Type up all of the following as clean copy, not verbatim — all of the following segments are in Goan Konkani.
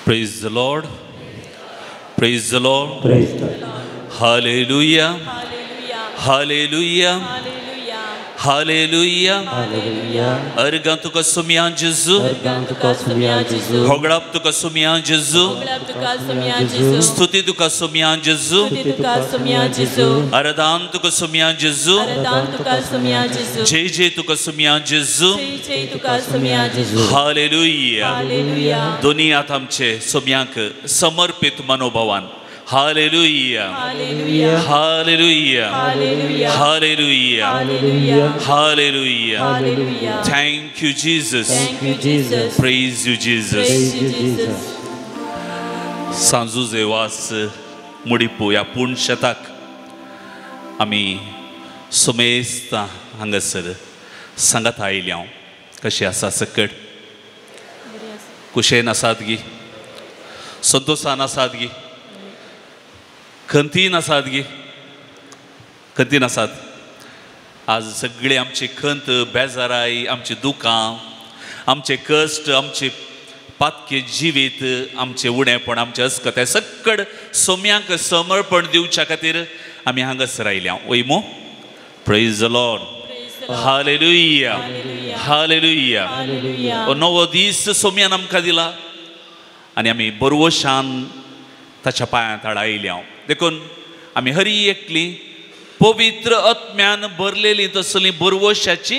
Praise the Lord. Praise the Lord. Praise the Lord. Hallelujah. Hallelujah. Hallelujah. Hallelujah. अर्गां तुका सोम्या जेजू, अर्गां तुका सोम्या जेजू, होगळाप तुका सोम्या जेजू, होगळाप तुका सोम्या जेजू, स्तुती तुका सोम्या जेजू, स्तुती तुका सोम्या जेजू, आराधन तुका सोम्या जेजू, आराधन तुका सोम्या जेजू, जय जय तुका सोम्या जेजू, जय जय तुका सोम्या जेजू. हालेलुया. हालेलुया. दोन्ही हात आमचे सोम्यांक समर्पित मनोभावान. Hallelujah. Hallelujah. Hallelujah. Hallelujah. Hallelujah. Hallelujah. Hallelujah. Hallelujah. Thank you, Jesus. Thank you, Jesus. Praise you, Jesus. Praise you, Jesus. सांजुजे वास मुडिपू ह्या पूर्ण शेताक आमी सुमेस्त हांगासर सांगात आयली हांव. कशी आसा सकट कुशेन आसात गी, संतोशान आसात गी, खंतीन आसात गी, खंतीन आसात. आज सगळी आमची खंत, बेजाराय, आमची दुकां, आमचे कश्ट, आमचे पातके जिवीत, आमचें उणेपण, आमचें अस्कत, हें सक्कड सोम्यांक समर्पण दिवच्या खातीर आमी हांगासर आयल्या. वय मो. Praise the Lord. Hallelujah. Hallelujah. हो नवो दीस सोम्यान आमकां दिला आनी आमी बरवशान ताच्या पांयां तळा आयल्या. देखून आमी हरी एकली पवित्र आत्म्यान भरलेली तसली बरवशाची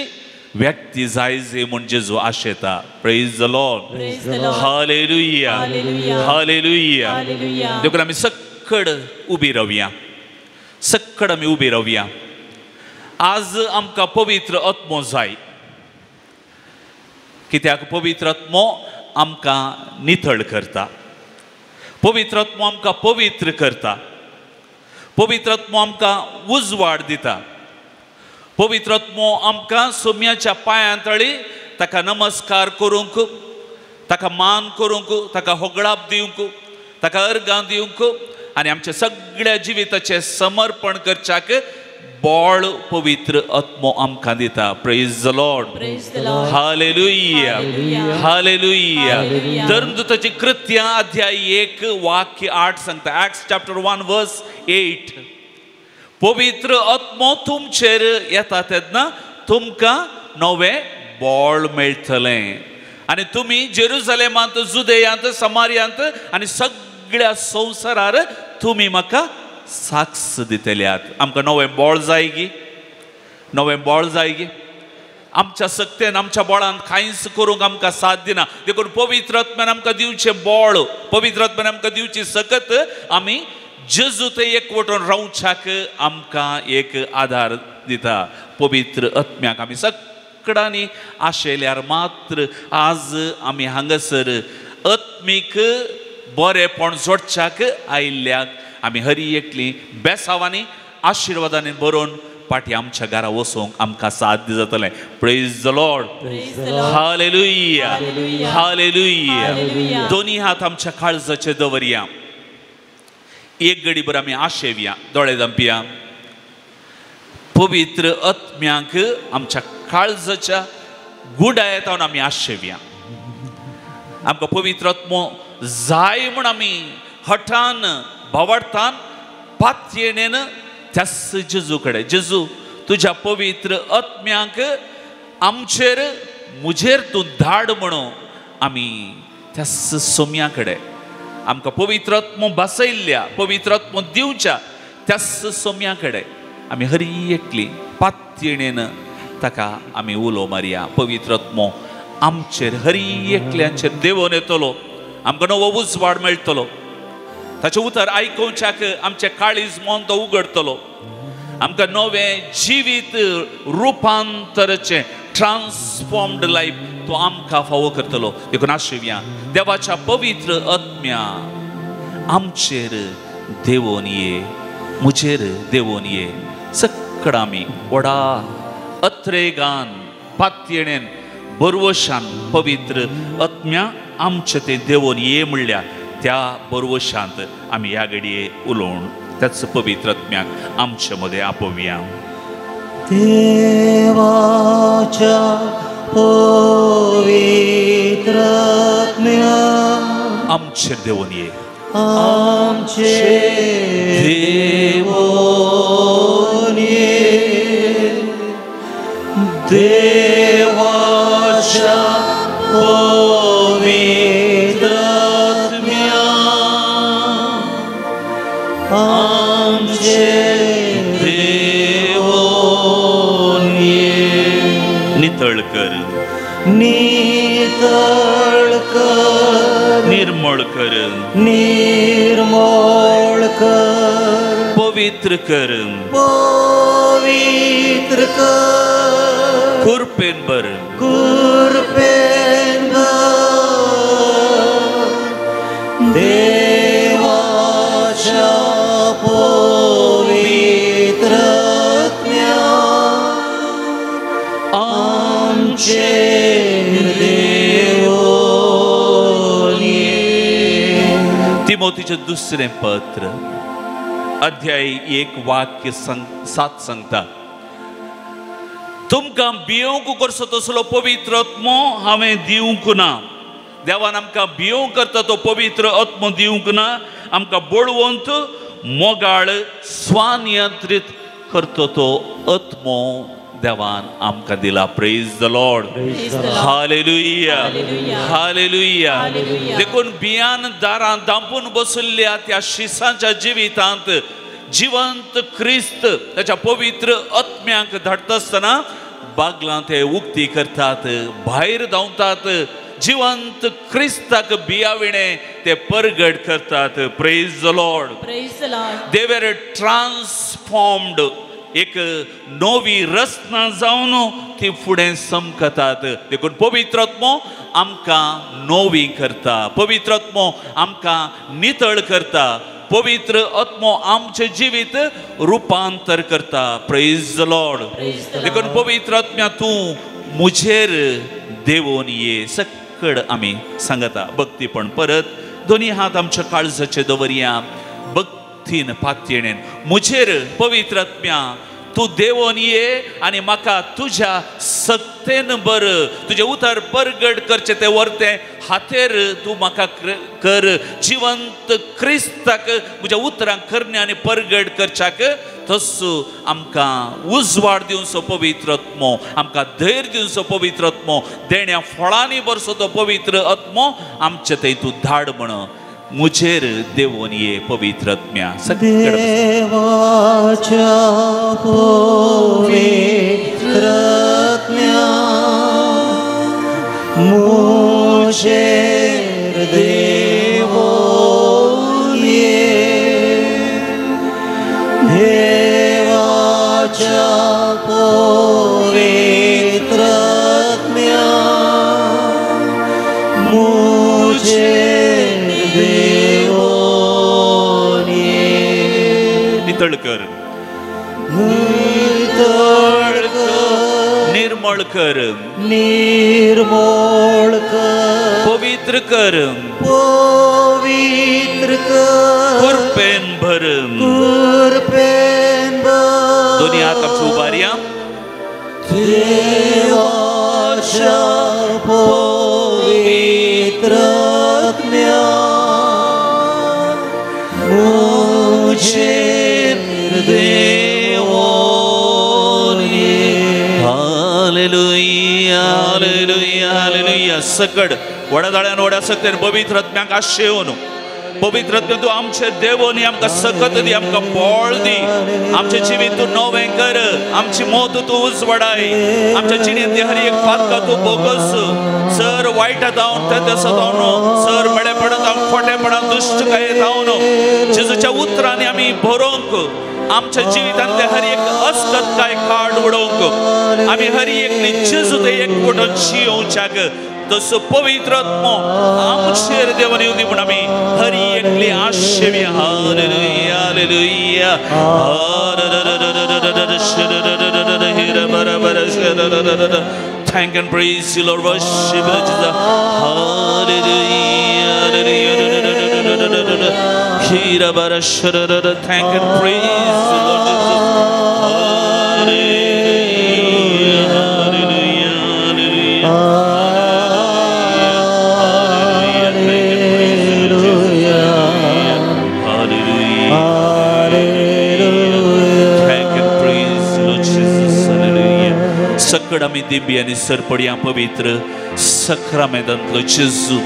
व्यक्ती जाय जे म्हूण जेजू आशेता. Praise the Lord. Hallelujah. Hallelujah. देखून आमी सक्कड उबी रावया, सक्कड आमी उबी रावया. आज आमकां पवित्र आत्मो जाय, कित्याक पवित्र आत्मो आमकां नितळ करता, पवित्र आत्मो आमकां पवित्र करता, पवित्र आत्मो आमकां उजवाड दिता, पवित्र आत्मो आमकां सोम्याच्या पांयां तळी ताका नमस्कार करूंक, ताका मान करूंक, ताका होगळाप दिवंक, ताका अर्गां दिवंक आनी आमच्या सगळ्या जिविताचें समर्पण करच्याक बळ पवित्र आत्मो आमकां दिता. Praise the Lord. Hallelujah. Hallelujah. धर्मदूताची कृत्यां अध्याय 1 वाक्य 8 सांगता. Acts chapter 1 verse 8. पवित्र आत्मो तुमचेर येता तेन्ना तुमकां नवें बळ मेळटलें आनी तुमी जेरुजलेमांत, जुदेयांत, समार्यांत आनी सगळ्या संवसारार तुमी म्हाका साक्ष दितल्यात. आमकां नवें बळ जाय गी, नवें बळ जाय गी. आमच्या सक्तेन, आमच्या बळान कांयच करूंक आमकां साथ दिना. देखून पवित्र आत्म्यान आमकां दिवचें बळ, पवित्र आत्म्यान आमकां दिवची सकत आमी जेजू थंय एकवटून रावच्याक आमकां एक आदार दिता. पवित्र आत्म्याक आमी सगळ्यांनी आशेल्यार मात्र आज आमी हांगासर आत्मीक बरेपण जोडच्याक आयिल्ल्याक आमी हरी एकली बेसावांनी आशिर्वादांनी बरोवन पाटी आमच्या घरा वचूंक आमकां साध्य जातलें. Praise the Lord. Hallelujah. Hallelujah. दोनी हात आमच्या काळजाचे दवरया. एक घडीभर आमी आशेवया, दोळे धांपया. पवित्र आत्म्यांक आमच्या काळजाच्या गुडायत आमी आशेवया. आमकां पवित्र आत्मो जाय म्हूण आमी हठान, भावार्थान, पातयेणेन त्याच जेजू कडेन, जेजू तुज्या पवित्र आत्म्यांक आमचेर म्हजेर तूं धाड म्हणून आमी त्याच सोम्या कडेन, आमकां पवित्र आत्मो बसयल्ल्या, पवित्र आत्मो दिवच्या त्याच सोम्या कडेन आमी हरी एकली पातयेणेन ताका आमी उलो मारया. पवित्र आत्मो आमचेर हरी एकल्यांचेर देवोन येतलो, आमकां नवो उजवाड मेळटलो, ताचें उतर आयकुच्याक आमचें काळीज मन तो उगडटलो, आमकां नवें जिवीत रुपांतरचें ट्रान्सफॉर्म्ड लायफ तो आमकां फावो करतलो. देखून आशिवया देवाच्या पवित्र आत्म्या आमचेर देवोन ये, म्हजेर देवोन ये. सक्कड आमी व्हडा अत्रेगान, पातयेणेन, बरवशान पवित्र आत्म्या आमचे ते देवोन ये म्हणल्यार त्या बरवशांत आमी ह्या घडये उलोवन त्याच पवित्र आत्म्याक आमचे मदें आपोवया. देवाच्या पवित्र आत्म्या आमच्या आमचेर देवून ये. आमचेर देवून ये. देवाच्या पवित्र आत्म्या आमचेर देवून ये. नितळ कर, नितळ कर, निर्मळ कर, निर्मळ कर, पवित्र कर, पवित्र कर, कृपेन भर, कृपेन भर. देवाच्या पवित्र आत्म्या आमचेर देवून ये. तिमोथीचें दुसरें पत्र अध्याय 1 वाक्य 7 सांगता, तुमकां भियोवंक करचो तसलो पवित्र आत्मो हांवें दिवंक ना. देवान आमकां भियोवंक करता तो पवित्र आत्मो दिवंक ना. आमकां बळवंत, मोगाळ, स्वनियंत्रीत करता तो आत्मो देवान आमकां दिला. Praise the Lord. Hallelujah, hallelujah. देखून भियान दारां दांपून बसल्या त्या शिसांच्या जिवितांत जिवंत क्रिस्त ताच्या पवित्र आत्म्यांक धाडटा आसतना बागलां ते उक्ती करतात, भायर धांवतात, जिवंत क्रिस्ताक बियाविणे ते परगट करतात. Praise the Lord. They were transformed. एक नवी रचना जावन ती फुडें समकतात. देखून पवित्र आत्मो आमकां नवी करता, पवित्र आत्मो आमकां नितळ करता, पवित्र आत्मो आमचें जिवीत रुपांतर करता. Praise the Lord. देखून पवित्र आत्म्या तूं म्हजेर देवून ये. सकड आमी सांगता भक्तीपण. परत दोनी हात आमच्या काळजाचे दवरया भक्तीन पातयेणेन. म्हजेर पवित्र आत्म्या तूं देवून ये आनी म्हाका तुज्या सक्तेन बर तुजें उतर परगट करचें तें वर्तें हातेर तूं म्हाका कर. जिवंत क्रिस्ताक म्हज्या उतरांक करणे आनी परगट करच्याक तसो आमकां उजवाड दिवचो पवित्र आत्मो, आमकां धैर्य दिवचो पवित्र आत्मो, देण्या फळांनी भरसो तो पवित्र आत्मो आमचे थंय तूं धाड म्हण म्हजेर देवून ये पवित्र आत्म्या. देवाच्या पवित्र आत्म्या म्हजेर देवून ये. देवाच्या पवित्र आत्म्या म्हजेर देवून ये. नितळ कर, नितळ कर, निर्मळ कर, निर्मळ कर, पवित्र कर, पवित्र कर, कृपेन भर, कृपेन भर. दोन्ही हात आमचे उबारया. देवाच्या पवित्र आत्म्या म्हजेर देवून ये. हालेलुया, हालेलुया, हालेलुया. सकड व्हडा दाळ्यान व्हड्या सक्तेन पवित्र आत्म्याक आशेवन पवित्र आत्म्या तूं आमचे देवून आमकां सकत दी, आमकां बळ दी, आमचें जिवीत तूं नवें कर, आमची मौत तूं उजवाडाय, आमच्या जिणेंतली हर एक पातकां तूं बोगस. सर वायटा जावन तें जावन सर मेळेपणां जावन खोटेपणां दुश्टकाये जावन जेजूच्या उतरांनी आमी भरोवंक आमच्या जिवितांतले हर एक अस्कतकाय काड उडोवंक आमी हर एक जेजू ते एकवटून जियोवच्याक तसो पवित्र आत्मो आमचेर देवान येवं दी म्हूण आमी हर एकली आशेवी. Hallelujah, hallelujah. Thank and praise you, Lord. Worship you, Jesus. Hallelujah, hallelujah. Thank and praise you, Lord Jesus. Hallelujah, hallelujah, hallelujah. चड आमी दिंबी आनी सरपडया पवित्र सक्रामेंतांतलो जेजू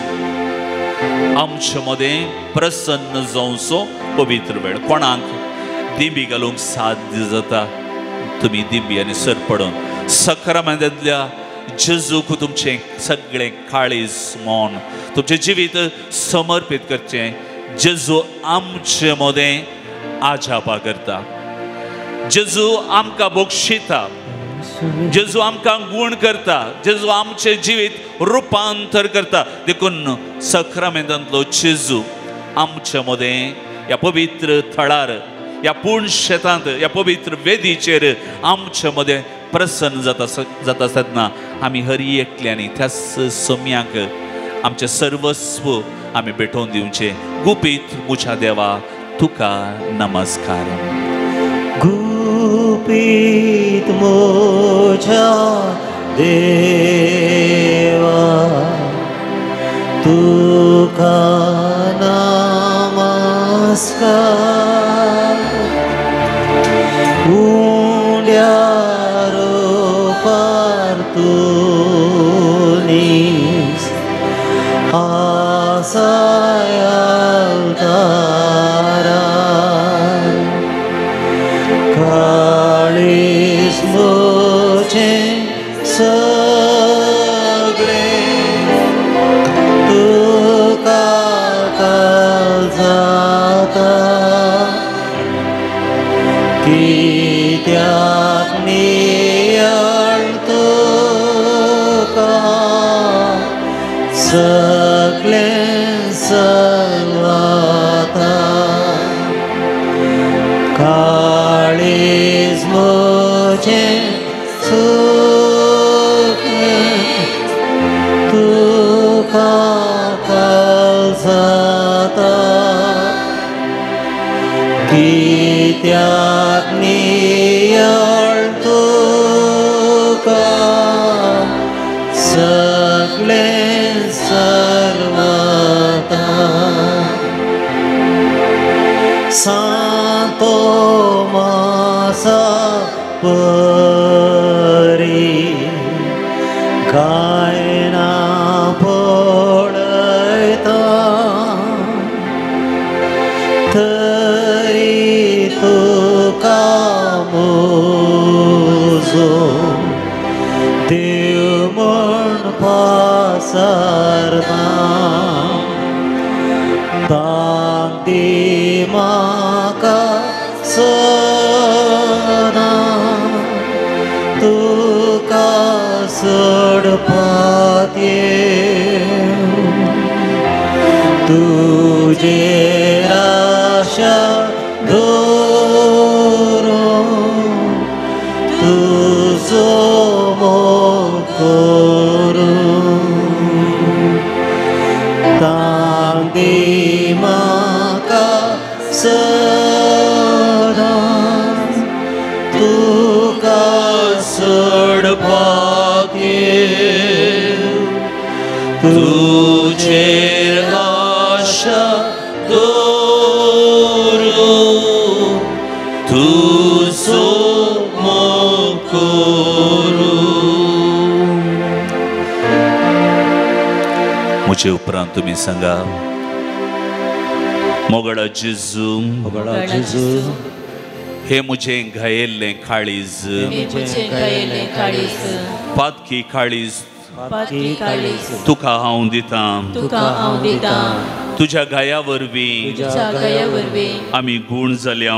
आमचे मदें प्रसन्न जावचो पवित्र वेळ. कोणाक दिंबी घालूंक साध्य जाता तुमी दिंबी आनी सरपडून सक्रामेंतांतल्या जेजूक तुमचें सगळें काळीज मन तुमचें जिवीत समर्पीत करचें. जेजू आमचे मदें आजापा करता, जेजू आमकां बक्षिता, जेजू आमकां गूण करता, जेजू आमचें जिवीत रुपांतर करता. देखून सक्रामेंतांतलो जेजू आमचे मदें ह्या पवित्र थळार, ह्या पूर्ण शेतांत, ह्या पवित्र वेदीचेर आमचे मदें प्रसन्न जाता जाता आसतना आमी हर एकल्यांनी त्याच सम्याक आमचें सर्वस्व आमी भेटोवन दिवचें. गुपीत म्हज्या देवा तुका नमस्कार. गुपीत म्हज्या देवा तुका नमस्कार. उंड्यार परतून आसाय आल्तारा काळीज म्हजें सगळें तुका जाता. कित्याक नियाळ तुका सगळें सलवाता. काळीज म्हजें सुखें तुका जाता. कित्याक नियाळ तुका सगळें सर्वता. सांतो मासा परी गायना पळयता तरी तुका म्हजो देव म्हण पासारना. तांक दी म्हाका सदां तुका सोडपाक येवं. तुजेर आशा दवरून तुजो मोग करूं. तांक दी म्हाका सदां तुका सोडपाक येवं. तुजेर आशा दवरून तुजो मोग करूं. म्हजे उपरांत तुमी सांगा, मोगळा जेजू, मोगळा जेजू, हे म्हजें घायेल्लें काळीज, पातकी काळीज तुका हांव दितां. तुज्या घाया वरवीं आमी गूण जाल्या.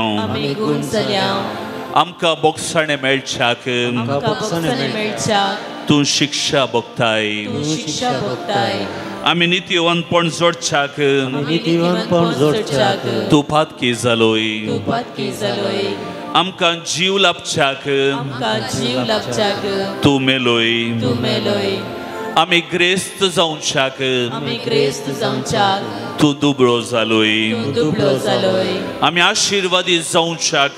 आमकां बोगसाणें मेळच्याक तूं शिक्षा भोगताय. आमी नितीवंतपण जोडच्याक तूं पातकी जालोय. आमकां जीव लाभच्याक तूं मेलोय. आमी ग्रेस्त जावच्याक तूं दुबळो जालोय. आमी आशिर्वादी जावच्याक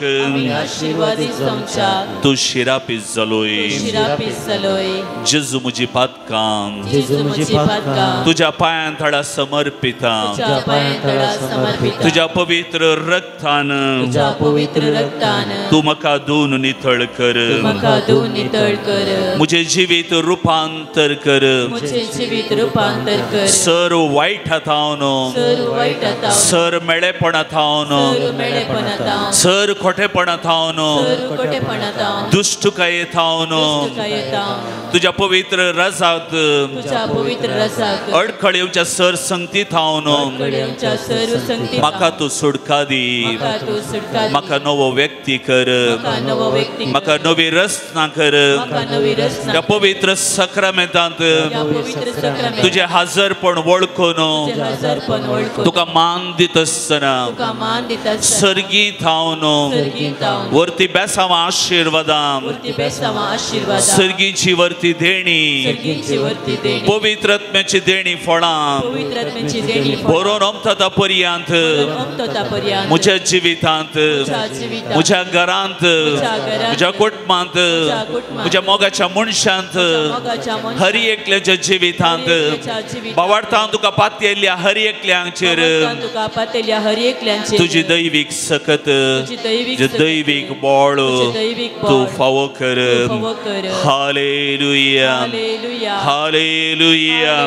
तूं शिरापीत जालोय. जेजू म्हजी पातकां तुज्या पांयां थळा समर्पिता. तुज्या पवित्र रक्तान तूं म्हाका धुवन नितळ कर. म्हजें जिवीत रुपांतर कर. सर वायटा थावन, सर मेळेपणा थावन, सर खोटेपणा थावन, दुश्टकाये थावन तुज्या पवित्र रसाक अडखळेवच्या सर संगती थावन म्हाका तूं सुटका दी. म्हाका नवो व्यक्ती कर, म्हाका नवी रचना कर. त्या पवित्र सक्रमेंतांत तुजें हाजरपण वळखून तुका मान दित आसतना सर्गी थावन वरती बेसांव आशिर्वादां, सर्गीची वरती देणी, पवित्र आत्म्याची देणी फळां भरून ओमता पर्यंत म्हज्या जिवितांत, म्हज्या घरांत, म्हज्या कुटुंबांत, म्हज्या मोगाच्या मनशांत, हर एकल्याच्या जिवितांत बावार्थान तुका पातयेल्ल्या हर एकल्यांचेर तुजी दैवीक सकत, दैवीक बळ तूं फावो कर. Hallelujah, hallelujah,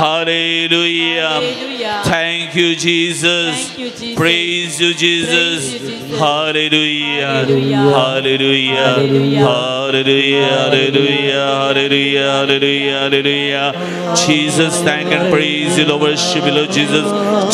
hallelujah. Thank you Jesus, praise you Jesus. Hallelujah, hallelujah, hallelujah, hallelujah, hallelujah, hallelujah, hallelujah. Jesus, thank and praise you, Lord. Worship you, Lord Jesus.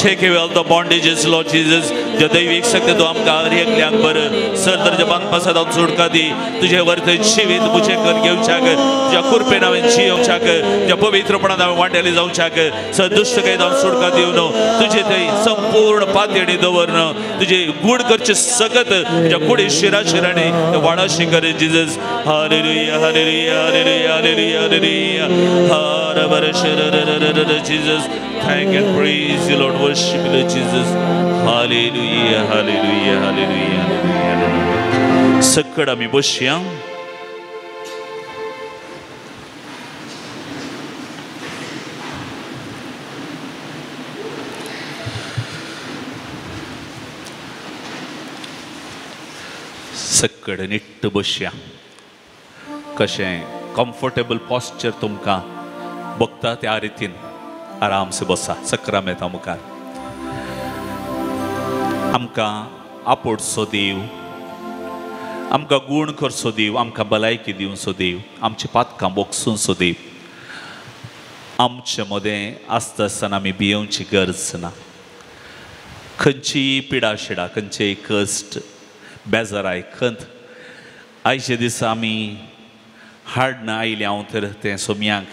Take away all the bondages, Lord Jesus. ज्या दैवीक शक्ती तूं आमकां हर एकल्याक बरं सर दर्जा बांदपासात हांव सुटका दी. तुजें वर्त जिवीत म्हजें कर घेवच्याक, तुज्या कृपेन हांवें जियोवच्याक, तुज्या पवित्रपणान हांवें वांटेली जावच्याक, सर दुश्टकायेत हांव सुटका दिवन तुजें थंय संपूर्ण पातयेणी दवरन तुजी गूढ करचें सकत तुज्या कुडी शिरा शिरांनी वाडाशी कर Jesus. Hallelujah, hallelujah, hallelujah, hallelujah, hallelujah. Jesus, thank and praise you, Lord. Worship you, Lord Jesus. Hallelujah, hallelujah, hallelujah, hallelujah. सकड आमी बसया. सकड निट्ट बसया. कशें कम्फर्टेबल पॉस्चर तुमकां बघता त्या रितीन आरामसे बसा. सक्रामेंता मुखार आमकां आपोडसो देव, आमकां गूण करचो देव, आमकां भलायकी दिवचो देव, आमची पातकां बोगसूनचो देव आमचे मदें आसता आसतना आमी भियेवची गरज ना. खंयचीय पिडा शिडा, खंयचेय कश्ट, बेजाराय, खंत आयचे दिसा आमी हाडन आयले हांव तर तें सोम्यांक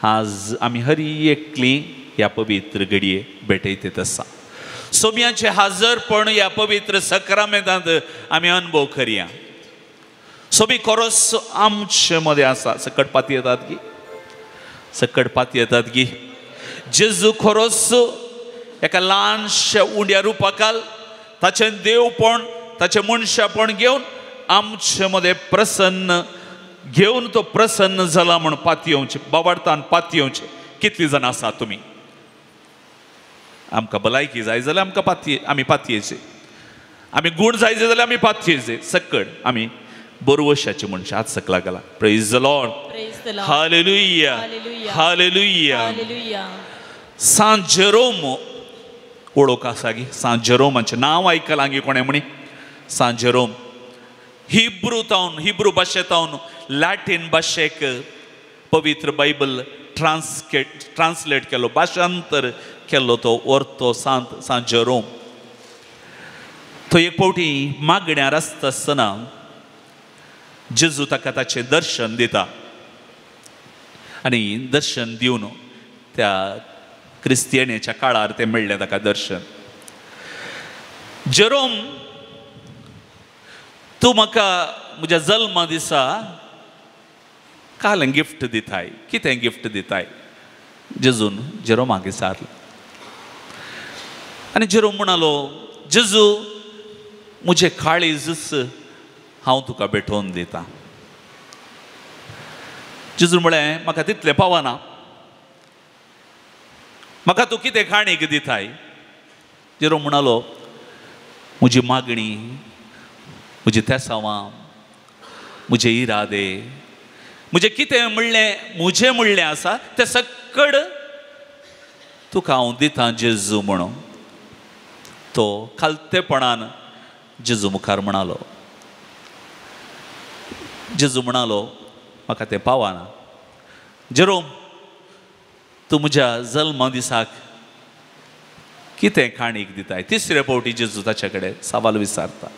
आज आमी हर एकली ह्या पवित्र घडये भेटयत आसा. सोम्याचें हाजरपण ह्या पवित्र सक्रामेंतांत आमी अनुभव करया. सोमी कोरोस आमचे मदें आसा. सकट पाती येतात की, सकट पाती येतात की जेजू खोरोस एका ल्हानशा उंड्या रुपाकाल ताचें देवपण, ताचें मनशापण घेवन आमचे मदें प्रसन्न घेवन तो प्रसन्न जाला म्हूण पातयेवचें, बाबार्थान पातयेवचें. कितलीं जाणां आसा तुमी? आमकां भलायकी जाय जाल्यार आमकां पातये, आमी पातयेचे. आमी गूण जाय जाल्यार आमी पातयेचे. सकड आमी बरवशाचे मनशां हात सकला घाला. Praise the Lord, hallelujah, hallelujah. Sant Jerome वळख आसा गी? सांत जेरोमाचें नांव आयकलां गी कोणें म्हणी? सांत जेरोम हिब्रू तावन, हिब्रू भाशेंत लॅटीन भाशेक पवित्र बायबल ट्रान्सलेट केलो, भाशांतर केल्लो तो ortho Sant Sant Jerome. तो एक फावटी मागण्यार आसता आसतना जेजू ताका ताचें दर्शन दिता आनी दर्शन दिवन त्या क्रिस्तियनेच्या काळार तें मेळ्ळें ताका दर्शन. जेरोम, तूं म्हाका म्हज्या जल्मा दिसा काल गिफ्ट दिताय, कितें गिफ्ट दिताय? जेजून जेरोमाक विचारलें आनी जेरोम म्हणालो, जेजू म्हजें काळीजच हांव तुका भेटोवन दितां. जेजून म्हळें म्हाका तितलें पावना, म्हाका तूं कितें काणीक दिताय? जेरोम म्हणालो म्हजी मागणी, म्हजी तेसावां, म्हजे इरादे, म्हजें कितें म्हणलें, म्हजें म्हणलें आसा तें सक्कड तुका हांव दितां जेजू म्हणून. तो खालतेपणान जेजू मुखार म्हणालो. जेजू म्हणालो म्हाका तें पावना. जेरोम तूं म्हज्या जल्मा दिसाक कितें काणीक दिताय? तिसरे फावटी जेजू ताचे कडेन सवाल विचारता.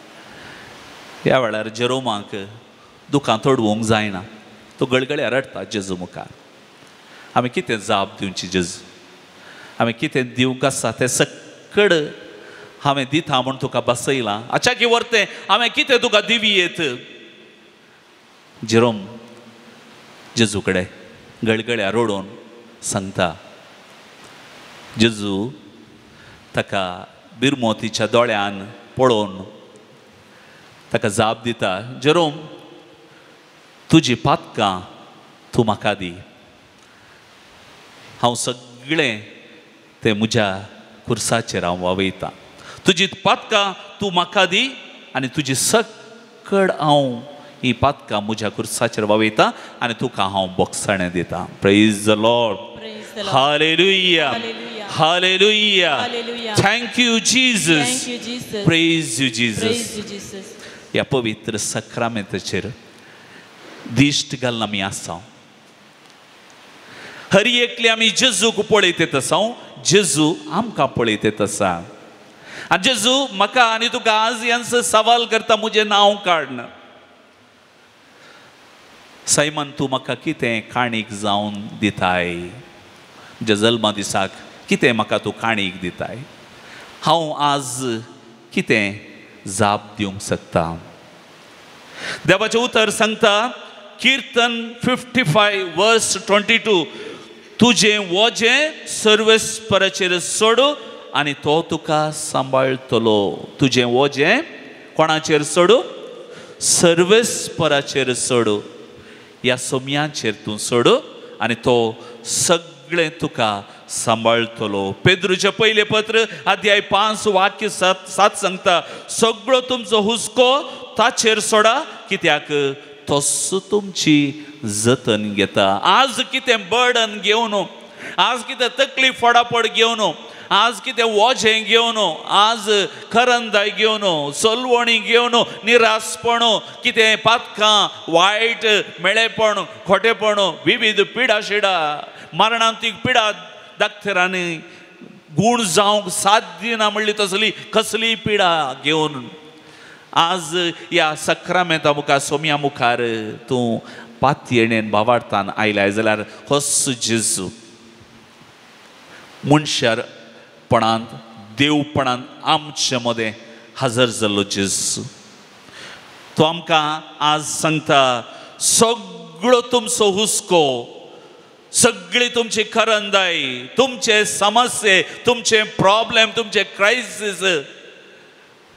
ह्या वेळार जेरोमाक दुकां तोडवंक जायना, तो गळगळ्या रडटा जेजू मुखार. आमी कितें जाप दिवची जेजू? आमी कितें दिवंक आसा तें सक्कड हांवें दिता म्हूण तुका बसयलां, अचाकी वरतें हांवें कितें तुका दिवी येत? जेरोम जेजू कडेन गळगळ्या रडोवन सांगता. जेजू ताका बिरमोतीच्या दोळ्यान पळोवन ताका जाप दिता, जेरोम तुजी पातकां तूं म्हाका दी, हांव सगळें तें म्हज्या कुर्साचेर हांव वावयतां. तुजी पातकां तूं म्हाका दी आनी तुजी सक्कड हांव ही पातकां म्हज्या कुर्साचेर वावयतां आनी तुका हांव बोगसाणें दितां. Praise the Lord. Hallelujah. Hallelujah. Thank you Jesus. Praise you Jesus. ह्या पवित्र सक्रामेंताचेर दिश्ट घालून आमी आसा. हर एकले आमी जेजूक पळयत आसा, जेजू आमकां पळयत आसा. आनी जेजू म्हाका आनी तुका आज यांचो सवाल करता, म्हजें नांव काडन. सायमन तूं म्हाका कितें काणीक जावन दिताय? म्हज्या जल्मा दिसाक कितें म्हाका तूं काणीक दिताय? हांव आज कितें जाप दिवंक शकता? देवाचें उतर सांगता, किर्तन 55:22, तुजें वजें सर्वेस्पराचेर सोडू आनी तो तुका सांबाळटलो. तुजें वजें कोणाचेर सोडू? सर्वेस्पराचेर सोडू. ह्या सोम्याचेर तूं सोडू आनी तो सगळें तुका सांबाळटलो. पेद्रूचें पयलें पत्र अध्याय 5 वाक्य 7 सांगता, सगळो तुमचो हुस्को ताचेर सोडा, कित्याक तोच तुमची जतन घेता. आज कितें बर्डन घेवन, आज कितें तकलीफ फोडाफोड घेवन, आज कितें वजें घेवन, आज करंदाय घेवन, सलवणी घेवन, निरासपण, कितें पातकां, वायट मेळेपण, खोटेपण, विविध पिडा शिडा, मरणांतीक पिडा, डाक्टरांनी गूण जावंक साध्य ना म्हणली तसली कसली पिडा घेवन आज ह्या सक्रामेंता मुखार, सोम्या मुखार तूं पातयेणेन भावार्थान आयलाय जाल्यार होच जेजू मनशापणांत देवपणांत आमचे मदें हजर जाल्लो जेजू तो आमकां आज सांगता, सगळो तुमचो हुस्को, सगळी तुमची करंदाय, तुमचे समस्ये, तुमचे प्रॉब्लेम, तुमचे क्रायसीस,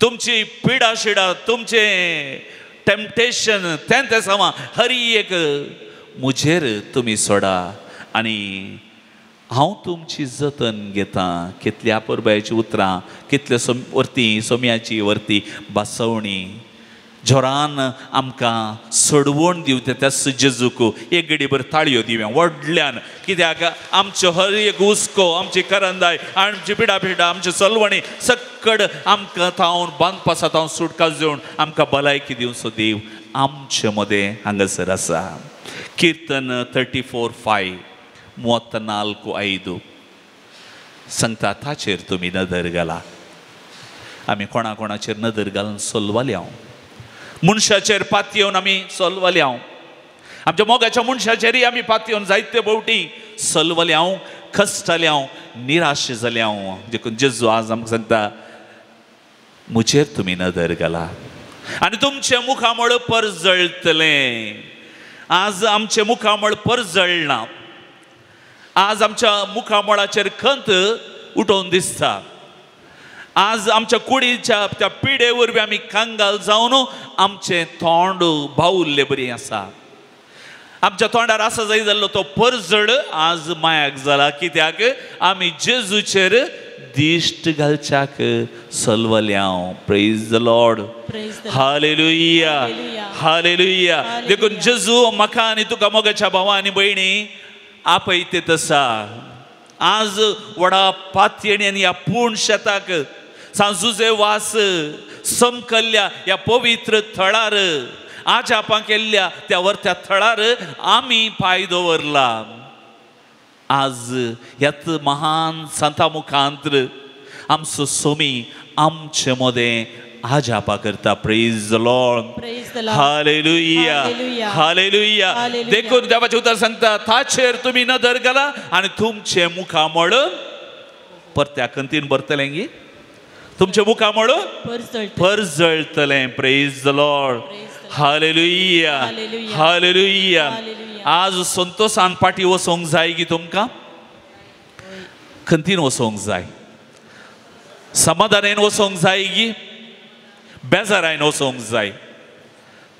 तुमची पिडा शिडा, तुमचे टेम्पटेशन, तें समा हरी एक म्हजेर तुमी सोडा आनी हांव तुमची जतन घेता. कितल्या परबायची उतरां, कितले वरती सोम्याची वरती बसवणी जोरान आमकां सोडवण दिवता त्या जेजूक एक गडीभर ताळयो दिवया व्हडल्यान, कित्याक आमच्यो हर एक हुस्को, आमची करंदाय, आमची पिडा पिडा, आमची सलवणी सक्कड आमकां थावन बांदपासा थावन सुटका जेवन आमकां भलायकी दिवचो देव आमचे मदें हांगासर आसा. किर्तन 34:5 34:5 सांगता, ताचेर तुमी नदर घाला. आमी कोणा कोणाचेर नदर घालून सोलवाले हांव, मनशाचेर पातयेवन आमी सलवले हांव, आमच्या मोगाच्या मनशाचेरय आमी पातयेवन जायते भोवटी सलवले हांव, खसताले हांव, निराश जाले हांव. देखून जेजू आज आमकां सांगता, म्हजेर तुमी नदर घाला आनी तुमचें मुखामळ परजळटलें. आज आमचें मुखामळ परजळना, आज आमच्या मुखामळाचेर खंत उठोवन दिसता, आज आमच्या कुडीच्या त्या पिडे वरवीं आमी कंगाल जावन आमचें तोंड बावुल्ले बरी आसा. आमच्या तोंडार आसा जाय जाल्लो तो परजळ आज मायाक जाला. कित्याक आमी जेजूचेर दिश्ट घालच्याक सलवल्या. Praise the Lord. Hallelujah, hallelujah. देखून जेजू म्हाका आनी तुका मोगाच्या भावा आनी भयणी आपयते तसा आज व्हडा पातयेणी आनी ह्या पूर्ण शेताक सांजुजे वास समकल्ल्या ह्या पवित्र थळार आजापां केल्ल्या त्या वरत्या थळार आमी पांय दवरला. आज ह्याच महान संता मुखांतर आमचो सोमी आमचे मदें आजापा करता. Praise the Lord. Hallelujah, hallelujah. देखून देवाचें उतर सांगता ताचेर तुमी नदर घाला आनी तुमचें मुखामळ परत्या खंतीन भरतलें गी, तुमचें मुखामळ परजळतलें. Praise the Lord. Hallelujah, hallelujah. आज संतोषान पाटी वचोंक जाय गी तुमकां, खंतीन वचोंक जाय, समाधानान वचोंक जाय गी, बेजारान वचोंक जाय.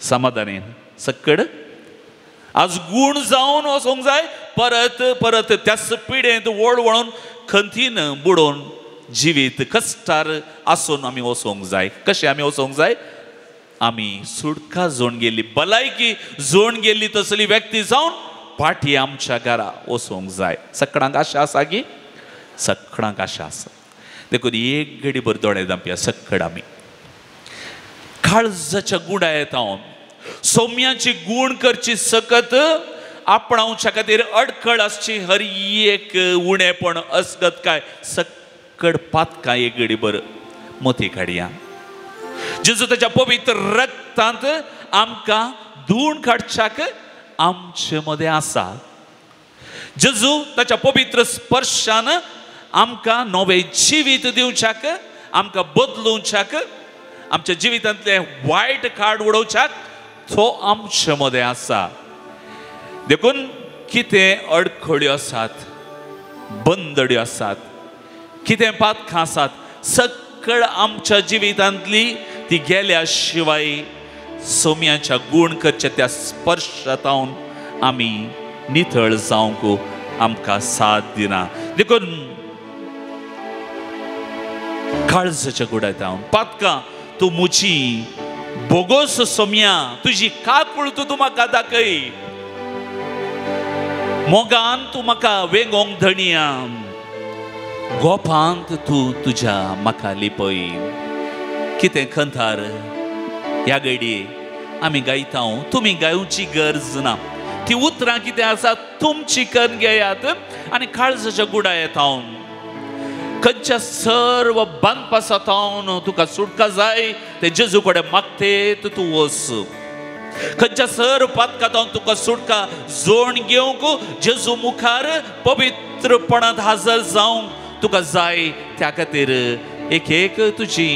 समाधानान सक्कड आज गूण जावन वचोंक जाय, परत परत त्याच पिडेंत वळ वळून खंतीन बुडोवन जिवीत कश्टार आसून आमी वचोंक जाय. कशें आमी वचोंक जाय? आमी सुटका जोड गेल्ली, भलायकी जोड गेल्ली तसली व्यक्ती जावन पाटी आमच्या घरा वचोंक जाय. सगळ्यांक आशा आसा की? सगळ्यांक आशा आसा. देखून एक घडी भर दोळे धांपया सक्कड आमी काळजाच्या गुणा येता सौम्याची गूण करची सकत आपणावच्या खातीर अडखळ आसची हर एक उणेपण असगत काय सक्कड पातकां एक घडी भर मती काडया. जेजू ताच्या पवित्र रक्तांत आमकां धुवून काडच्याक आमचे मदें आसा. जेजू ताच्या पवित्र स्पर्शान आमकां नवें जिवीत दिवच्याक, आमकां बदलुवच्याक, आमच्या जिवितांतलें वायट काड उडोवच्याक तो आमचे मदें आसा. देखून कितें अडखळ्यो आसात, बंदड्यो आसात, कितें पातकां आसात, सगळ आमच्या जिवितांतली ती गेल्या शिवाय सोम्याच्या गूण करच्या त्या स्पर्शांत आमी नितळ जावंक आमकां साथ दिना. देखून काळजाच्या गुडायता पातकां तूं म्हजी बोगोस सोम्या, तुजी काकूळ तूं म्हाका दाखय, मोगान तूं म्हाका वेंगोंक धणया, गोपांत तूं तुज्या म्हाका लिपय. कितें खंतार ह्या घडये आमी गायता, तुमी गावची गरज ना. ती उतरां कितें आसा तुमची करून घेयात आनी काळजाच्या गुडा येता खंयच्या सर्व बांदपासांत तुका सुटका जाय ते जेजू कडेन मागते तूं वच. खंयच्या सर्व पातकांत तुका सुटका जोड घेवंक जेजू मुखार पवित्रपणांत हजर जावंक तुका जाय. त्या खातीर एक एक तुजी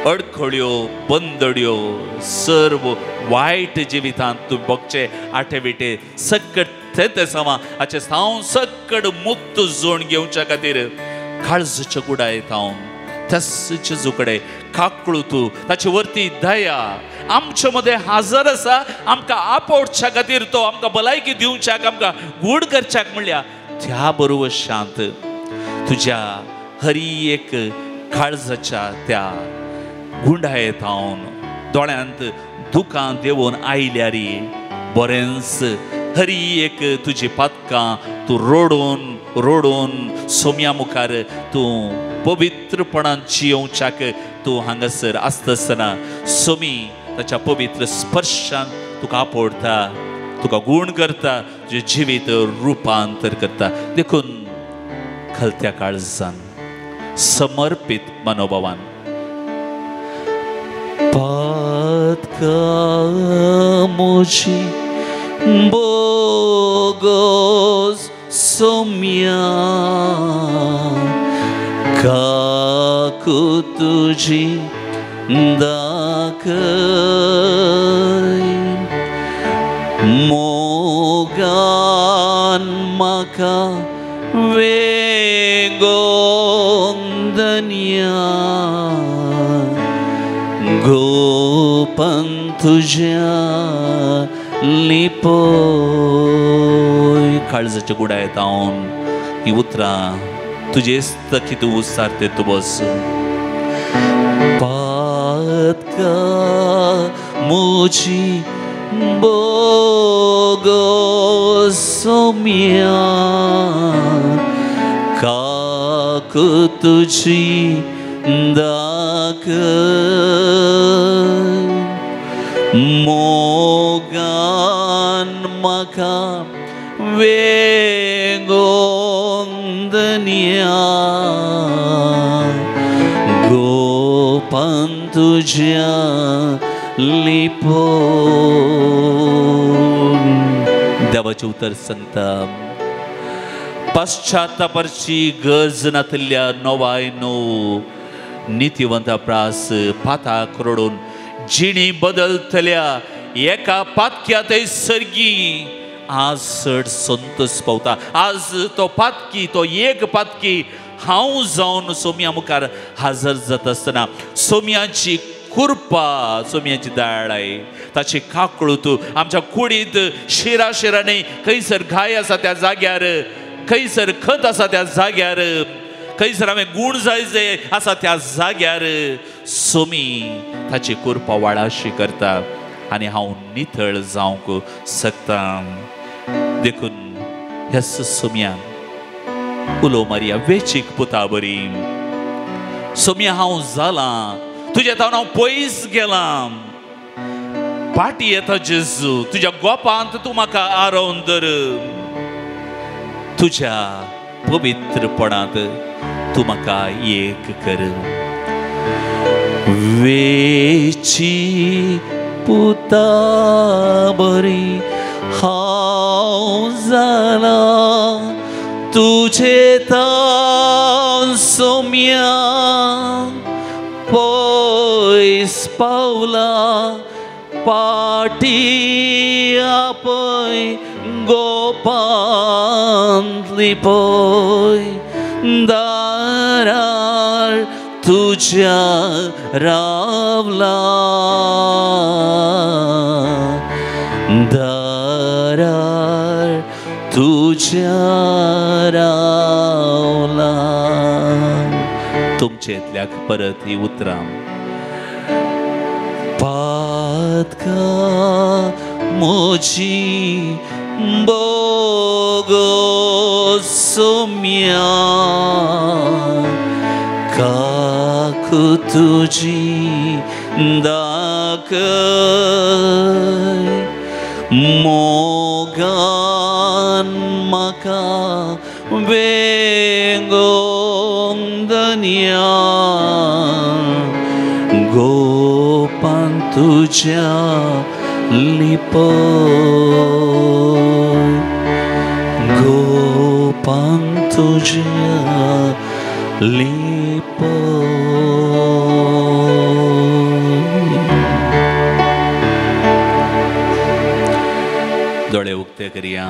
अडखळ्यो बंदड्यो सर्व वायट जिवितांत तूं भोगचे आठे विटे सकट ते समा हाचे सावन सकट मुक्त जोड घेवच्या खातीर काळजाच्या गुडा येता त्याच जेजू कडेन काकळू तूं, ताचे वरती दया आमचे मदें हजर आसा. आमकां आपोवच्या खातीर तो आमकां भलायकी दिवच्याक, आमकां गूण करच्याक म्हणल्यार त्या बरोबर शांत तुज्या हरी एक काळजाच्या त्या गुंडायेत हांव दोळ्यांत दुकां देंवोन आयल्यार बरेंच हरी एक तुजी पातकां तूं रोडून रोडून सोम्या मुखार तूं पवित्रपणान जियोवच्याक तूं हांगासर आसतना सोमी ताच्या पवित्र स्पर्शान तुका आपोवता, तुका गूण करता, तुजें जिवीत रुपांतर करता. देखून खलत्या काळजान समर्पीत मनोभावान पातकां म्हजी बोगोस सोम्या काकू तुजी दाखय मोगान म्हाका वेगोन धनया गोपन तुज्या लिपोय. काळजाच्या गुडायत हांव ही उतरां तुजेच तकी तूं उसारते तूं बस. पातका म्हजी बोगो सोम्या काक तुजी दाख मोगान म्हाका वेगोन धनया गोपन तुज्या लिपोन. देवाचें उतर सांगता पश्चातापाची गरज नातिल्ल्या नवाय णव नितीवंता प्रास पाताक रडून जिणी बदलतल्या एका पातक्या थंय सर्गी आज चड संतोष पावता. आज तो पातकी तो एक पातकी हांव जावन सोम्या मुखार हाजर जाता आसतना सोम्याची कृपा सोम्याची दाळाय ताची काकळूत आमच्या कुडींत शिरा शिरांनी खंयसर घाय आसा त्या जाग्यार, खंयसर खत आसा त्या जाग्यार, खंयसर हांवें गूण जाय जे आसा त्या जाग्यार सोमी ताची कृपा वाडाशी करता आनी हांव नितळ जावंक शकता. देखून ह्या सोम्यान उलो मारया वेचीक पुता बरी. सोम्या हांव जालां तुज्या तावन हांव पयस गेलां, पाटी येता जेजू तुज्या गोपांत तूं म्हाका आरोवन धर, तुज्या पवित्रपणांत तूं म्हाका एक कर. वेची पुता बरी हांव जालां तुजे तावन सोम्या पयस पावला पाटी आपय गोपांत लिपोय दारार तुज्या रावला दारार तुज्या रावला. तुमचेंतल्याक परत ही उतरां पातका म्हजी बोगो सोम्या काक तुजी दाखय मोगान म्हाका वेगोन धनया गोपान तुज्या लिपोय गोपान तुज्या लिपोय. दोळे उक्ते करया.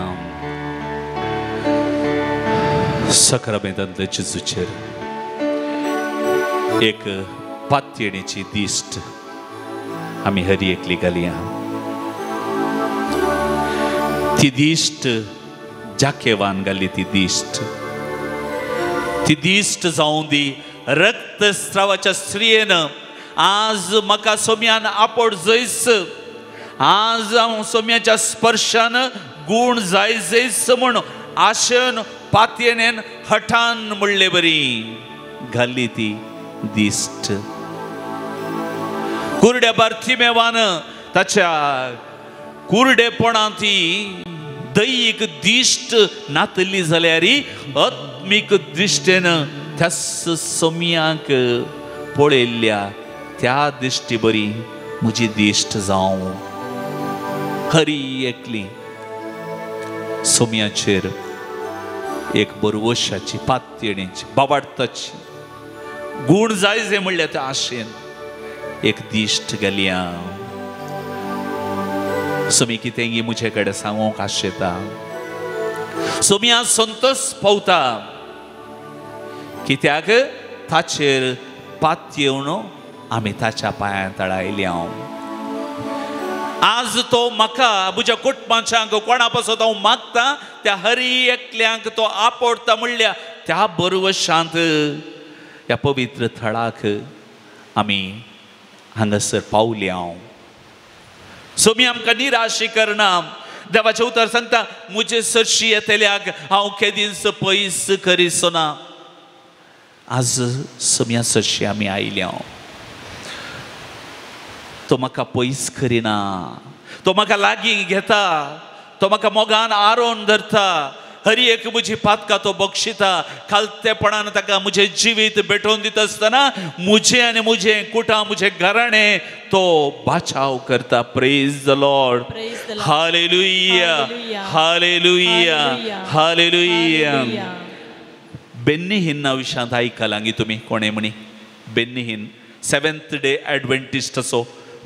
सक्रामेंतांतले जेजूचेर एक पातयेणीची दिश्ट आमी हरी एकली घालया. ती दिश्ट जाकेवान घाली ती दिश्ट, ती दिश्ट जावं दी रक्तस्रावाच्या स्त्रियेन आज म्हाका सोम्यान आपोड जैस, आज हांव सोम्याच्या स्पर्शान गूण जाय जैस म्हूण आशेन पातयेन हठान म्हणले बरी घाली ती दिश्ट. कुरड्या बार्थिमेवान ताच्या कुरडेपणांत ती दैहीक दिश्ट नातली जाल्यार आत्मीक दृश्टेन त्या सोम्याक पळयल्ल्या त्या दिश्टी बरी म्हजी दिश्ट जावं. हरी एकली सोम्याचेर एक बरवशाची पातयेणीची बाबाडताची गूण जाय जे म्हणल्यार त्या आशेन एक दिश्ट घालया. सोमी कितेंगी म्हजे कडेन सांगूंक आशेता. सोमी आज संतोश पावता कित्याक ताचेर पातयेवन आमी ताच्या पांयां तळा आयल्या. आज तो म्हाका म्हज्या कुटुंबाच्यांक कोणा पासत हांव मागता त्या हरी एकल्यांक तो आपोडटा म्हणल्या त्या बरवशांत ह्या पवित्र थळाक आमी हांगासर पावल्या. सोमी आमकां निराशी करना. देवाचें उतर सांगता म्हजे सरशी येतल्याक हांव केदींच पयस करिसो ना. आज सोम्या सरशी आमी आयल्या. तो म्हाका पयस करिना, तो म्हाका लागीं घेता, तो म्हाका मोगान आरोवन धरता. हरी एक म्हजी पातकां तो बक्षिता. खालतेपणान ताका म्हजें जिवीत भेटोवन दिता आसतना म्हजें आनी म्हजें कुटां म्हजें घराणें तो बाचाव करता. Praise the Lord. Hallelujah, hallelujah, hallelujah. Benny Hinn विशयांत आयकलां गी तुमी कोणें म्हणी? बेन्नी हिन सेवेंथ डे एडवेंटिस्ट असो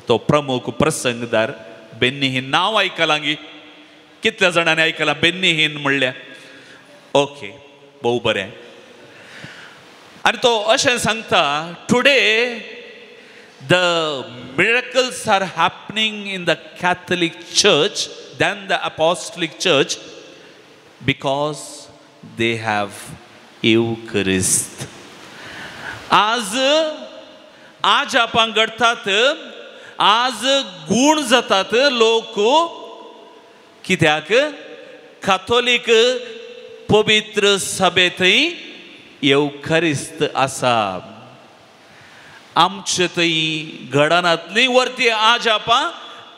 तो प्रमुख प्रसंगदार बेन्नी हिन नांव आयकलां गी? कितल्या जाणांनी आयकलां बेन्नी हिन म्हणल्यार? ओके, भोव बरें. आनी तो अशें सांगता, today the miracles are happening in the Catholic church than the apostolic church because they have Eucharist. आज आज आपण घडतात, आज गूण जातात लोक कित्याक काथोलीक पवित्र सभेंतय येवखरिस्त आसा. आमचे थंय घडनातली वरती आज आपण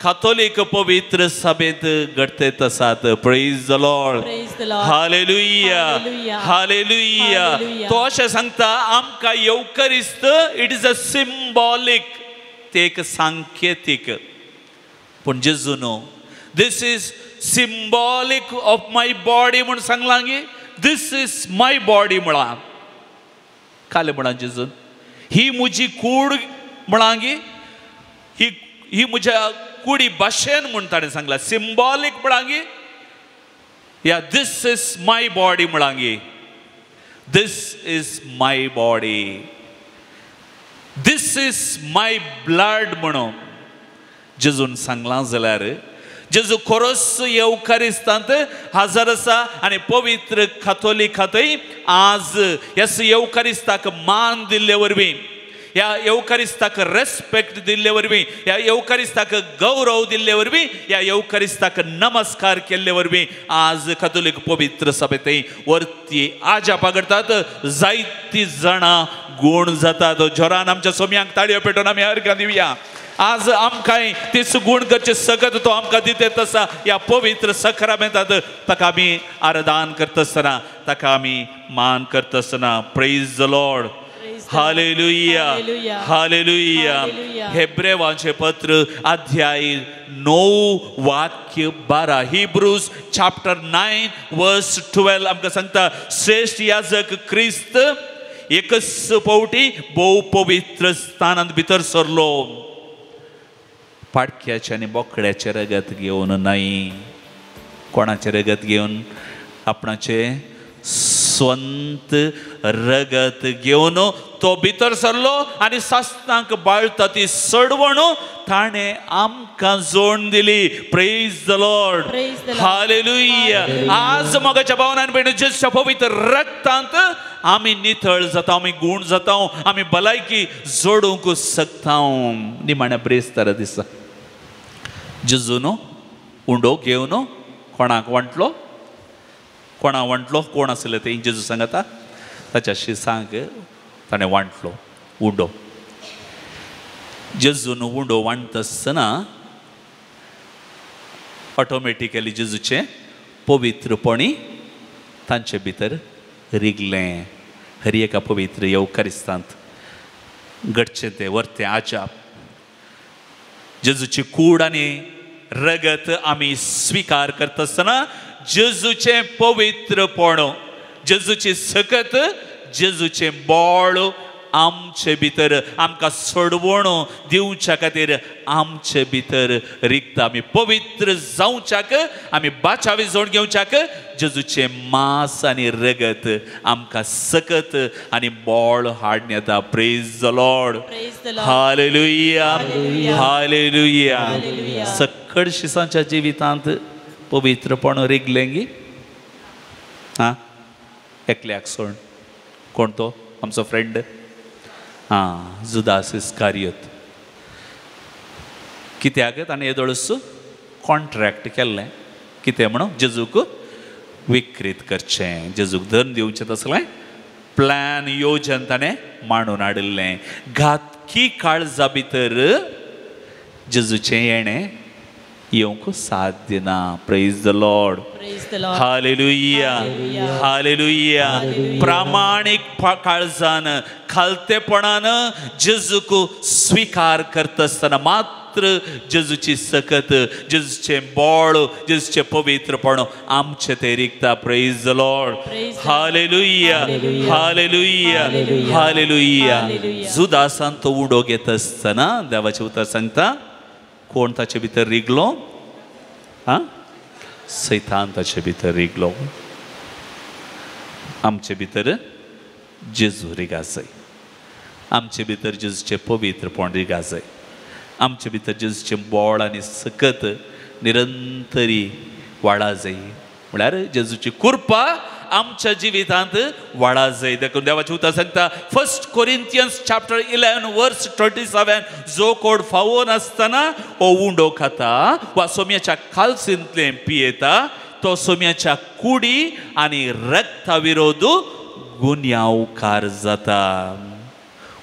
काथोलीक पवित्र सभेंत घडतेत आसात. Praise the Lord. Hallelujah, hallelujah. तो अशें सांगता आमकां येवखरिस्त it is a symbolic, ते एक सांकेतीक. पूण जेजू न्हू, this is symbolic of my body म्हूण सांगलां गी, this is my body म्हळां. कालें म्हळां जेजून, ही म्हजी कूड म्हळां गी, ही ही म्हज्या कुडी भाशेन म्हूण ताणें सांगलां. सिंबॉलीक म्हळां गी, या this is my body म्हळां गी, this is my body, this is my blood म्हणून जेजून सांगलां जाल्यार जेजू खरोच येवकारिस्तांत हजर आसा. आनी पवित्र काथोलिकांतय आज ह्या येवकारिस्ताक मान दिल्ले वरवीं, ह्या येवकारिस्ताक रेस्पेक्ट दिल्ले वरवीं, ह्या येवकारिस्ताक गौरव दिल्ले वरवीं, ह्या येवकारिस्ताक नमस्कार केल्ले वरवीं आज काथोलीक पवित्र सभेंतय वरती आजापां घडटात. जायतीं जाणां गूण जातात. जोरान आमच्या सोम्यांक ताळयो पेटोवन आमी अर्घां दिवया. आज आमकां तीच गूण करचे सगत तो आमकां दितेत आसा. ह्या पवित्र सक्रामेंतात ताका आमी आराधन करता आसतना, ताका आमी मान करता आसतना. Praise the Lord. Hallelujah, hallelujah. हेब्रेवांचें पत्र अध्याय 9 वाक्य 12, हिब्रूज चॅप्टर 9 वर्स 12 आमकां सांगता, श्रेश्ठ याजक क्रिस्त एकच फावटी भोव पवित्र स्थानांत भितर सरलो, पाडक्याचें आनी बोकड्याचें रगत घेवन न्हय. कोणाचें रगत घेवन? आपणाचें स्वंत रगत घेवन तो भितर सरलो आनी सासणाक बाळता ती सडवण ताणें आमकां जोड दिली. Praise the Lord. Hallelujah. आज मोगाच्या भावनान भयणी जेजूच्या पवित्र रक्तांत आमी नितळ जाता, आमी गूण जाता, आमी भलायकी जोडूंक शकता. निमाण्या ब्रेस्तारा दिसा जेजून उंडो घेवन कोणाक वांटलो? कोणा वांटलो? कोण आसलें तें जेजू सांगता ताच्याशी सांग, ताणें वांटलो उंडो. जेजून उंडो वांटता आसतना ऑटोमॅटिकली जेजूचें पवित्रपणी तांचे भितर रिगलें. हर एका पवित्र येवकारिस्तांत घडचें तें वरतें आजाप. जेजूची कूड आनी रगत आमी स्विकार करता आसतना जेजूचें पवित्रपण, जेजूची सकत, जेजूचें बळ आमचे भितर आमकां सोडवण दिवच्या खातीर आमचे भितर रिगता. आमी पवित्र जावच्याक, आमी बाचावी जोड घेवच्याक जेजूचें मांस आनी रगत आमकां सकत आनी बळ हाडून येता. Praise the Lord. Hallelujah, hallelujah. सकड शिसांच्या जिवितांत पवित्रपण रिगलें गी आं एकल्याक सोड. कोण तो? आमचो फ्रेंड आं जुदास इस्कारियोत. कित्याक ताणें येदोळस कॉन्ट्रॅक्ट केल्लें कितें म्हणून जेजूक विक्रीत करचें, जेजूक धन दिवचें तसलें प्लॅन योजन ताणें मांडून हाडिल्लें. घातकी काळजा भितर जेजूचें येणें येवंक साध्य ना. Praise the Lord. Hallelujah, hallelujah. प्रामाणीक काळजान खालतेपणान जेजूक स्विकार करता आसतना मात्र जेजूची सकत, जेजूचें बळ, जेजूचें पवित्रपण आमचें तें रिगता. Praise the Lord. Hallelujah, hallelujah, hallelujah. जुदासान तो उडो घेता आसतना देवाचें उतर सांगता कोण ताचे भितर रिगलो? आं सैतान ताचे भितर रिगलो. आमचे भितर जेजू रिगा जाय, आमचे भितर जेजूचें पवित्रपण रिगा जाय, आमचे भितर जेजूचें बळ आनी सकत निरंतरी वाडा जाय. म्हळ्यार जेजूची कृपा आमच्या जिवितांत वाडा जाय. देखून देवाचें उतर सांगता 1 Corinthians chapter 11 verse 27, जो कोण फावो नासतना हो उंडो खाता वा सोम्याच्या खालसींतलें पियेता तो सोम्याच्या कुडी आनी रक्ता विरोध गुन्यांवकार जाता.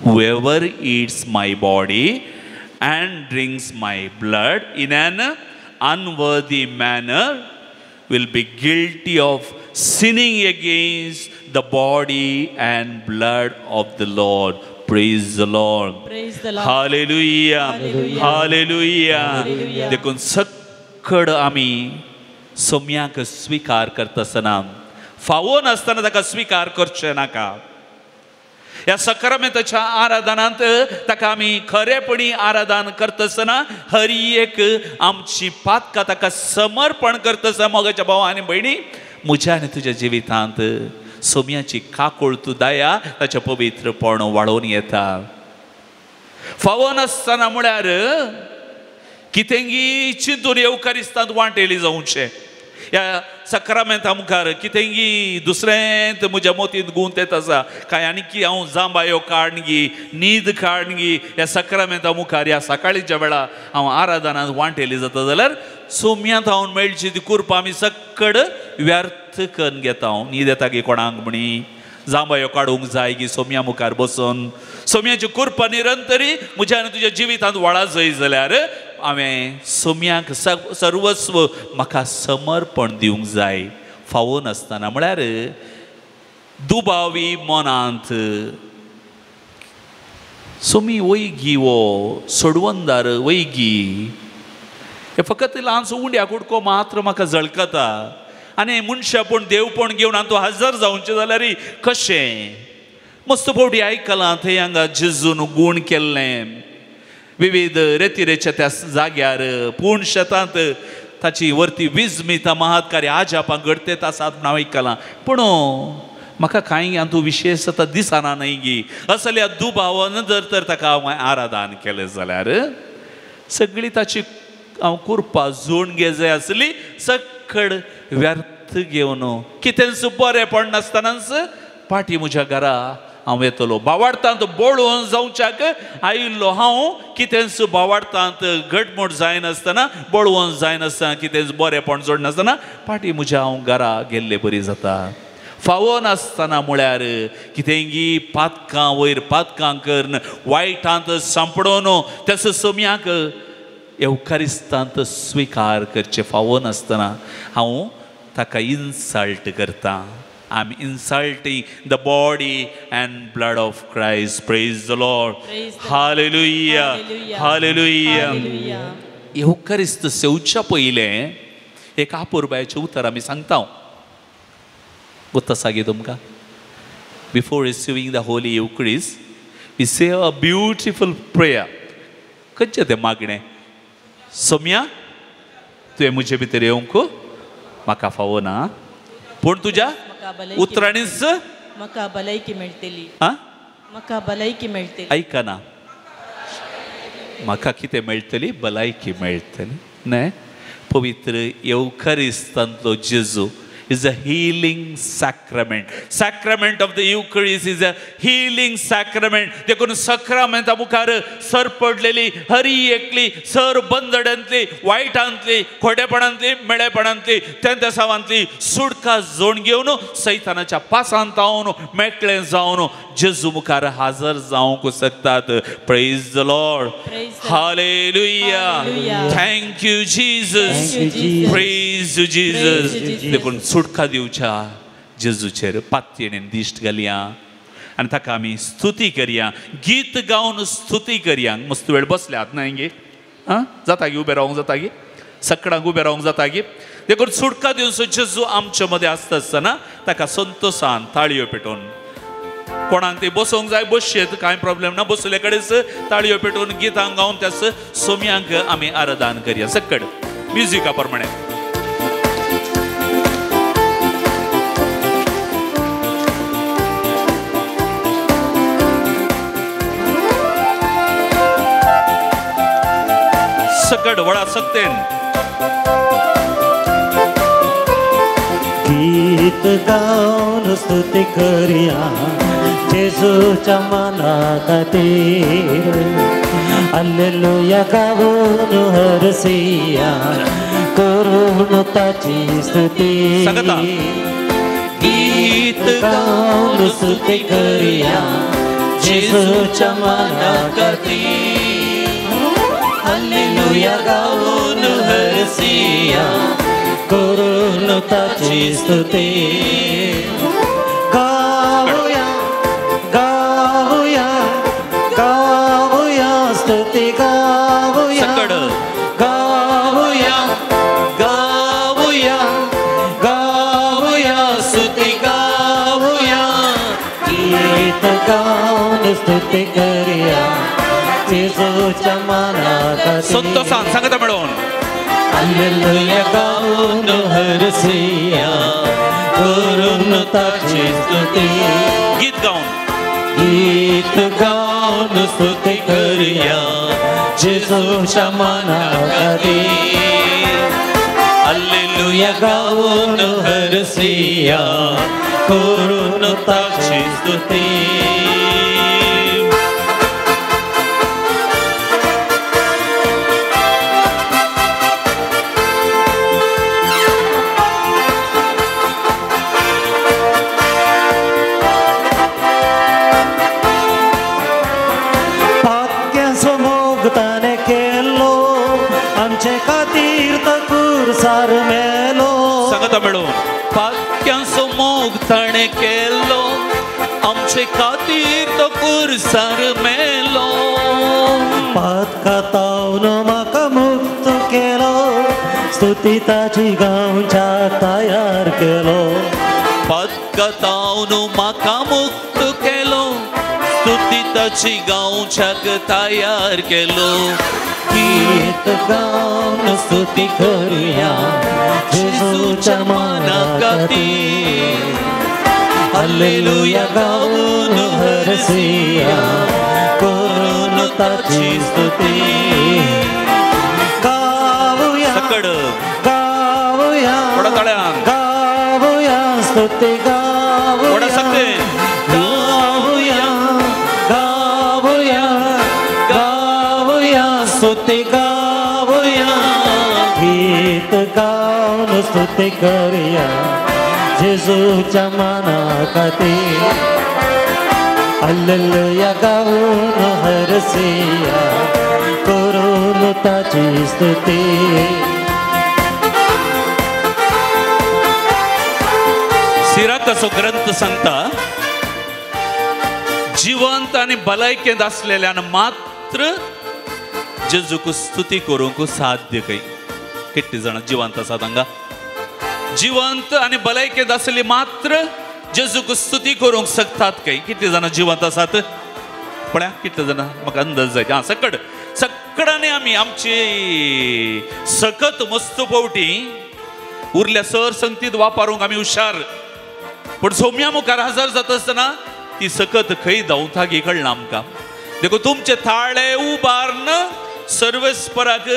Whoever eats my body and drinks my blood in an unworthy manner will be guilty of sinning against the body and blood of the Lord. Praise the Lord. Praise the Lord. Hallelujah. Hallelujah. देखून सक्कड आमी सोम्याक स्वीकार करतासना फावो नासतना ताका स्वीकार करचें नाका. ह्या सक्रामेंताच्या आराधनांत ताका आमी खरेपणी आराधन करतासना हर एक आमची पातकां ताका समर्पण करतासना मोगाच्या भाव आनी भयणी म्हज्या आनी तुज्या जिवितांत सोम्याची काकूळ तूं दया ताचें पवित्रपण वाडोवन येता. फावो नासतना म्हळ्यार कितेंगी चिंतून येवकारिस्तांत वांटेली जावचें. ह्या सक्रामेंता मुखार कितेंगी दुसरेंत म्हज्या मोतींत गुंतेत आसा काय आनी की हांव जांबायो काडगी न्हीद काडगी ह्या सक्रामेंता मुखार ह्या सकाळीच्या वेळा हांव आराधनांत वांटेली जाता जाल्यार सोम्यांत हांव मेळची ती कृपा आमी सक्कड व्यर्थ करून घेता. हांव न्हीद येता गी कोणाक म्हणी जांबायो काडूंक जाय गी सोम्या मुखार बसून सोम्याची कृपा निरंतरी म्हज्या आनी तुज्या जिवितांत वाडा जाय जाल्यार हांवें सोम्याक सर्वस्व म्हाका समर्पण दिवंक जाय. फावो नासतना म्हळ्यार दुबावी मनांत सोमी वैगी वो सोडवंदार वैगी हे फकत ल्हानसो उंड्या कुडको मात्र म्हाका झळकता आनी मनशापण देवपण घेवन हांव तो हजर जावचें जाल्यार कशें मस्त फावटी आयकलां थंय हांगा जेजून गूण केल्लें विविध रेतिरेच्या त्या जाग्यार पूण शेतांत ताची वरती विजमिता महात्कार्य आजापां घडतेत आसात म्हूण हांव आयकलां. पूण म्हाका कांय हातूंत विशेश आतां दिसना न्हय गी असल्या दुबावान जर तर ताका हांव आराधन केलें जाल्यार सगळी ताची हांव कृपा जोड घे जाय आसली सक्कड व्यर्थ घेवन कितेंच बरें पडनासतनाच पाटी म्हज्या घरा हांव येतलो. बावाडतांत बोळून जावच्याक आयिल्लो हांव कितेंच बावाडतांत घटमूट जायनासतना बळवंत जायनासतना कितेंच बरेंपण जोडनासतना पाटी म्हज्या हांव घरा गेल्ले बरी जाता. फावो नासतना म्हळ्यार कितेंगी पातकां वयर पातकां करून वायटांत सांपडोवन तेसो सोम्याक येवकारिस्तांत स्विकार करचें फावो नासतना हांव ताका इन्सल्ट करता. I am insulting the body and blood of Christ. Praise the Lord. Hallelujah. Hallelujah. येवकारिस्त सेवच्या पयलें एक आपुरबायेचें उतर आमी सांगता. गोत्ता सागी तुमकां. Before receiving the Holy Eucharist, We say a beautiful prayer. खंयचें तें मागणें? सोम्या तुवें म्हजे भितर येवंक म्हाका फावो ना, पूण तुज्या उतरांनीच म्हाका भलायकी मेळटली. म्हाका भलायकी मेळटली. आयकना, म्हाका कितें मेळटली? भलायकी मेळटली. न्हय? पवित्र येवखरिस्तांतलो जेजू is a healing sacrament. Sacrament of the Eucharist is a healing sacrament. देखून सक्रामेंता मुखार सर पडलेली हरी एकली सर बंदड्यांतली वायटांतली खोटेपणांतली मेळेपणांतली तेंतेसावांतली सुटका जोण घेवन सैतानाच्या पासांत जावन मेकळें जावन जेजू मुखार हाजर जावंक शकतात. Praise the Lord. Hallelujah. Thank you Jesus. Praise you Jesus. देखून सुटका दिवच्या जेजूचेर पातयेन दिश्ट घालया आनी ताका आमी स्तुती करया, गीत गावन स्तुती करया. मस्त वेळ बसल्यात न्हय गे? आं, जाता गी उबें रावंक जाता गी? सकडांक उबें रावंक जाता गी? देखून सुटका दिवचो जेजू आमचे मदें आसता आसतना ताका संतोसान ताळयो पेटोवन, कोणाक ते बसोवंक जाय बसयेत, कांय प्रॉब्लेम ना, बसले कडेच ताळयो पेटोवन गितां गावन त्या सोम्यांक आमी आराधन करया. सकड म्युजिका प्रमाणे. सकड वडा सकतेन गीत गाऊन स्तुती करया जेजूच्या माना खातीर. हालेलुया गाऊन हरसिया करून ताची स्तुती. गीत गाऊन स्तुती करया जेजूच्या माना खातीर. हालेलुया गाऊन हरसिया करून ताची स्तुती. गाऊया गाऊया गाऊया स्तुती गाऊया गाऊया गाऊया गाऊया स्तुती गाऊया. गीत गाऊन स्तुती करया जेजूच्या माना खातीर. संतोषान सांगता म्हणून हालेलुया गाऊन हरसिया करून ताची स्तुती. गीत गाऊन गीत गाऊन स्तुती करया जेजूच्या माना खातीर. हालेलुया गाऊन हरसिया करून ताची स्तुती. पाक्यांचो मोग ताणें केलो आमचे खातीर तो कुर्सार मेलो. पातकातावन म्हाका मुक्त केलो स्तुती ताची गावच्या तयार केलो. पातकातावन म्हाका मुक्त केलो स्तुती ताची गावच्याक तयार केलो. गीत गाऊन स्तुती करया जेजूच्या माना खातीर. हालेलुया गाऊन हरसिया करून ताची स्तुती. गाऊया गाऊया गाऊया स्तुती गाऊया गाऊया गाऊया गाऊया स्तुती गाऊया. गीत गाऊन स्तुती करया जेजूच्या माना खातीर. हालेलुया गाऊन हरसिया करून ताची स्तुती. सिराकाचो ग्रंथ सांगता जिवंत आनी भलायकेंत आसलेल्यान मात्र जेजूक स्तुती करूंक साध्य खंय. कितली जाणां जिवंत आसात हांगा? जिवंत आनी भलायकेंत आसली मात्र जेजूक स्तुती करूंक शकतात खंय. कितली जाणां जिवंत आसात? पळया कितले जाणां म्हाका अंदाज जाय. आं, सकड सकडांनी आमी आमची सकत मस्त पावटी उरल्या सर संगतीत वापरूंक आमी हुशार, पूण सोम्या मुखार हजर जाता आसतना ती सकत खंय धांवता गी कळना आमकां. देखून तुमचे थाळे उबारून सर्वेस्पराक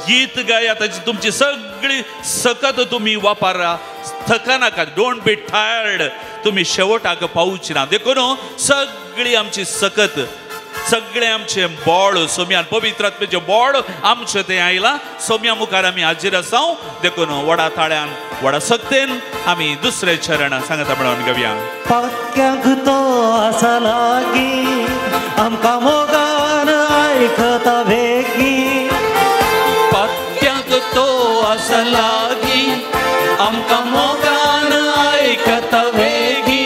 गीत गाया, ताची तुमची सगळी सकत तुमी वापरा, थकनाका, don't be tired, तुमी शेवटाक पावची ना. देखून सगळी आमची सकत, सगळें आमचें बोळ सोम्यान पवित्र आत्म्याचें बोळ आमचें तें आयलां. सोम्या मुखार आमी हाजीर आसा. देखून व्हडा ताळ्यान व्हडा सक्तेन आमी दुसरें चरण सांगता म्हणून गावया. पाक्यांक तो आसा लागीं, आमकां मोगान आयकता वेगीं. पाक्यांक तो आसा लागीं, आमकां मोगान आयकता वेगीं.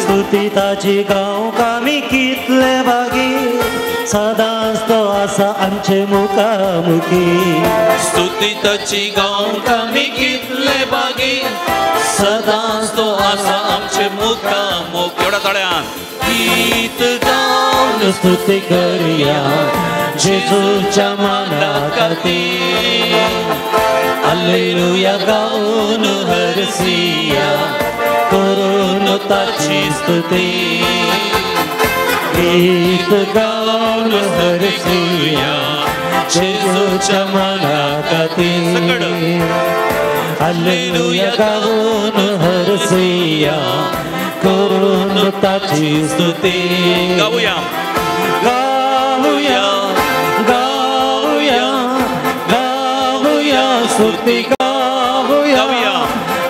स्तुती ताची गावंक आमी कितले बागी, सदांच तो आसा आमचे मुखामुखी. स्तुती ताची गावंक आमी कितले बागी, सदांच तो आसा आमचे मुखामुखी. एवढ्या ताळ्यान गीत गावन स्तुती करया जेजूच्या माना खातीर. हालेलुया गावन हरसिया, करून ताची स्तुती. गीत गावन हरसिया जेजूच्या माना खातीर. हालेलुया गावन हरसिया, करून ताची स्तुती. गावया गावया गावया गावया स्तुती गावया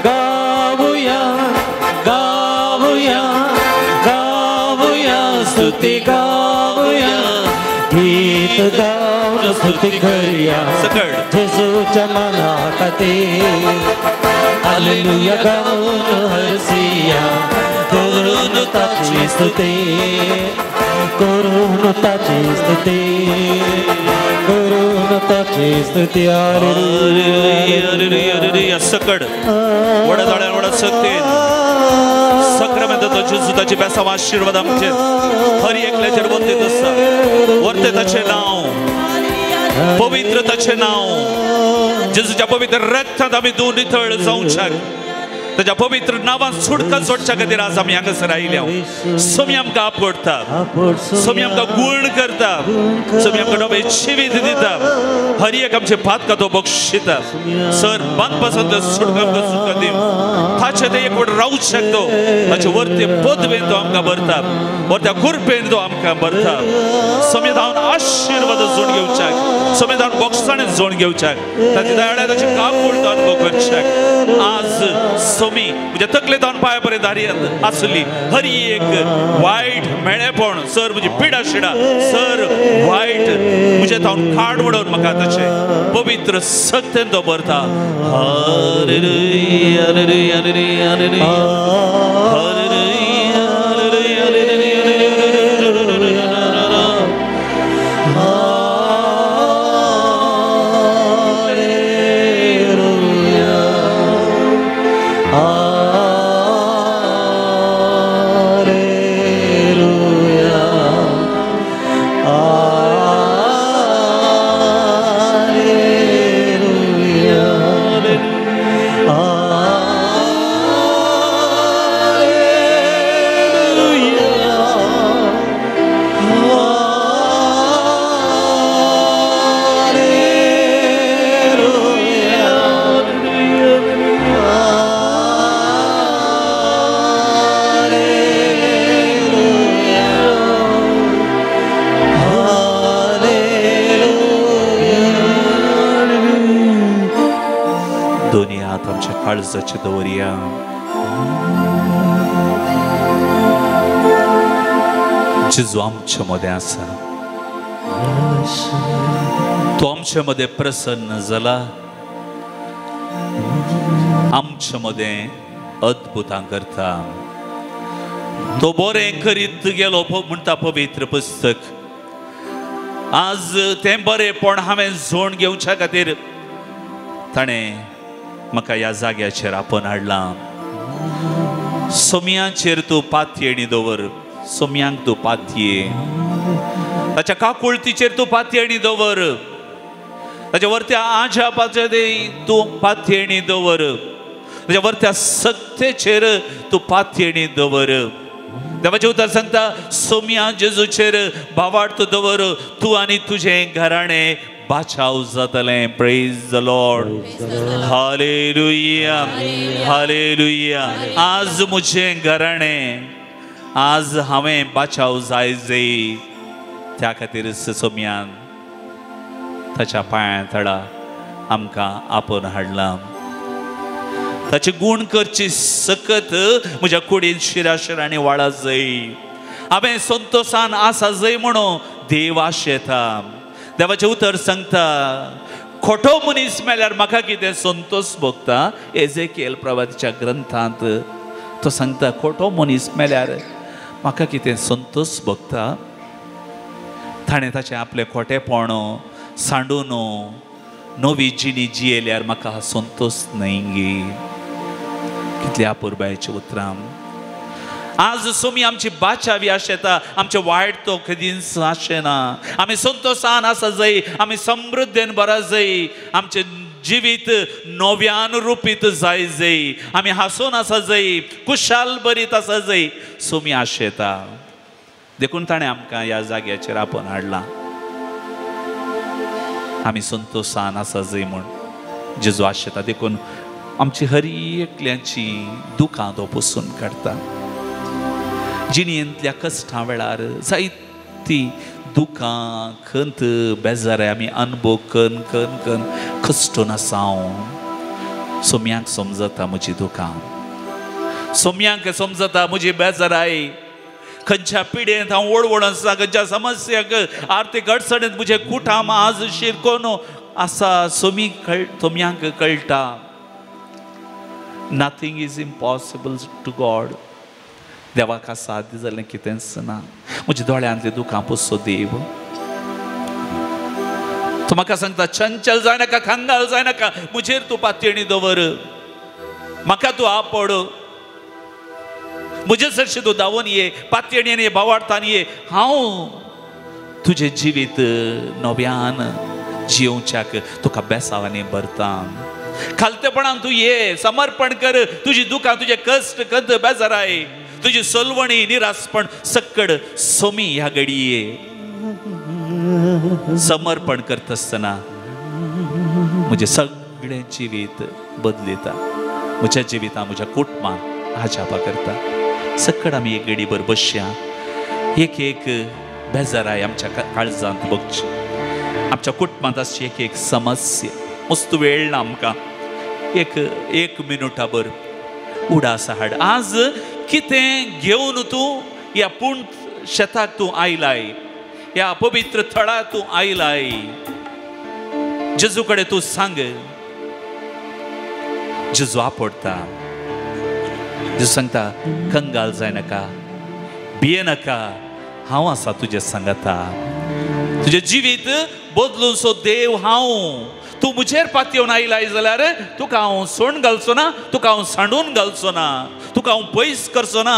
गावया गावया गावया स्तुती गावया. गीत गावन स्तुती करया जेजूच्या माना खातीर. हालेलुया गावन हरसिया, करून ताची स्तुती, करून ताची स्तुती, करून ताची स्तुती. हालेलुया. सकड व्हडा ताळ्यान व्हडा सक्तेन सक्रामेंताचो जेजू ताची बेसांव आशिर्वाद आमचेर हर एकल्याचेर वरतेत आसा. वरते ताचें नांव, पवित्र ताचें नांव. जेजूच्या पवित्र रक्तांत आमी धुवन नितळ जावच्याक, ताच्या पवित्र नांवान सुटका सोडच्या खातीर आज आमी हांगासर आयल्या. सोमी आमकां आपडटा, सोमी आमकां गुण करता, सोमी आमकां नवें जिवीत दिता. हर एक आमचे पातकां तो बक्षिता. सर बांदपासांतल्या सुटका आमकां सुटका दी. ताचे ते एक वट रावूंक शकतो, ताचे वरते पदवेन तो आमकां भरता, वरत्या कृपेन तो आमकां भरता. सोमी धांवन आशिर्वाद जोड घेवच्याक, सोमी धांवन बक्षाणे जोड घेवच्याक, ताचे दयाळे ताचे काकूळ तो अनुभव करच्याक. आज सोमी म्हज्या तकले धावन पांया पर्यंत हरी आसली हर एक वायट मेळेपण सर म्हजी पिडा शिडा सर वायट म्हजे धावन काड उडोवन म्हाका ताचें पवित्र सक्तेन तो भरता. हालेलुया हालेलुया हालेलुया हालेलुया हालेलुया हालेलुया. काळजाचे दवरया. जेजू आमचे मदें आसा, तो आमचे मदें प्रसन्न जाला, आमचे मदें अद्भुतां करता. तो बरें करीत गेलो म्हणटा पवित्र पुस्तक. आज तें बरेंपण हांवें जोड घेवच्या खातीर ताणें म्हाका ह्या जाग्याचेर आपोवन हाडलां. सोमयाचेर तूं पातयेणी दवर, सोम्यांक तूं पातये, ताच्या काकुळतीचेर तूं पातयेणी दवर, ताच्या वरत्या आजापाचेर तूं पातयेणी दवर, ताच्या वरत्या सक्तेचेर तूं पातयेणी दवर. देवाचें उतर सांगता सोम्या जेजूचेर भावार्थ दवर, तूं आनी तुजें घराणें बाचाव जातलें. Praise the Lord. Hallelujah, hallelujah. आज म्हजें घराणें, आज हांवें बाचाव जाय जाय, त्या खातीर सोम्यान ताच्या पांयां तळा आमकां आपोवन हाडलां. ताचे गूण करची सकत म्हज्या कुडीन शिराशिरांनी वाडा जाय. हांवें संतोशान आसा जाय म्हणून देव आशेता. देवाचें उतर सांगता खोटो मनीस मेल्यार म्हाका कितें संतोश भोगता. एजेकियल प्रवादीच्या ग्रंथांत तो सांगता खोटो मनीस मेल्यार म्हाका कितें संतोश भोगता. ताणें ताचें आपलें खोटेपण सांडून नवी जिणी जियेल्यार म्हाका संतोश न्हय गे. कितल्या अपुरबायेचीं उतरां. आज सोमी आमची बाचावी आशेता, आमचें वायट तो केदींच आशेना. आमी संतोशान आसा जाय, आमी समृद्धेन बरा जाय, आमचें जिवीत नव्यान रुपीत जाय जाय, आमी हांसून आसा जाय, कुशाल बरीत आसा जाय. सोमी आशेता. देखून ताणें आमकां ह्या जाग्याचेर आपोवन हाडलां. आमी संतोशान आसा जाय म्हूण जेजू आशेता. देखून आमची हर एकल्याची दुखां तो पुसून काडटा. जिणेंतल्या कश्टां वेळार जायती दुखां, खंत, बेजाराय आमी अनुभव कन कन कन कश्टून आसा. हांव सोम्यांक समजता म्हजी दुखां, सोम्यांक समजता म्हजी बेजाराय. खंयच्या पिडेंत हांव ओडवण आसा, खंयच्या समस्याक, आर्थीक अडचणींत म्हजें कुटाम आज शिरकोन आसा. सोमी सोम्यांक कळटा. Nothing is impossible to God. देवाक साध्य जालें कितेंच ना. म्हज्या दोळ्यांतलीं दुखां पुसो देव. तूं म्हाका सांगता चंचल जायनाका, खंगाल जायनाका, म्हजेर तूं पातयेणी दवर, म्हाका तूं आपड, म्हजे सरशी तूं धांवून ये, पातयेणेन ये, भावार्थान ये. हांव तुजें जिवीत नव्यान जियोवच्याक तुका बेसावांनी भरता. खालतेपणान तूं ये, समर्पण कर. तुजी दुखां, तुजे कश्ट, खंत, बेजाराय, तुजी सलवणी, निरासपण सक्कड सोमी ह्या घडये समर्पण करता आसतना म्हजें सगळें जिवीत बदलिता. म्हज्या जिवितां, म्हज्या कुटुंबान आजापा करता. सक्कड आमी एक घडीभर बसया, एक एक बेजाराय आमच्या काळजांत बगची, आमच्या कुटुंबांत आसची एक एक समस्या. मस्त वेळ ना आमकां, एक एक मिनुटाभर उडास हाड. आज कितें घेवन तूं ह्या पूण शेताक तूं आयलाय, ह्या पवित्र थळाक तूं आयलाय, जेजू कडेन तूं सांग. जेजू आपडटा. जेजू सांगता कंगाल जायनाका, भियेनाका, हांव आसा तुजें सांगता. तुजें जिवीत बदलून सो देव हांव. तूं म्हजेर पातयेवन आयलाय जाल्यार तुका हांव सोण घालचो ना, तुका हांव सांडून घालचो ना, तुका हांव पयस करचो ना.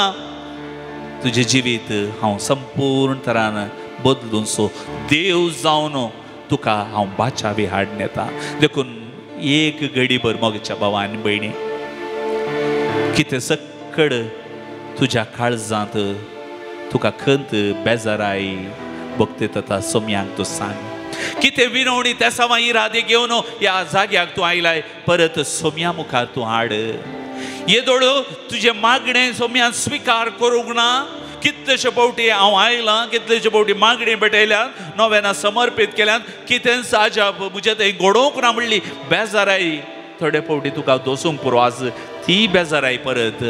तुजें जिवीत हांव संपूर्ण तरान बदलून सो देव जावन तुका हांव बाचावी हाडून येता. देखून एक घडीभर मोगच्या भावा आनी भयणी, कितें सक्कड तुज्या काळजांत तुका खंत, बेजाराय भोगते तता सोम्यांक तूं सांग. कितें विनवणी तेसावां इरादे घेवन ह्या जाग्याक तूं आयलाय, परत सोम्या मुखार तूं हाड. येदोळ तुजें मागणें सोम्यान स्विकार करूंक ना. कितलेशे फावटी हांव आयलां, कितलेशे फावटी मागणी भेटयल्यान, नव्यान समर्पीत केल्यान, कितेंच आजाप म्हजें थंय घडोवंक ना म्हणली बेजाराय थोडे फावटी तुका दोसूंक पुरो. आज ती बेजाराय परत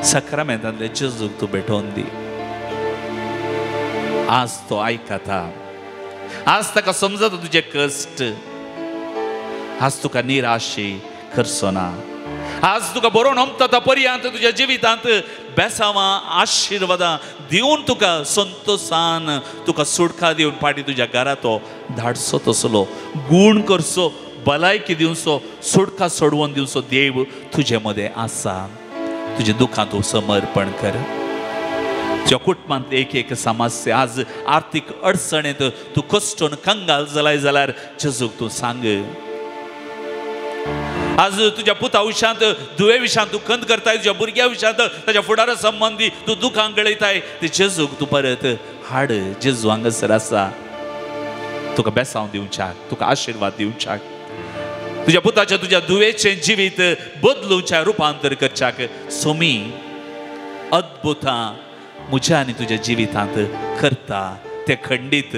साक्रामेंतांतले जेजूक तूं भेटोवन दी. आज तो आयकता, आज ताका समजता तुजे कश्ट, आज तुका निराशी करचो ना, आज तुका बरोवन अमता पर्यंत तुज्या जिवितांत बेसावां, आशिर्वादां दिवन तुका संतोशान तुका सुटका दिवन फाटीं तुज्या घरा तो धाडसो तसलो गूण करचो, भलायकी दिवचो, सुटका सोडवून दिवचो देव तुजे मदें आसा. तुजे दुखां तूं समर्पण कर. तुज्या कुटुंबांतली एक एक समस्या, आज आर्थीक अडचणेंत तूं कश्टून कंगाल जालाय जाल्यार जेजूक तूं सांग. आज तुज्या पुता विशांत, धुवे विशांत तूं खंत करताय, तुज्या भुरग्या विशांत, ताच्या फुडारा संबंदी तूं दुखां गळयताय, ते जेजूक तूं परत हाड. जेजू हांगासर आसा, तुका बेसांव दिवच्याक, तुका आशिर्वाद दिवच्याक, तुज्या पुताच्या तुज्या धुवेचें जिवीत बदलुच्या, रुपांतर करच्याक सोमी अद्भुतां म्हज्या आनी तुज्या जिवितांत करता. ते खंडीत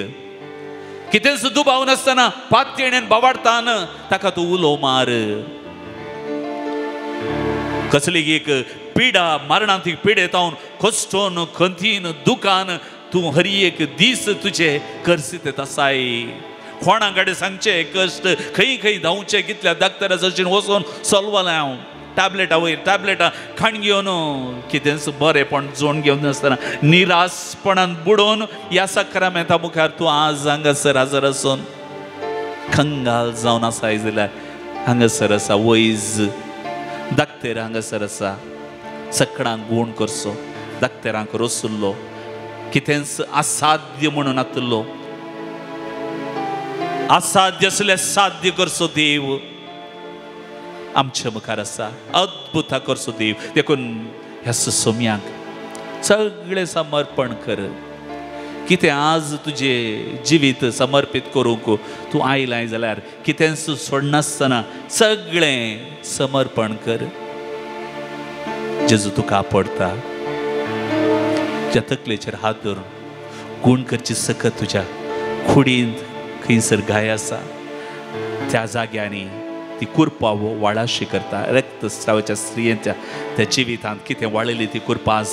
कितेंच दुबाव नासतना पातयेन बावाडतान ताका तूं उलो मार. कसली एक पिडा मरणांत पिडेतावन कश्टोन खंतीन दुकान तूं हर एक दीस तुजे करसीत आसाय. कोणा कडेन सांगचें कश्ट, खंय खंय धांवचें, कितल्या डाक्टरा जशीन वचून सोल्वलें हांव, टॅबलेटां वयर टॅबलेटां खाण घेवन कितेंच बरेंपण जोण घेवन नासतना निराशपणान बुडोवन ह्या सक्रामेंता मुखार तूं आज हांगासर हाजर आसून कंगाल जावन आसाय जाल्यार हांगासर आसा वैज, डाक्टर हांगासर आसा, सकडांक गूण करचो, डाक्टरांक रोसुल्लो, कितेंच असाध्य म्हणून नातलो, असाध्य आसल्यार साध्य करचो देव आमच्या मुखार आसा, अद्भुता करचो देव. देखून ह्या सोम्यांक सगळें समर्पण कर. कितें आज तुजें जिवीत समर्पीत करूंक तूं आयलाय जाल्यार कितेंच सोडनासतना सगळें समर्पण कर. जेजू तुका आपडता, तुज्या तकलेचेर हात धरून गूण करची सकत तुज्या कुडींत खंयसर घाय आसा त्या जाग्यांनी ती कुरपा वाळाशी करता. रक्तस्रावाच्या स्त्रियेच्या त्या जिवितांत कितें वाळयली ती कुरपा आज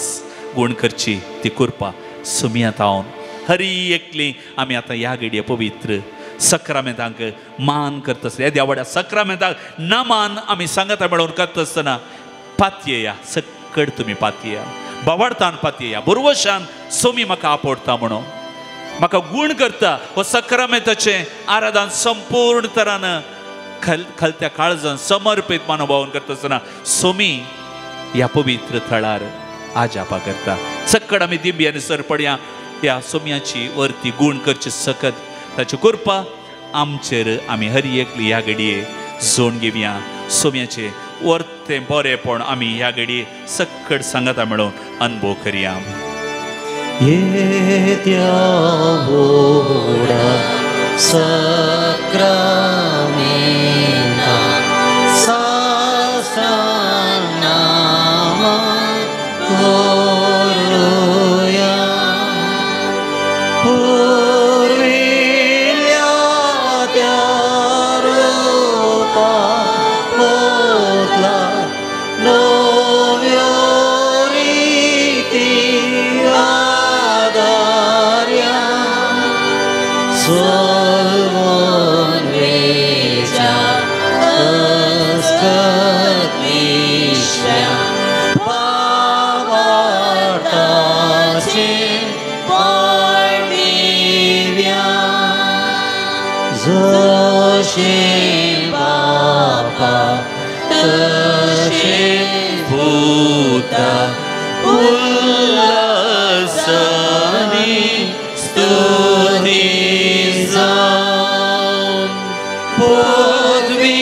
गूण करची ती कुरपा सुमयात हांव हरी एकली आमी आतां ह्या घडये पवित्र सक्रामेंतांक मान करता आसतना, ह्या देवाड्या सक्रामेंतांक नमान आमी सांगता मेळोवन करता आसतना पातयेया, सकड तुमी पातयेया, बावडतान पातयेया, बरवशान सोमी म्हाका आपडता म्हणून म्हाका गूण करता. हो सक्रामेंताचें आराधन संपूर्ण तरान खलत्या काळजान समर्पीत मनोभावन करता आसतना सोमी ह्या पवित्र थळार आजापा करता. सकड आमी दिंबी आनी सरपड्या ह्या सोम्याची वरती गूण करची सकत ताची कृपा आमचेर आमी हर एकली ह्या घडये जोड घेवया. सोम्याचे वरतें बरेंपण आमी ह्या घडये सकड सांगता मेळोवन अनुभव करया. येत्या व्हडा सक्रामेंता साष्टांग नमन करुया, पुर्विल्ल्या त्या रुपा बदला नव्यो रिती आदार्या, सोलवून वेच्या अस्कत विश्व्या भावार्थाचे दिव्या, जशें बापा तशें पुता उल्हासानी स्तुती जावं, पदवी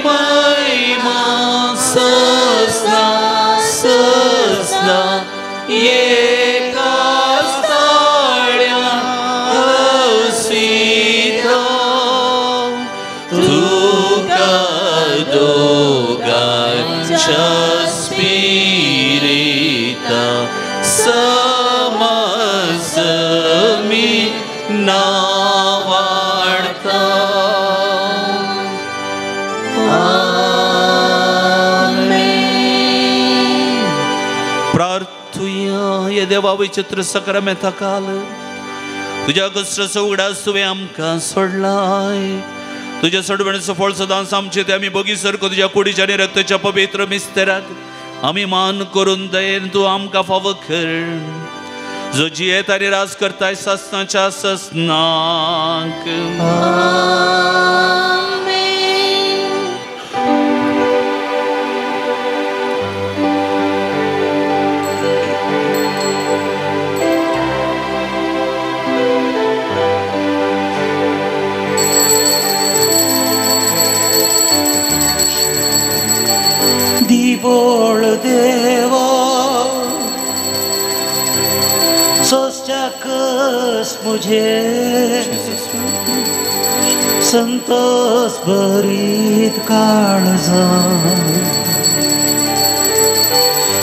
महिमा ससना ससना एकाच ताळ्या हौसिता, तुका दोगांच्या स्पिरिता समज मी नावाडता. आमेन. प्रार्थुया. हे देवा विचित्र सक्रामेंता काल तुज्या कश्टाचो उगडास तुवें आमकां सोडलाय. तुज्या सोडवणेचो फळ सदांच आमचें ते आमी बोगी सारको तुज्या कुडीच्या आनी रक्ताच्या पवित्र मिस्तेराक आमी मान करून दयेन तूं आमकां फावो कर, जो जियेत आनी राज करताय ससनाच्या ससनाक. आमेन. संकश्ट मुझे संतोष भरीत काळजा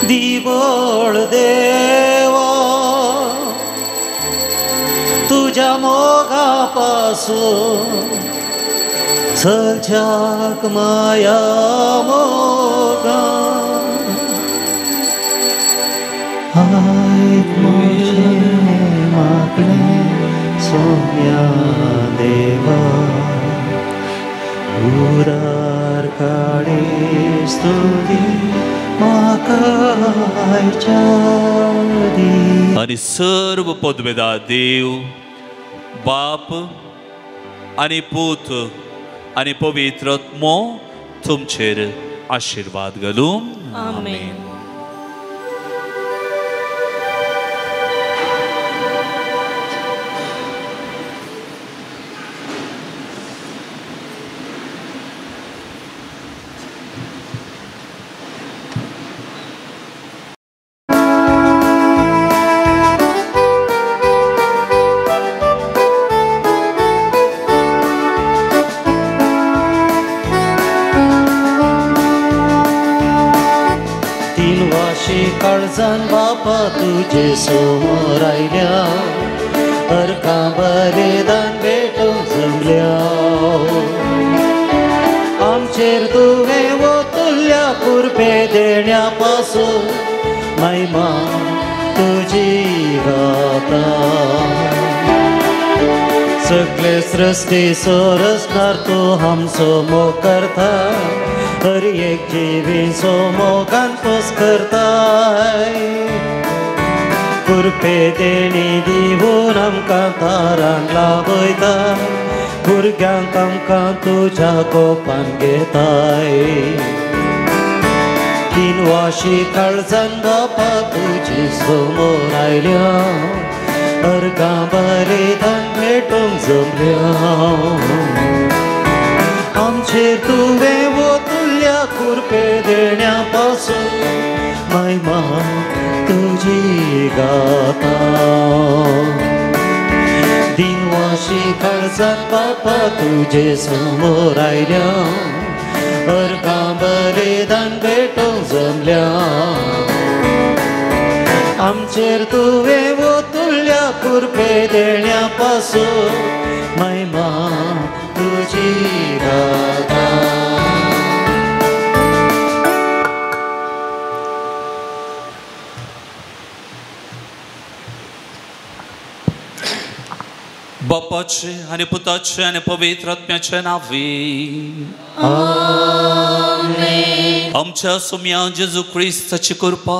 दिवळ देवा तुझ्या मोगापासून चलच्याक माया मोगा आयक म्हजें मागणें सोम्या देवा उदार काडीस तुजी म्हाका आयच्या दी. आनी सर्व पदवेदा देव बाप आनी पूत आनी पवित्र आत्मो तुमचेर आशिर्वाद घालूं. आमेन. काळजान बापा तुजे समोर आयल्या अर्कां बलिदान भेटूंक जमल्या आमचेर तुवें वतुल्ल्या कुरपे देण्या पासून महिमा तुजी गाता सगळे सृश्टी सोरसणार तूं आमचो मोग करता हर एक जिवीचो मोगान पोस करताय कुरपे देणी दिवन आमकां तारान लाभयता भुरग्यांक आमकां तुज्या कोपान घेताय तीन वाशी काळजान बापा तुजे समोर आयल्या अर्गां बलिदान भेटूंक जमल्या आमचेर तुवें वतुल्ल्या कुरपे देण्या पासून महिमा तुजी गाता दिनवाशी काळजान बापा तुजे समोर आयल्या अर्गां बलिदान भेटूंक जमल्या आमचेर तुवें वतुल्ल्या कुरपे देण्या पासून महिमा तुजी गाता. बापाचे आनी पुताचे आनी पवित्र आत्म्याचे नांवे आमेन. आमच्या सोम्या जेजू क्रिस्ताची कृपा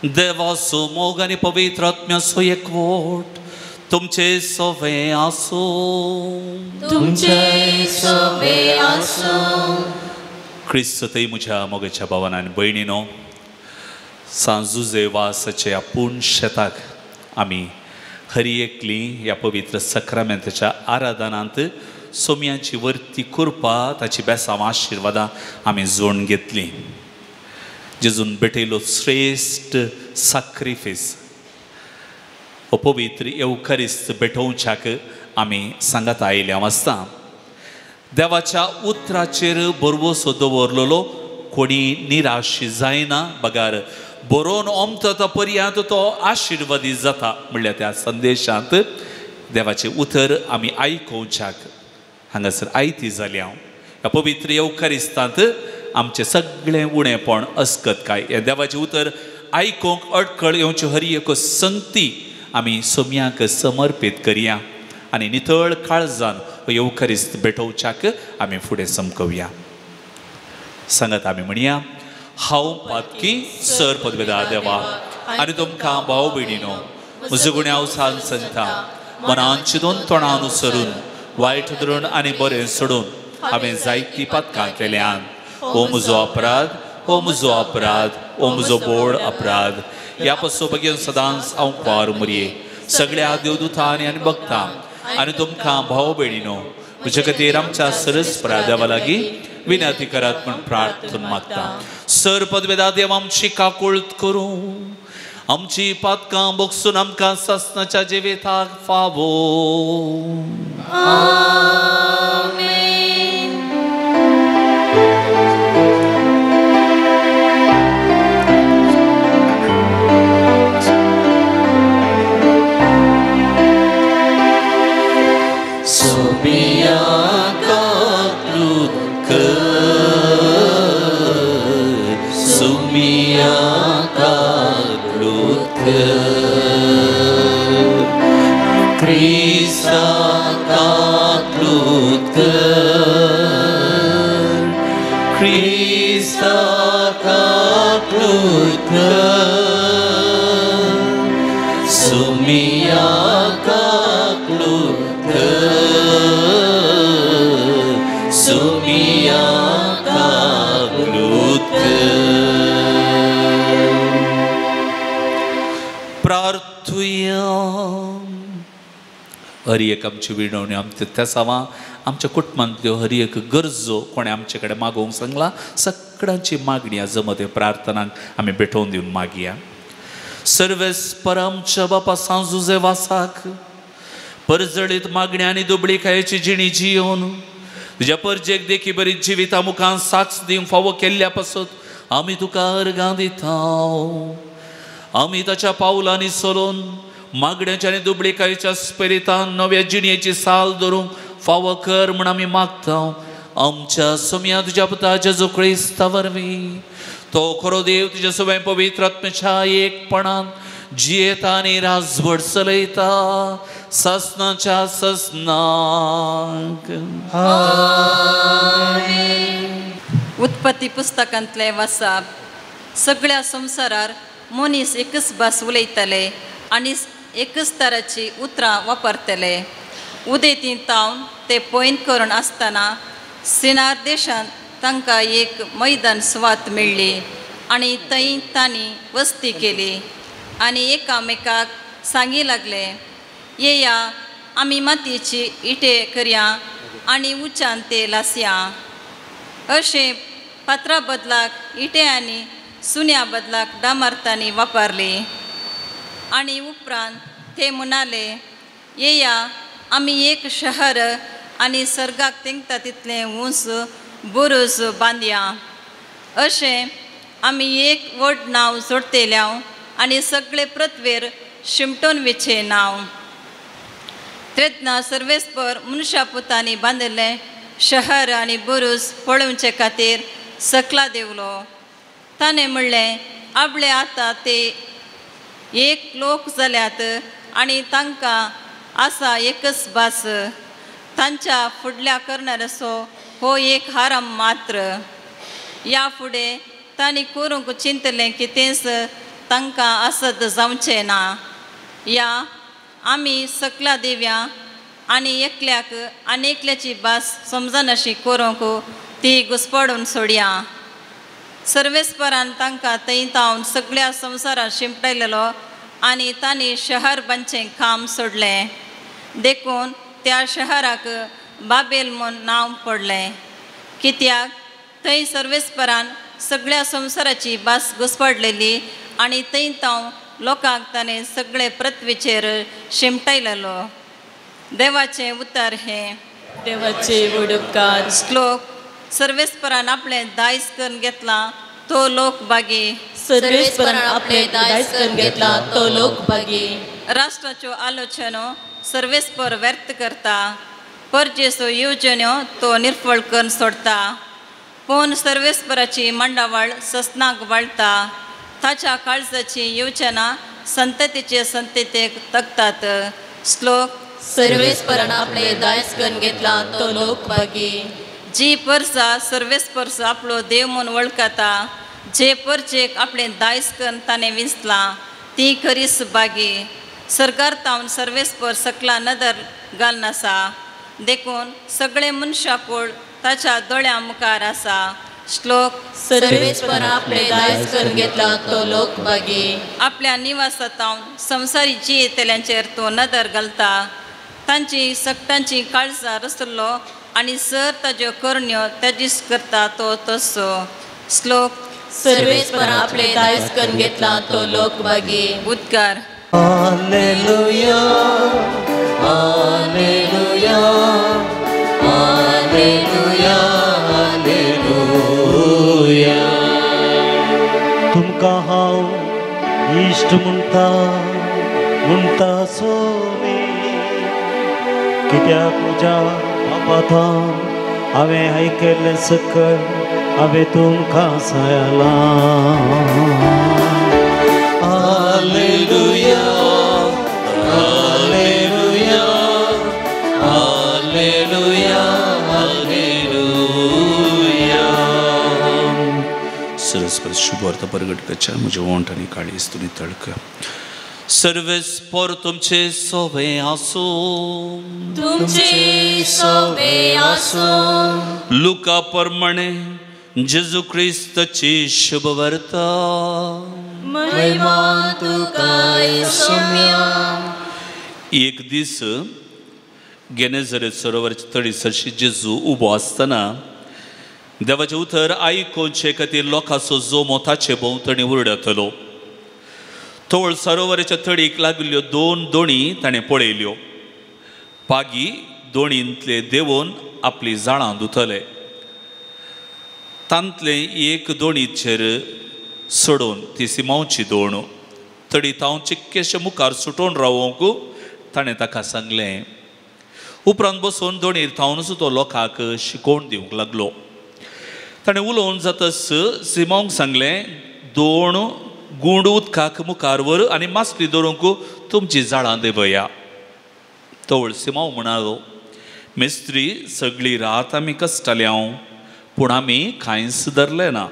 देवाचो मोग आनी पवित्र आत्म्याचो एकवट तुमचे सवे आसूं. तुमचे सवे आसूं. क्रिस्त थंय म्हज्या मोगाच्या भावान आनी भयणीनो सांजुजे वासाचे आपूण शेताक आमी हरी एकली ह्या पवित्र सक्रामेंताच्या आराधनांत सोम्याची वर्ती कृपा ताची बेसांव आशिर्वादां आमी जोडून घेतली. जेजून भेटयलो श्रेश्ठ साक्रिफीस हो पवित्र येवकारिस्त भेटोवच्याक आमी सांगात आयिल्ले आसता. देवाच्या उतराचेर भरवसो दवरलेलो कोणी निराश जायना बगार बरोवन ओमता पर्यंत तो आशिर्वादी जाता म्हणल्यार त्या संदेशांत देवाचें उतर आमी आयकोवच्याक हांगासर आयती जाली हांव ह्या पवित्र येवकारिस्तांत आमचें सगळें उणेपण अस्कत काय हें देवाचें उतर आयकोंक अडखळ येवची हरी एक संगती आमी सोम्याक समर्पीत करया आनी नितळ काळजान हो येवकारिस्त भेटोवच्याक आमी फुडें समकवया. सांगात आमी म्हणया हांव पातकी सर पदवेदा देवा आनी तुमकां भाव भयणीनो म्हजो गुण्याव सांग सांगता मनान चिंतून तोंडान सरून वायट धरून आनी बरें सोडून हांवें जायतीं पातकां केल्यान. हो म्हजो अपराध, हो म्हजो अपराध, हो म्हजो बोड अपराध. ह्या पासून बेगीन सदांच हांव कुवार मुरये सगळ्या देवदुतांनी आनी भक्तां आनी तुमकां भाव भयणीनो म्हजे खातीर आमच्या सरस्परा देवा लागीं विनंती करात म्हूण प्रार्थना मागता. सर पदवेदा देव आमची काकूळत करूं आमची पातकां बोगसून आमकां सासणाच्या जिविताक फावो. आमेन. सोबिया काकलूत कर, सुमिया काकलूत कर, क्रिस्ता काकलूत कर, क्रिस्ता काकलूत कर, सुमिया काकलूत कर, सुमिया काकलूत कर. प्रार्थुया. हर एक आमची विणवणी आमच्या तेसावां आमच्या कुटुंबांतल्यो हर एक गरजो कोणें आमचे कडेन मागोवंक सांगला सगळ्यांची मागणी जमते प्रार्थनांक आमी भेटोवन दिवन मागया. सर्वेस्पर आमच्या बापा सांजुजे वासाक परजळीत मागणी आनी दुबळीकायेची जिणी जियोन तुज्या परजेक देखी बरी जिविता मुखान साक्ष दिवंक फावो केल्ल्या पासत आमी तुका अर्गां दिता. आमी ताच्या पावलांनी चलोवन मागण्याच्या आनी दुबळीकायेच्या स्पिरितान नव्या जिणयेची साल धरूंक फावो कर म्हूण आमी मागता. आमच्या सोम्या तुज्या पुता जेजू क्रिस्ता वरवीं तो खरो देव तुज्या सगळ्या पवित्र आत्म्याच्या एकपणान जियेता आनी राजवट चलयता ससनाच्या ससनाक. उत्पत्ती पुस्तकांतले वासाप. सगळ्या संवसारार मनीस एकच भास उलयतले आनी एकच तराची उतरां वापरतले. उदेंती तावन ते पॉयंट करून आसतना सिनार देशांत तांकां एक मैदान सुवात मेळ्ळी आनी थंय तांणी वस्ती केली आनी एकामेकाक सांगी लागले, येया आमी मातयेची इटे करया आनी उच्चान ते लासया. अशें पात्रा बदलाक इटे आनी सुन्या बदलाक डामारतांनी वापरली. आनी उपरांत ते म्हणाले, येया आमी एक शहर आनी सर्गाक तेंकता तितलें उंच बुरूज बांदया. अशें आमी एक व्हड नांव जोडटेल्याव आनी सगळे पृथ्वेर शिमटोन वेचें नांव. तेन्ना सर्वेस्पर मनशा पुतांनी बांदिल्लें शहर आनी बुरूज पळोवचे खातीर सकला देंवलो. ताणें म्हणलें, आपले आतां ते एक लोक जाल्यात आनी तांकां आसा एकच भास. तांच्या फुडल्या करणाराचो हो एक हारम मात्र. ह्या फुडें तांणी करूंक चिंतलें कितेंच तांकां आसत जावचें ना. या आमी सकला देव्या आनी एकल्याक आनी एकल्याची भास समजनाशी करूंक ती घुसपडून सोडया. सर्वेस्परान तांकां थंय तावन सगळ्या संवसारात शिंपडायलेलो आनी तांणी शहर बांदचें काम सोडलें. देखून त्या शहराक बाबेल म्हूण नांव पडलें, कित्याक थंय सर्वेस्परान सगळ्या संवसाराची भास घुसपडलेली आनी थंय तावन लोकांक ताणें सगळे पृथ्वीचेर शिंपटायलेलो. देवाचें उतर हें. देवाचे उपकार. श्लोक. सर्वेस्परान आपलें दायज करून घेतलां तो लोक बागी. सर्वेस्परान आपलें दायज करून घेतलां तो लोक बागी. राष्ट्राच्यो आलोचनो सर्वेस्पर व्यर्थ करता, परजेचो येवजण्यो तो निर्फळ करून सोडता. पूण सर्वेस्पराची मांडावळ ससनाक वाळटा, ताच्या काळजाची येवजना संततीचे संततेक तगतात. श्लोक. सर्वेस्परान आपलें दायज करून घेतलां तो लोक बागी. जी परसा सर्वेस्पर आपलो देव म्हूण वळखता, जे परजेक आपलें दायज करून ताणें विंचलां ती खरीच बागी. सरकार तावन सर्वेस्पर सकला नदर घालून आसा, देखून सगळे मनशाकूळ ताच्या दोळ्यां मुखार आसा. श्लोक. सर्वेस्परान आपलें दायज करून घेतलां तो लोक बागी. आपल्या निवासातावन संवसारी जियेतल्यांचेर तो नदर घालता, तांची सगटांची काळजां रसलो आनी सर ताज्यो करण्यो तेजीस करता तो तसो. श्लोक. सर्वेस्पर आपले दायज करून घेतला तो लोक बागी. उद्गार. Hallelujah, hallelujah, hallelujah, hallelujah. तुमकां हांव इश्ट म्हणटा म्हणटा सोमी, कित्याक म्हज्या बापाथावन हांवें आयकल्लें सकल हांवें तुमकां सांगलां. हालेलुया, हालेलुया, हालेलुया, हालेलुया. सरस्पर शुभवार्ता प्रगट करच्या म्हज्या ओंठ आनी काळीज तुमी तळक. सर्वेस्पर तुमचे सोवे आसूं. तुमचे सोवे आसूं. लुका प्रमाणे जेजू क्रिस्ताची शुभवार्ता. महिमा तुका सोम्या. एक दीस गेनेझरेत सरोवराच्या तडी सरशी जेजू उबो आसतना देवाचें उतर आयकुचे खातीर लोकांचो जोमो ताचे भोंवतणी उरडतलो. तोळ सरोवराच्या तडीक लागिल्ल्यो दोन दोणी ताणें पळयल्यो. पागी दोणींतले देंवोवन आपली जाळां धुतले. तांतले एक दोणीचेर सोडून ती सिमांवची दोण तडी तांव चिक्केशे मुखार सुटोवन रावोंक ताणें ताका सांगलें. उपरांत बसून दोणीर थावनच तो लोकांक शिकोवन दिवंक लागलो. ताणें उलोवन जातच सिमांवक सांगलें, दोण गुंड उदकाक मुखार व्हर आनी मासली दवरूंक तुमची जाळां देंवया. तवळ सिमांव म्हणालो, मिस्त्री सगळी रात आमी कश्टाले हांव, पूण आमी कांयच धरलें ना,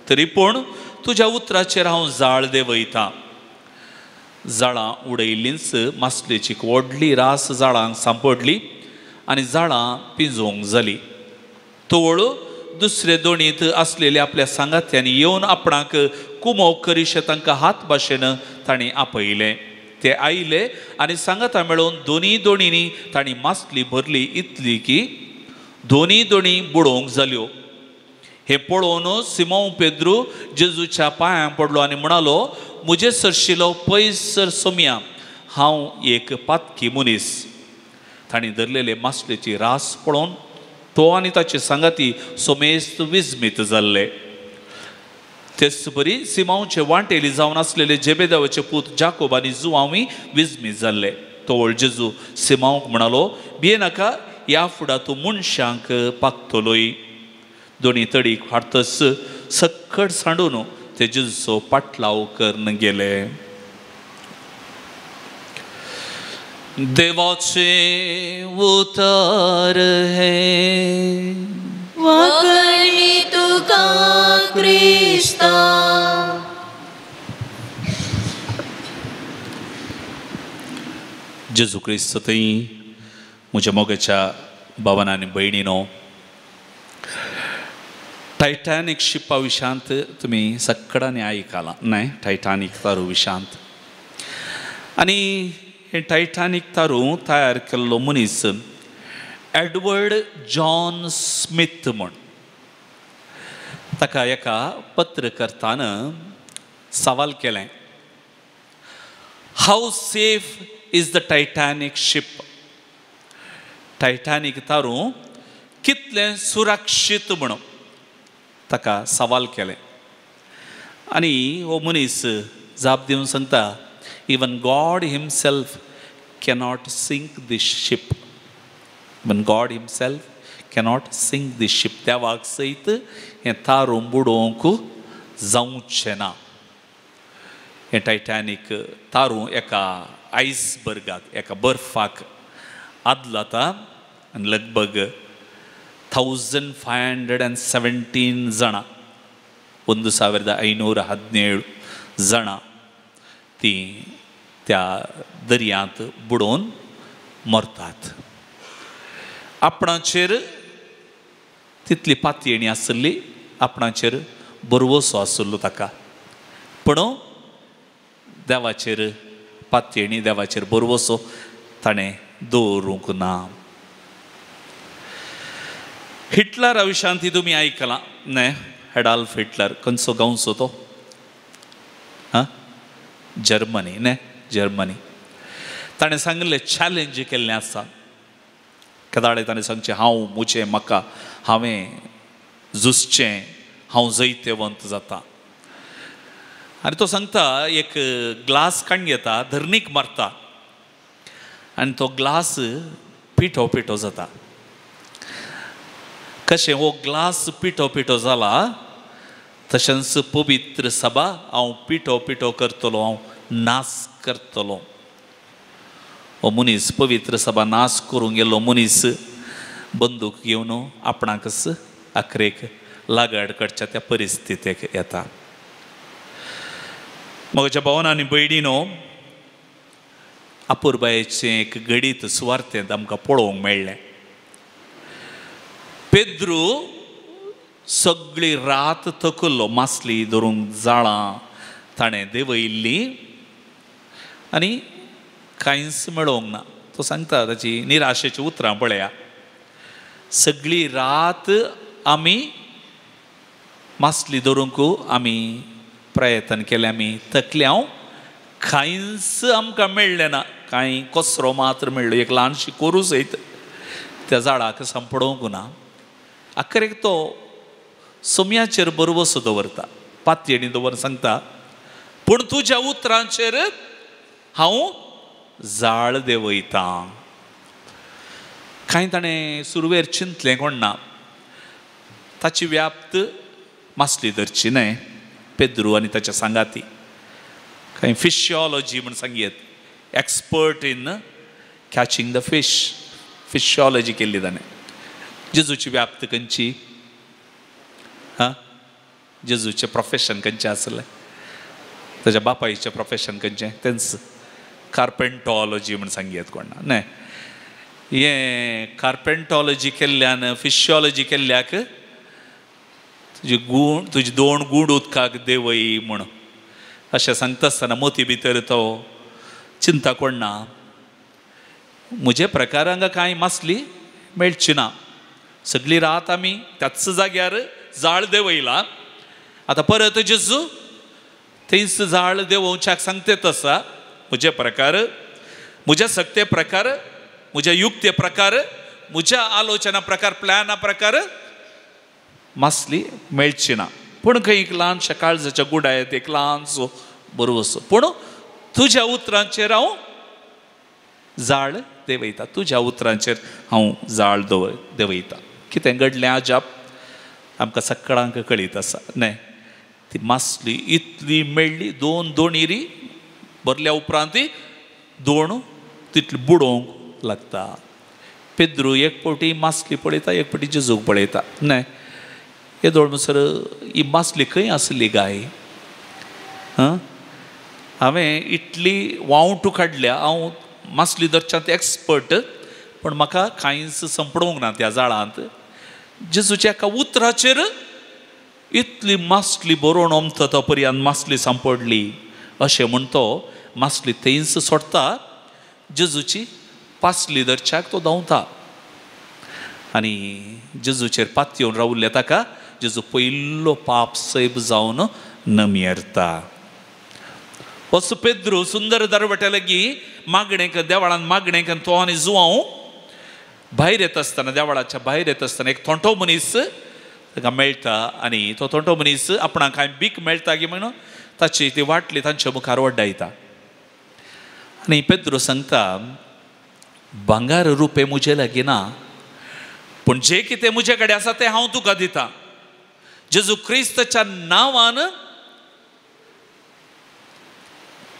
तरी पूण तुज्या उतराचेर हांव जाळ देंवयतां. जाळां उडयल्लींच मासलेची व्हडली रास जाळांक सांपडली आनी जाळां पिंजोवंक जाली. तवळ दुसरे दोणींत आसलेले आपल्या सांगात्यांनी येवन आपणाक कुमोक करीशे तांकां हात भाशेन तांणी आपयलें. ते आयले आनी सांगाता मेळोवन दोनी दोणींनी तांणी मासली भरली इतली की दोनी दोणी बुडोवंक जाल्यो. हें पळोवन सिमांव पेद्रू जेजूच्या पांयां पडलो आनी म्हणालो, म्हजे सरशिलो पयस सर सोमया, हांव एक पातकी मनीस. तांणी धरलेले मासलेची रास पळोवन तो आनी ताचे सांगाती सोमेस्त विस्मीत जाल्ले. तेच बरी सिमांवचे वांटेली जावन आसलेले जेबेदेवाचे पूत जाकोब आनी जुआंवूय विस्मीत जाल्ले. तवळ जेजू सिमांवक म्हणालो, भियेनाका, ह्या फुडा तूं मनशांक पागतलोय. दोनी तडीक हाडतच सक्कड सांडून ते जेजूचो पाटलाव करून गेले. देवाचे उतर हे. वाकणी तुका क्रिस्ता. जेजू क्रिस्त थंय म्हज्या मोगाच्या भावान आनी भयणीनो, टायटॅनीक शिपा विशांत तुमी सगळ्यांनी आयकलां न्हय, टायटॅनीक तारू विशांत. आनी हे टायटॅनीक तारू तयार केल्लो मनीस एडवर्ड जॉन स्मिथ म्हूण. ताका एका पत्रकर्तान सवाल केलें, how safe is the Titanic ship? Titanic तारू कितलें सुरक्षीत म्हणून ताका सवाल केलें. आनी हो मनीस जाप दिवन सांगता, even God himself cannot sink this ship. Even God himself cannot sink this ship. देवाक सयत हें तारू बुडोवंक जावचें ना. हें टायटॅनीक तारू एका आयसबर्गाक, एका बर्फाक आदलाता आनी लगभग 1517 जाणां, 1517 जाणां ती त्या दर्यांत बुडोवन मरतात. आपणाचेर तितली पातयेणी आसली, आपणाचेर बरवसो आसलो ताका, पूण देवाचेर पातयेणी, देवाचेर बरवसो ताणें दवरूंक ना. हिटलरा विशांत तुमी आयकलां न्हय, एडॉल्फ हिटलर खंयचो गांवचो तो? हां, जर्मनी न्ही, जर्मनी. ताणें सांगिल्लें, चॅलेंज केल्लें आसा. केदाळे ताणें सांगचें, हांव म्हजें म्हाका हांवें झुजचें, हांव जैतेवंत जाता. आनी तो सांगता, एक ग्लास काडून घेता, धरणीक मारता आनी तो ग्लास पिठो पिठो जाता. कशें हो ग्लास पिठो पिठो जाला तशेंच पवित्र सभा हांव पिठो पिठो करतलो, हांव नाश करतलो. हो मनीस पवित्र सभा नाश करूंक गेल्लो मनीस बंदूक घेवन आपणाकच आखरेक लागड कडच्या त्या परिस्थितीक येता. म्हज्या भावान आनी भयणीनो, अपुरबायेचें एक घडीत सुवार्थेंत आमकां पळोवंक मेळ्ळें. पेद्रू सगळी रात थकल्लो, मासली धरूंक जाळां ताणें देंवयिल्लीं आनी कांयच मेळोवंक ना. तो सांगता, ताची निराशेची उतरां पळया, सगळी रात आमी मासली धरूंक आमी प्रयत्न केलें, आमी थकले, हांव कांयच आमकां मेळ्ळें ना, कांय कचरो मात्र मेळ्ळो, एक ल्हानशी कोरू सयत त्या झाडाक सांपडोवंक ना. आखरेक तो सोम्याचेर बरवसो दवरता, पातयेणी दवर सांगता, पूण तुज्या उतरांचेर हांव जाळ देंवयतां. कांय ताणें सुरवेर चिंतलें कोण ना, ताची व्याप्त मासली धरची न्हय पेद्रू आनी ताच्या सांगाती. कांय फिशॉलॉजी म्हण सांगयेत, expert in catching the fish, fishology केल्ली ताणें. जेजूची व्याप्त खंयची? हां, जेजूचें प्रोफेशन खंयचें आसलें? ताच्या बापायचें प्रोफेशन खंयचें? तेंच कार्पेंटॉलॉजी म्हण सांगयेत कोण ना न्हय. हें कार्पेंटॉलॉजी केल्ल्यान, फिशॉलॉजी केल्ल्याक तुजी गूण, तुजी दोन गूण उदकाक देंवय म्हण अशें सांगता आसतना मोती भितर तो चिंता कोण ना, म्हजे प्रकार हांगा कांय मासली मेळची ना. सगळी रात आमी त्याच जाग्यार जाळ देंवयला, आतां परत जेजू थंयच जाळ देंवोवच्याक सांगतेत आसा. म्हजे प्रकार, म्हज्या सक्ते प्रकार, म्हज्या युक्ते प्रकार, म्हज्या आलोचना प्रकार, प्लॅना प्रकार मासली मेळची ना. पूण खंय एक ल्हानशा काळजाच्या गुडायत एक ल्हानसो बरोसो, पूण तुज्या उतरांचेर हांव जाळ देंवयता, तुज्या उतरांचेर हांव जाळ देंवयता. कितें घडलें अजाप आमकां सगळ्यांक कळीत आसा न्हय. ती मासली इतली मेळ्ळी, दोन दोणेरी भरल्या उपरांत दोण तितली बुडोवंक लागता. पेद्रू एक फावटी मासली पळयता, एक फावटी जेजूक पळयता न्हय. येदोळ म्हणसर ही मासली खंय आसली गाय? हां, हांवें इतली वांवटू काडल्या, हांव मासली धरच्यांत एक्सपर्ट, पूण म्हाका कांयच संपडोवंक ना त्या जाळांत. जेजूच्या एका उतराचेर इतली मासली बरोवन अमता पर्यंत मासली सांपडली अशें म्हण तो मासली थंयच सोडटा, जेजूची पासली धरच्याक तो धांवता आनी जेजूचेर पातयेवन रावल्ले ताका जेजू पयलो पाप सैब जावन नमयेरता. असो पेद्रू सुंदर दरवट्या लागीं मागणेक, देवळान मागणेक तो आनी जुवांव भायर येता आसतना, देवळाच्या भायर येता आसतना एक थोंटो मनीस ताका मेळटा आनी तो थोंटो मनीस आपणाक कांय भीक मेळटा की म्हणून ताची ती वाटली तांच्या मुखार वड्डायता. आनी पेद्रू सांगता, भांगर रुपे म्हजे लागीं ना, पूण जे कितें म्हजे कडेन आसा तें हांव तुका दिता. जेजू क्रिस्ताच्या नांवान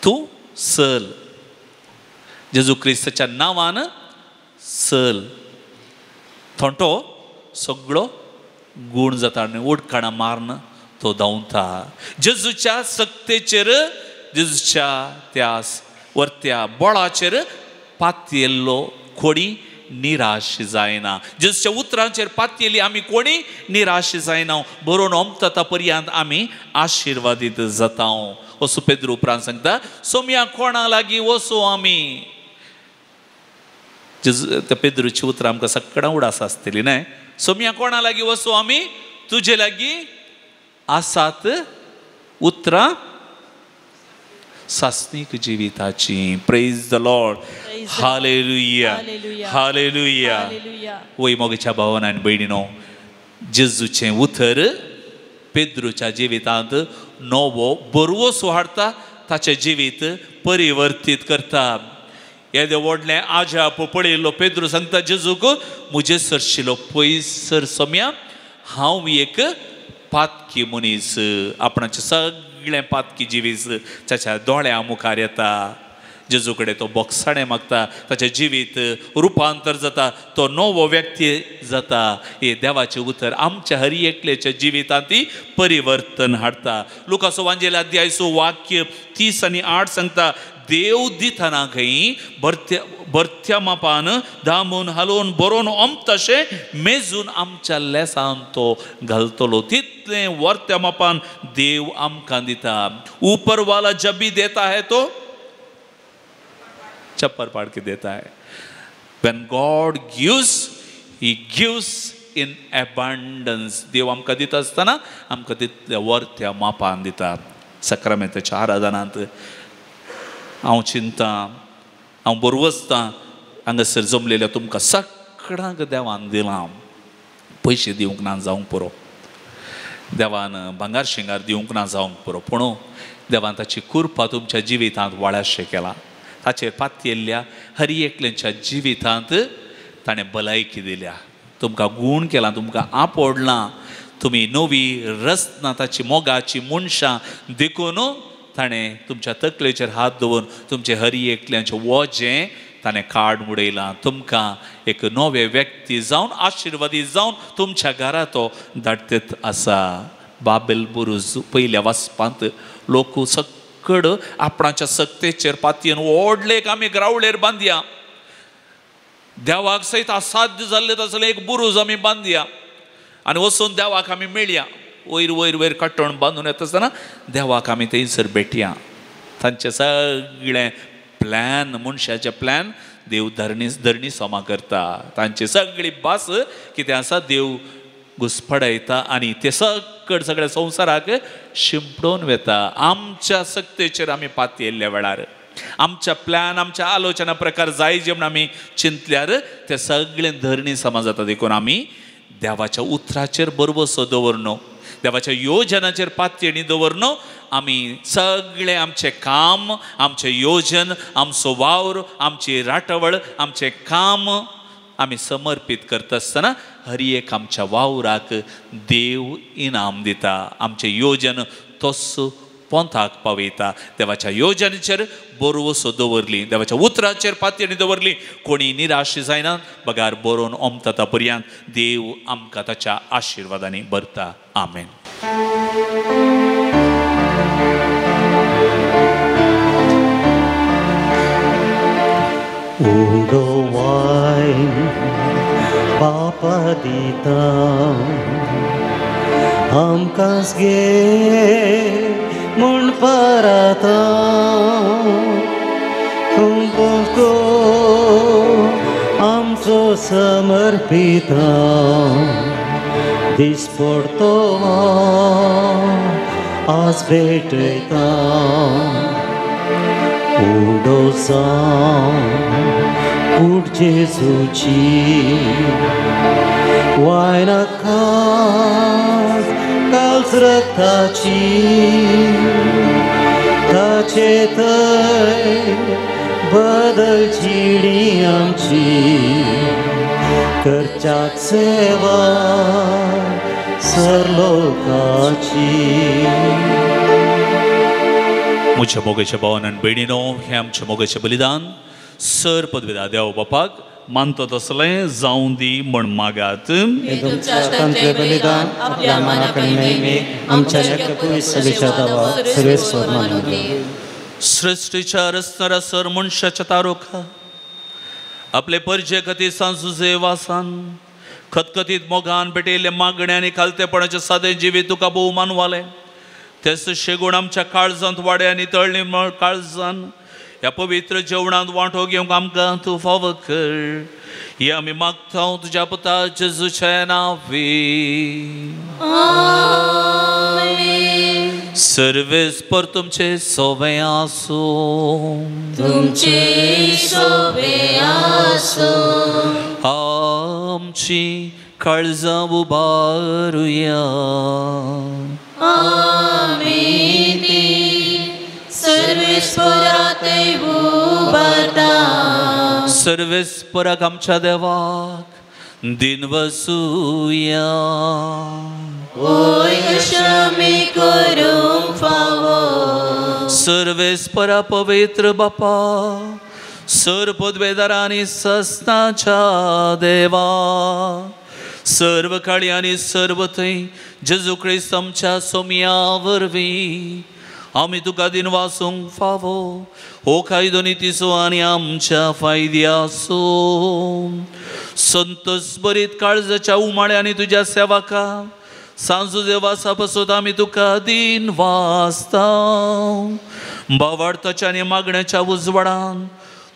तूं चल, जेजू क्रिस्ताच्या नांवान चल. थोंटो सगळो गूण जाता आनी उडकाणां मारून तो धांवता. जेजूच्या सक्तेचेर, जेजूच्या त्या वरत्या बळाचेर पातयेल्लो कोणी निराश जायना. जेजूच्या उतरांचेर पातयेली आमी कोणी निराश जायना. बरोवन अमता पर्यंत आमी आशिर्वादीत जाता. असो पेद्रू उपरांत सांगता, सोम्या कोणा लागीं वचूं आमी? जेजू त्या पेद्रूची उतरां आमकां सगळ्यां उडास आसतली न्हय. सोम्या कोणा लागीं वचूं आमी? तुजे लागीं आसात उतरां सासणीक जिविताची. Praise the Lord. Hallelujah, hallelujah. वय मोगेच्या भावान आनी भयणीनो, जेजूचें उतर पेद्रूच्या जिवितांत नवो बरवसो हाडटा, ताचें जिवीत परिवर्तीत करता. येदें व्हडलें आजाप पळयल्लो पेद्रू सांगता जेजूक, म्हजे सरशिलो पयस सर सोम्या, हांव एक पातकी मनीस. आपणाचें सगळें पातकी जिवीत ताच्या दोळ्यां मुखार येता. जेजू कडेन तो बोगसाणें मागता, ताचें जिवीत रुपांतर जाता, तो नवो व्यक्ती जाता. हे देवाचें उतर आमच्या हर एकल्याच्या जिवितांत ती परिवर्तन हाडटा. लुकासो वांजेल अध्याय वाक्य 30 आनी 8 सांगता, देव दितना खंय भरत्या मापान दामून हालोवन बरोवन ओमतशें मेजून आमच्या लेसान तो घालतलो. तितलें वर्त्या मापान देव आमकां दिता. ऊपर वाला जब भी देता है तो चप्पर पाड़ के देता है. When God gives, He gives in abundance. देव आमकां दिता आसतना आमकां तितल्या वर्त्या मापान दिता. सक्रामेंताच्या आराधनांत हांव चिंता, हांव बरवसतां, हांगासर जमलेल्या तुमकां सगळ्यांक देवान दिलां. पयशे दिवंक ना जावंक पुरो, देवान भांगार शिंगार दिवंक ना जावंक पुरो, पूण देवान ताची कृपा तुमच्या जिवितांत वाळाशें केलां. ताचेर पातयेल्ल्या हर एकल्याच्या जिवितांत ताणें भलायकी दिल्या, तुमकां गूण केलां, तुमकां आपोडलां, तुमी नवी रचना ताची मोगाची मनशां देखून ताणें तुमच्या तकलेचेर हात दवरून तुमचे हर एकल्याचें वजें ताणें काड उडयलां. तुमकां एक नवे व्यक्ती जावन आशिर्वादी जावन तुमच्या घरा तो धाडटेत आसा. बाबेल बुरुज पयल्या वाचपांत लोक सकड आपणाच्या सक्तेचेर पातयेन व्हडले आमी ग्रावळेर बांदया, देवाक सयत असाध्य जाल्लें तसलें एक बुरुज आमी बांदया आनी वचून देवाक आमी मेळया. वयर वयर वयर कट्टण बांदून येता आसतना देवाक आमी थंयसर भेटया. तांचें सगळें प्लॅन, मनशाचें प्लॅन देव धरणी समा करता. तांची सगळी भास कितें आसा देव घुसपडायता आनी ते सकड सगळ्या संवसाराक शिंपडून वता. आमच्या सक्तेचेर आमी पातयेल्ल्या वेळार आमच्या प्लॅन, आमच्या आलोचना प्रकार जाय जे म्हण आमी चिंतल्यार ते सगळें धरणी समा जाता. देखून आमी देवाच्या उतराचेर बरवसो दवरनो, देवाच्या योजनाचेर पातयेणी दवरनो. आमी सगळें आमचें काम, आमचें योजन, आमचो वावर, आमची राटावळ, आमचें काम आमी समर्पीत करता आसतना हर एक आमच्या वावराक देव इनाम दिता. आमचें योजन तोच पोंताक पावयता. देवाच्या योजनेचेर बरवसो दवरली, देवाच्या उतराचेर पातयेणी दवरली, कोणी निराश जायना, बगार बरोवन ओमता पर्यंत देव आमकां ताच्या आशिर्वादांनी भरता. आमेन. उडो वायन बापा दिता आमकांच गे म्हूण पराता, तुमको आमचो समर्पिता, दीस पडतो आज भेटयता. उडो जावं कूड जेजूची वायना खास काल्स रक्ताची, ताचे थंय बदल जिणी आमची, करच्याक सेवा सरलोकाची. म्हज्या मोगेच्या भावान आनी भयणीनो, हें आमचें मोगेचें बलिदान सर पदवेदा देव बापाक मानता तसलें जावं दी म्हण मागात. बलिदान आपल्या मनाक सृश्टीच्या रचणारा सर मनशाच्या तारोखा आपले परजे खातीर सांजुजे वासान खतखतीत मोगान पेटयल्ले मागणे आनी खालतेपणाचें सादें जिवीत तुका भोव मानवालें. तेच शेगूण आमच्या काळजांत वाडे आनी तळ्ळी काळजान ह्या पवित्र जेवणांत वांटो घेवंक आमकां तूं फावो कर. हे आमी मागता तुज्या पुता जेजूच्या नांवी. आमेन. सर्वेस्पर तुमचे सोवे आसूं. तुमचे सोवे आसूं. आमची काळजां उबारुया. आमी ती सर्वेस्परातय उबारता. सर्वेस्पराक आमच्या देवाक दिन वसुया. ओय अशमी करूंक फावो. सर्वेस्परा पवित्र बापा, सर्व पदवेदारा आनी सस्नाच्या देवा, सर्व काळी आनी सर्व थंय जेजू क्रिस्त आमच्या सोम्या वरवीं आमी तुका दिन वासूंक फावो. हो कायदो नितीचो आनी आमच्या फायद्याचो. संतोष बरीत काळजाच्या उमाळ्या आनी तुज्या सेवका सांजू देवासा पसत आमी तुका दिन वाचता. बावार्थाच्या आनी मागण्याच्या उजवाडान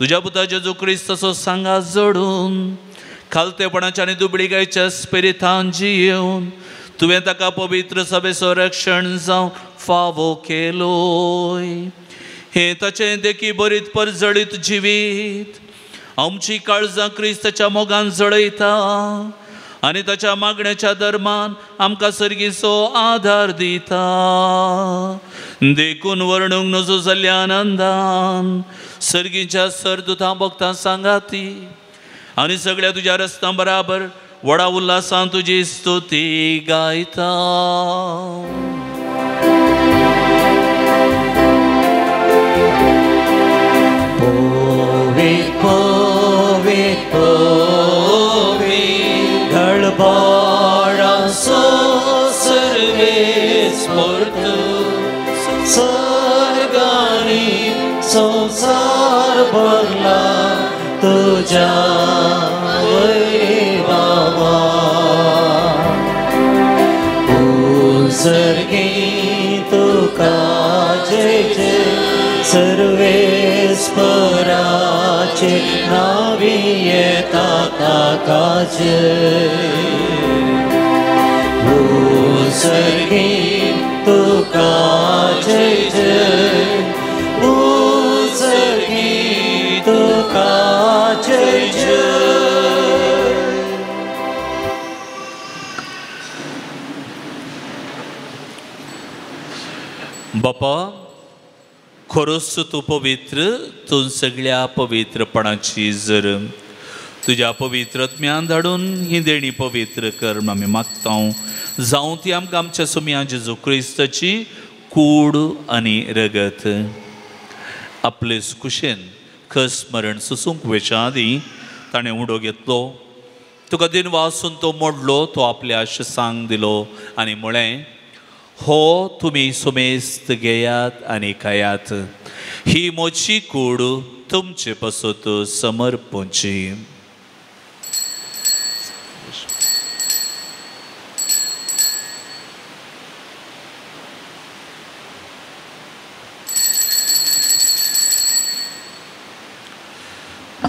तुज्या पुता जेजू क्रिस्ताचो सांगा जोडून खालतेपणाच्या आनी दुबळीकायच्या स्पिरितान जियेवन तुवें ताका पवित्र सभेचो रक्षण जावं फावो केलोय. हें ताचें देखी बरीत परजळीत जिवीत आमची काळजां क्रिस्ताच्या मोगान जळयता आनी ताच्या मागण्याच्या धर्मान आमकां सर्गीचो आधार दिता. देखून वर्णूंक नजो जाल्ल्या आनंदान सर्गीच्या सरदुतां भक्तां सांगाती आनी सगळ्या तुज्या रस्त्यां बराबर व्हडा उल्हासान तुजी स्तुती गायता. पवित्र पवित्र पवित्र गळबाळांचो सर्वेस्पर तूं, सर्गांनी संवसार भरला तुज्या वैभवान. सर्गी तुका जय जय, सर्वेस्पराचे नावी येता ताका जय. सर्गी तुका जय जय, सर्गी तुका जय जय. बापा, खरोच तूं पवित्र, तूं सगळ्या पवित्रपणाची जर तुज्या पवित्र आत्म्यान धाडून ही देणी पवित्र कर म्हूण आमी मागता. जावं ती आमकां आमच्या सोम्या जेजू क्रिस्ताची कूड आनी रगत. आपले कुशेन खस मरण सोसूंक वेच्या आदीं ताणें उडो घेतलो, तुका दिन वासून तो मोडलो, तो आपल्या सांग दिलो आनी म्हळें, हो तुमी सुमेस्त घेयात आनी खायात, ही म्हजी कूड तुमचे पासत समर्पणची.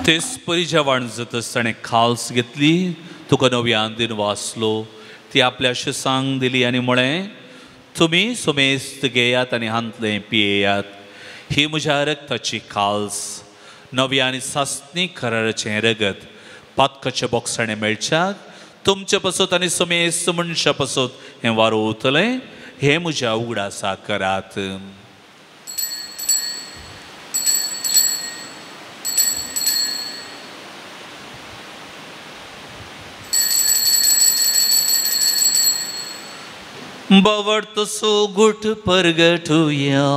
तेच परी जेवण जातच ताणें खाल्स घेतली, तुका नव्यान दिन वाचलो, ती आपल्या सांग दिली आनी म्हळें, तुमी सुमेस्त घेयात आनी हांतलें पियेयात, ही म्हज्या रक्ताची खाल्स, नव्या आनी सासणी कराराचें रगत, पातकाच्या बोगसाणें मेळच्याक तुमचे पासत आनी सुमेस्त मनशा पासत हें वारोवतलें, हें म्हज्या उगडासा करात. बावडतो सो गुट परगटुया.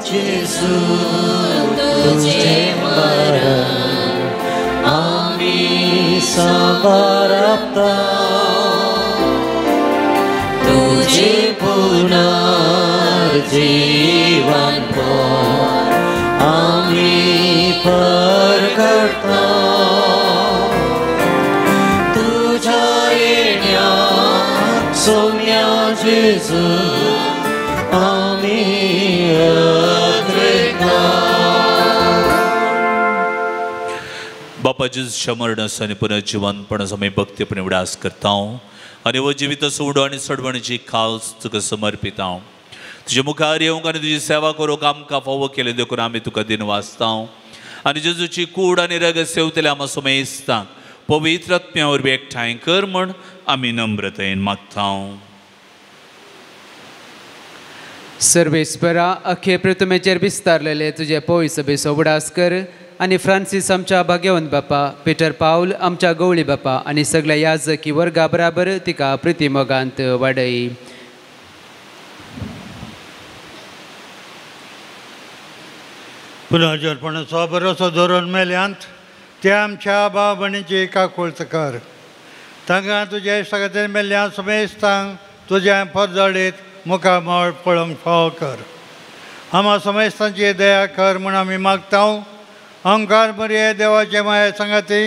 जेजू तुझे मरण आमी साबारता, तुझे पुनर्जीवन आमी परगटता. तुझ्या येण्या सोम्या जेजू आमी अग्रेता. बापा जेजूच्या मरणाचो आनी पुनर्जिवनपणाचो आमी भक्तीपणे उडास करता आनी हो जिवीत सोडो आनी सडवणीची खास तुका समर्पिता. तुजे मुखार येवंक आनी तुजी सेवा करूंक आमकां फावो केलें देखून आमी तुका दिनवासता आनी जेजूची कूड आनी रगत सेवतले आमा समेस्तांक पवित्र आत्म्या वरवीं एकठांय कर म्हण आमी नम्रतायेन मागता. सर्वेस्परा अख्खे पृथ्वीचेर विस्तारलेले तुजे पवित्र सभेचो उगडास कर आनी फ्रांसीस आमच्या भाग्यवंत बापा, पिटर पावल आमच्या गवळी बापा आनी सगळ्या याजकी वर्गा बराबर तिका प्रिती मोगांत वाडय. पुनर्जर्पणाचो बरोसो धरून मेल्यांत ते आमच्या भाव भयणीची काकुळत कर. तांकां तुजे सगळे मेल्ल्या समेस्तांक तुज्या परजळीत मुखामळ पळोवंक फावो कर. आमा समेस्तांची दया कर म्हूण आमी मागता. अंकार मरये देवाचे माये सांगाती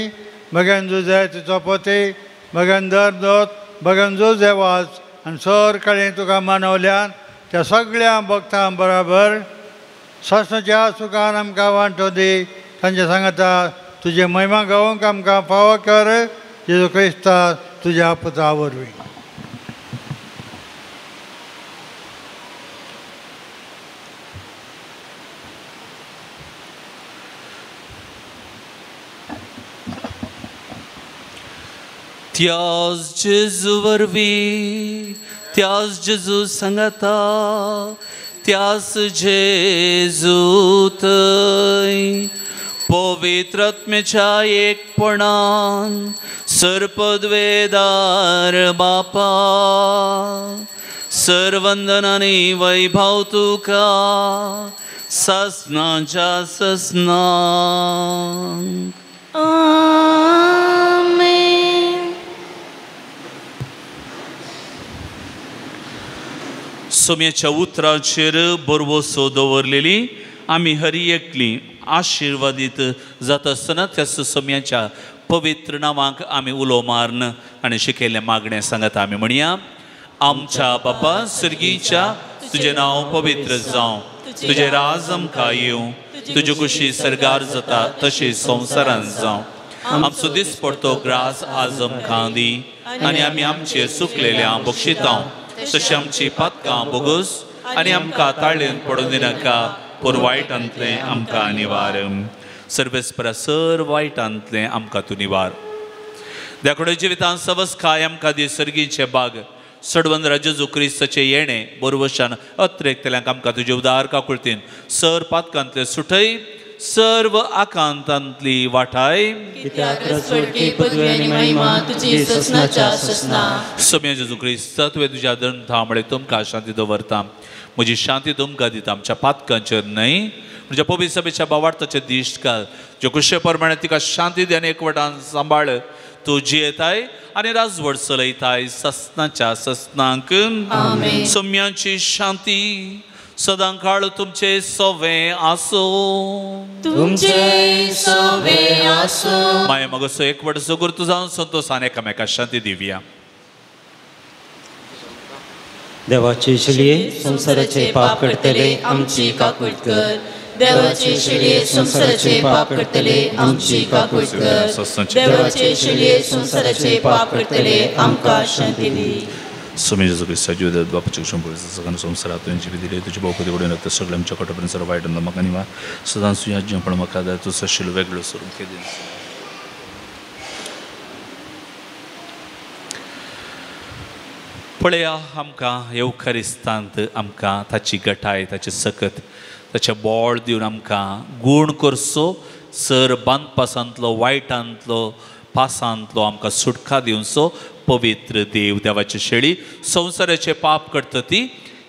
भगन जुजे तिचो पोती भगन दर दोत भगन जुजे वास आनी सर काळी तुका मानवल्यान त्या सगळ्या भक्तां बराबर सासणाच्या सुखान आमकां वांटो दी. तांचे सांगाता तुजे महिमा गावंक आमकां फावो कर जेजू क्रिस्ता तुज्या पुता वरवीं. त्याच जेजू वरवीं, त्याच जेजू सांगाता, त्याच जेजू थंय पवित्र आत्म्याच्या एकपणान सर्पद्वेदार बापा सर्वंदनानी वैभव तुका ससनाच्या ससनांक. आमेन. सोम्याच्या उतराचेर बरवसो दवरलेली आमी हरी एकली आशिर्वादीत जाता आसतना त्या सोम्याच्या पवित्र नांवाक आमी उलो मारन आनी शिकयल्लें मागणें सांगता. आमी म्हणया, आमच्या बापा सर्गीच्या तुजें नांव पवित्र जावं, तुजें राज आमकां येवं, तुजी कुशी सर्गार जाता तशी संवसारांत जावं. आमचो दिसपडतो ग्रास आज आमकां दी आनी आमी आमचे सुकलेल्या बक्षितां तशें आमची पातकां बोगस आनी आमकां ताळेन पडून दिनाका, पूण वायटांतलें आमकां निवार. सर्वेस्परा सर वायटांतलें आमकां तूं निवार. देखून जिवितांत सवसकाय आमकां दी सर्गीचे बाग सडवंदरा जेजू क्रिस्ताचें येणें बरवशान अत्रेकतल्यांक आमकां तुजे उदार काकुळतीन सर पातकांतले सुटय, सर्व आकांतांतली वाठाय. सोम्या जेजू क्रिस्ता तुवें तुज्या दंथा म्हळें तुमकां शांती दवरता, म्हजी शांती तुमकां दिता, आमच्या पातकांचेर न्हय म्हज्या पवित्र सभेच्या बावार्थाचे दिश्ट घाल, ज्यो कुशे प्रमाणे तिका शांती दी आनी एकवटान सांबाळ. तूं जियेताय आनी राजवट चलयताय ससनाच्या ससनांक. सोम्याची शांती सदां काळ तुमचे सोवे आसूं, तुमचे सोवे आसूं. माया मगसो एकवट सगुर तुझा संतोषान एकामेका शांती दिवया. देवाचे शिळये संवसाराचे पाप करतले आमची काकूट कर. देवाचे शिळये संवसाराचे पाप करतले आमची काकूट कर. देवाचे शिळये संवसाराचे पाप करतले आमकां शांती दी. स्वामी जेजू क्रिस्ता जीव बापाचे सगळ्या संवसारात जिवी दिले तुजी भोवपती उडून लागता सगळ्या आमच्या कटोपर्यंत सर्व वायट म्हाका निवार सदांच तुज्या जेवण म्हाका जाय तूं सशील वेगळो सरून केली. पळया आमकां येवखरिस्तांत आमकां ताची गटाय, ताची सकत, ताचें बोळ दिवन आमकां गूण करचो सर बांदपासांतलो वायटांतलो पासांतलो आमकां सुटका दिवचो पवित्र देव. देवाची शेळी संवसाराचे पाप करता ती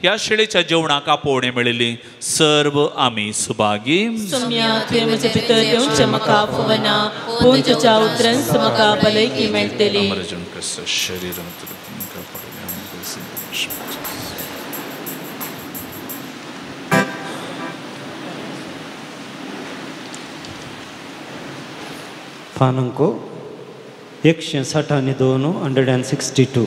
ह्या शेळीच्या जेवणाक आपोवणें मेळिल्ली सर्व आमी सुभागी. सोम्या तुवें म्हजे भितर येवचें म्हाका फवना, पूण तुज्या उतरान म्हाका भलायकी मेळटली. शरीर फानंको 162 162.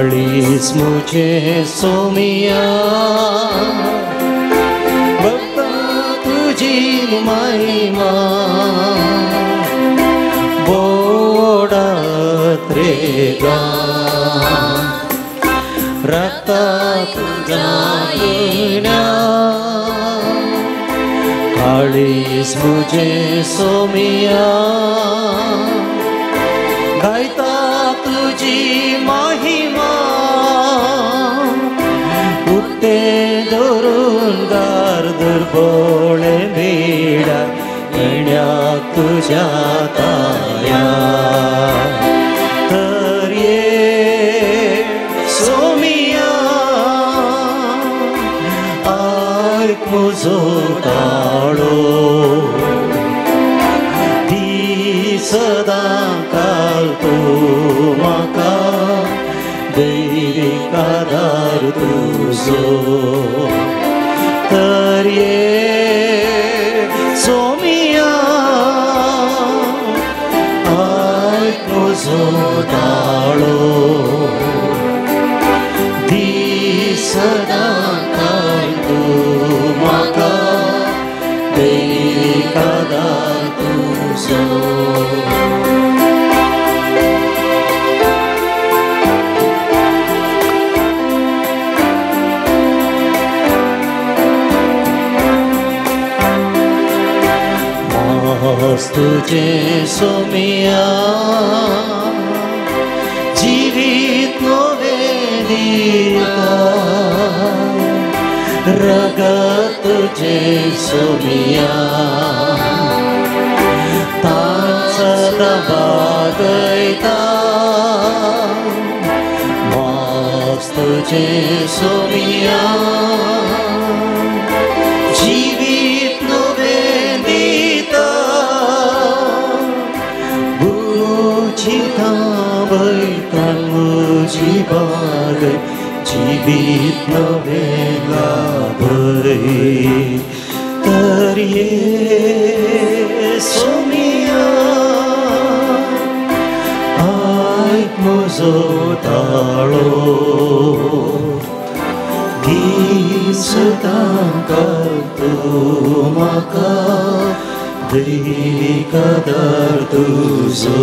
काळीज मुझे सोमिया भक्ता तुझी महिमा बोडात रे गान रक्ता तुझा येण्या काळीज मुझे सोमिया गायता तुझी महिमा उठे धरून गार दुर्बोळे मेळा येण्या तुझ्या ताया तर ये सोमिया आयक म्हजो ताळो दी सदां काल तूं म्हाका दैवीक आदार तुजो तर ये सोमिया आयक म्हजो ताळो दी सदां काल तूं म्हाका दैवीक आदार तुजो. तुझे सोमिया जीवित नवे दिता रगत तुझे सोमिया तान सदां बागयता मास तुझे सोमिया जीवित नवे दिता म्हजी बागय जिवीत नवें लाभय तर ये सोमिया आयक म्हजो ताळो दी सदां काल तूं म्हाका दैवीक आदार तुजो.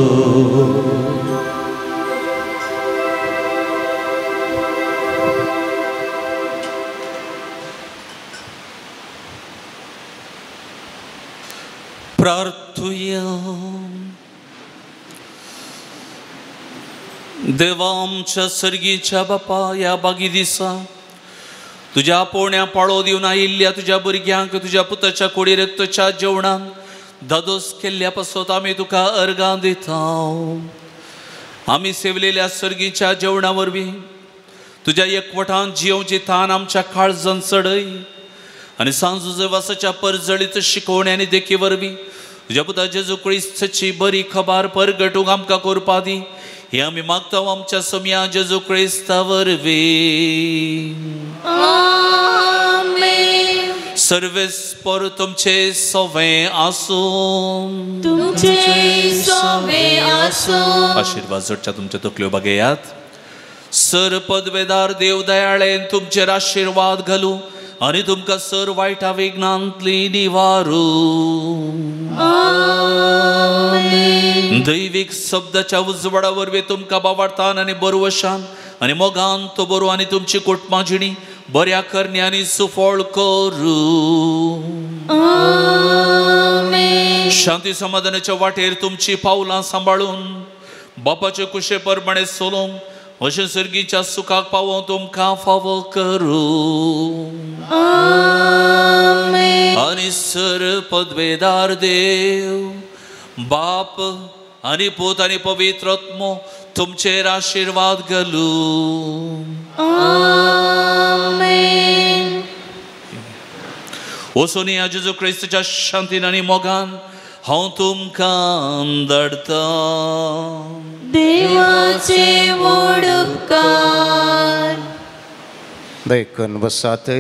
प्रार्थुया. देवा आमच्या सर्गीच्या बापा ह्या बागी दिसा तुज्या पोण्या पाळो दिवन आयिल्ल्या तुज्या भुरग्यांक तुज्या पुताच्या कुडी रक्तच्या जेवणान धादोस केल्ल्या पासत आमी तुका अर्गां दिता. आमी सेवलेल्या सर्गीच्या जेवणा वरवीं तुज्या एकवटान जियोवची थान आमच्या काळजान चडय आनी सांजुजेवासाच्या परजळीत शिकोवणी आनी देखी वरवीं तुज्या पुता जेजू क्रिस्ताची बरी खबर परगटूंक आमकां करपा दी. हे आमी मागता आमच्या सोमया जेजू क्रिस्ता वरवीं. आमेन. सर्वेस्पर तुमचे सवे आसूं. तुमचे सवे आसूं. आशिर्वाद जोडच्या तुमच्या तकल्यो बागेयात. सर पदवेदार देव दयाळेन तुमचेर आशिर्वाद घालूं आनी तुमकां सर वायटा विघ्नांतली निवारू. आमेन. दैवीक शब्दाच्या उजवाडा वरवीं तुमकां बावार्थान आनी बरवशान आनी मोगान तो बरो आनी तुमची कुटुंबां जिणी बऱ्या करणी आनी सुफळ करूं. आमेन. शांती समाधानाच्या वाटेर तुमची पावलां सांबाळून बापाचे कुशे प्रमाणे चलोवंक अशें सर्गीच्या सुखाक पावोवंक तुमकां फावो करूं. आमेन. आनी सर पदवेदार देव बाप आनी पूत आनी पवित्र आत्मो तुमचेर आशिर्वाद घालूं. आमेन. वचून या जेजू क्रिस्ताच्या शांतीन आनी मोगान हांव तुमकां धाडटां. देवाचे व्हड उपकार. देखून बसात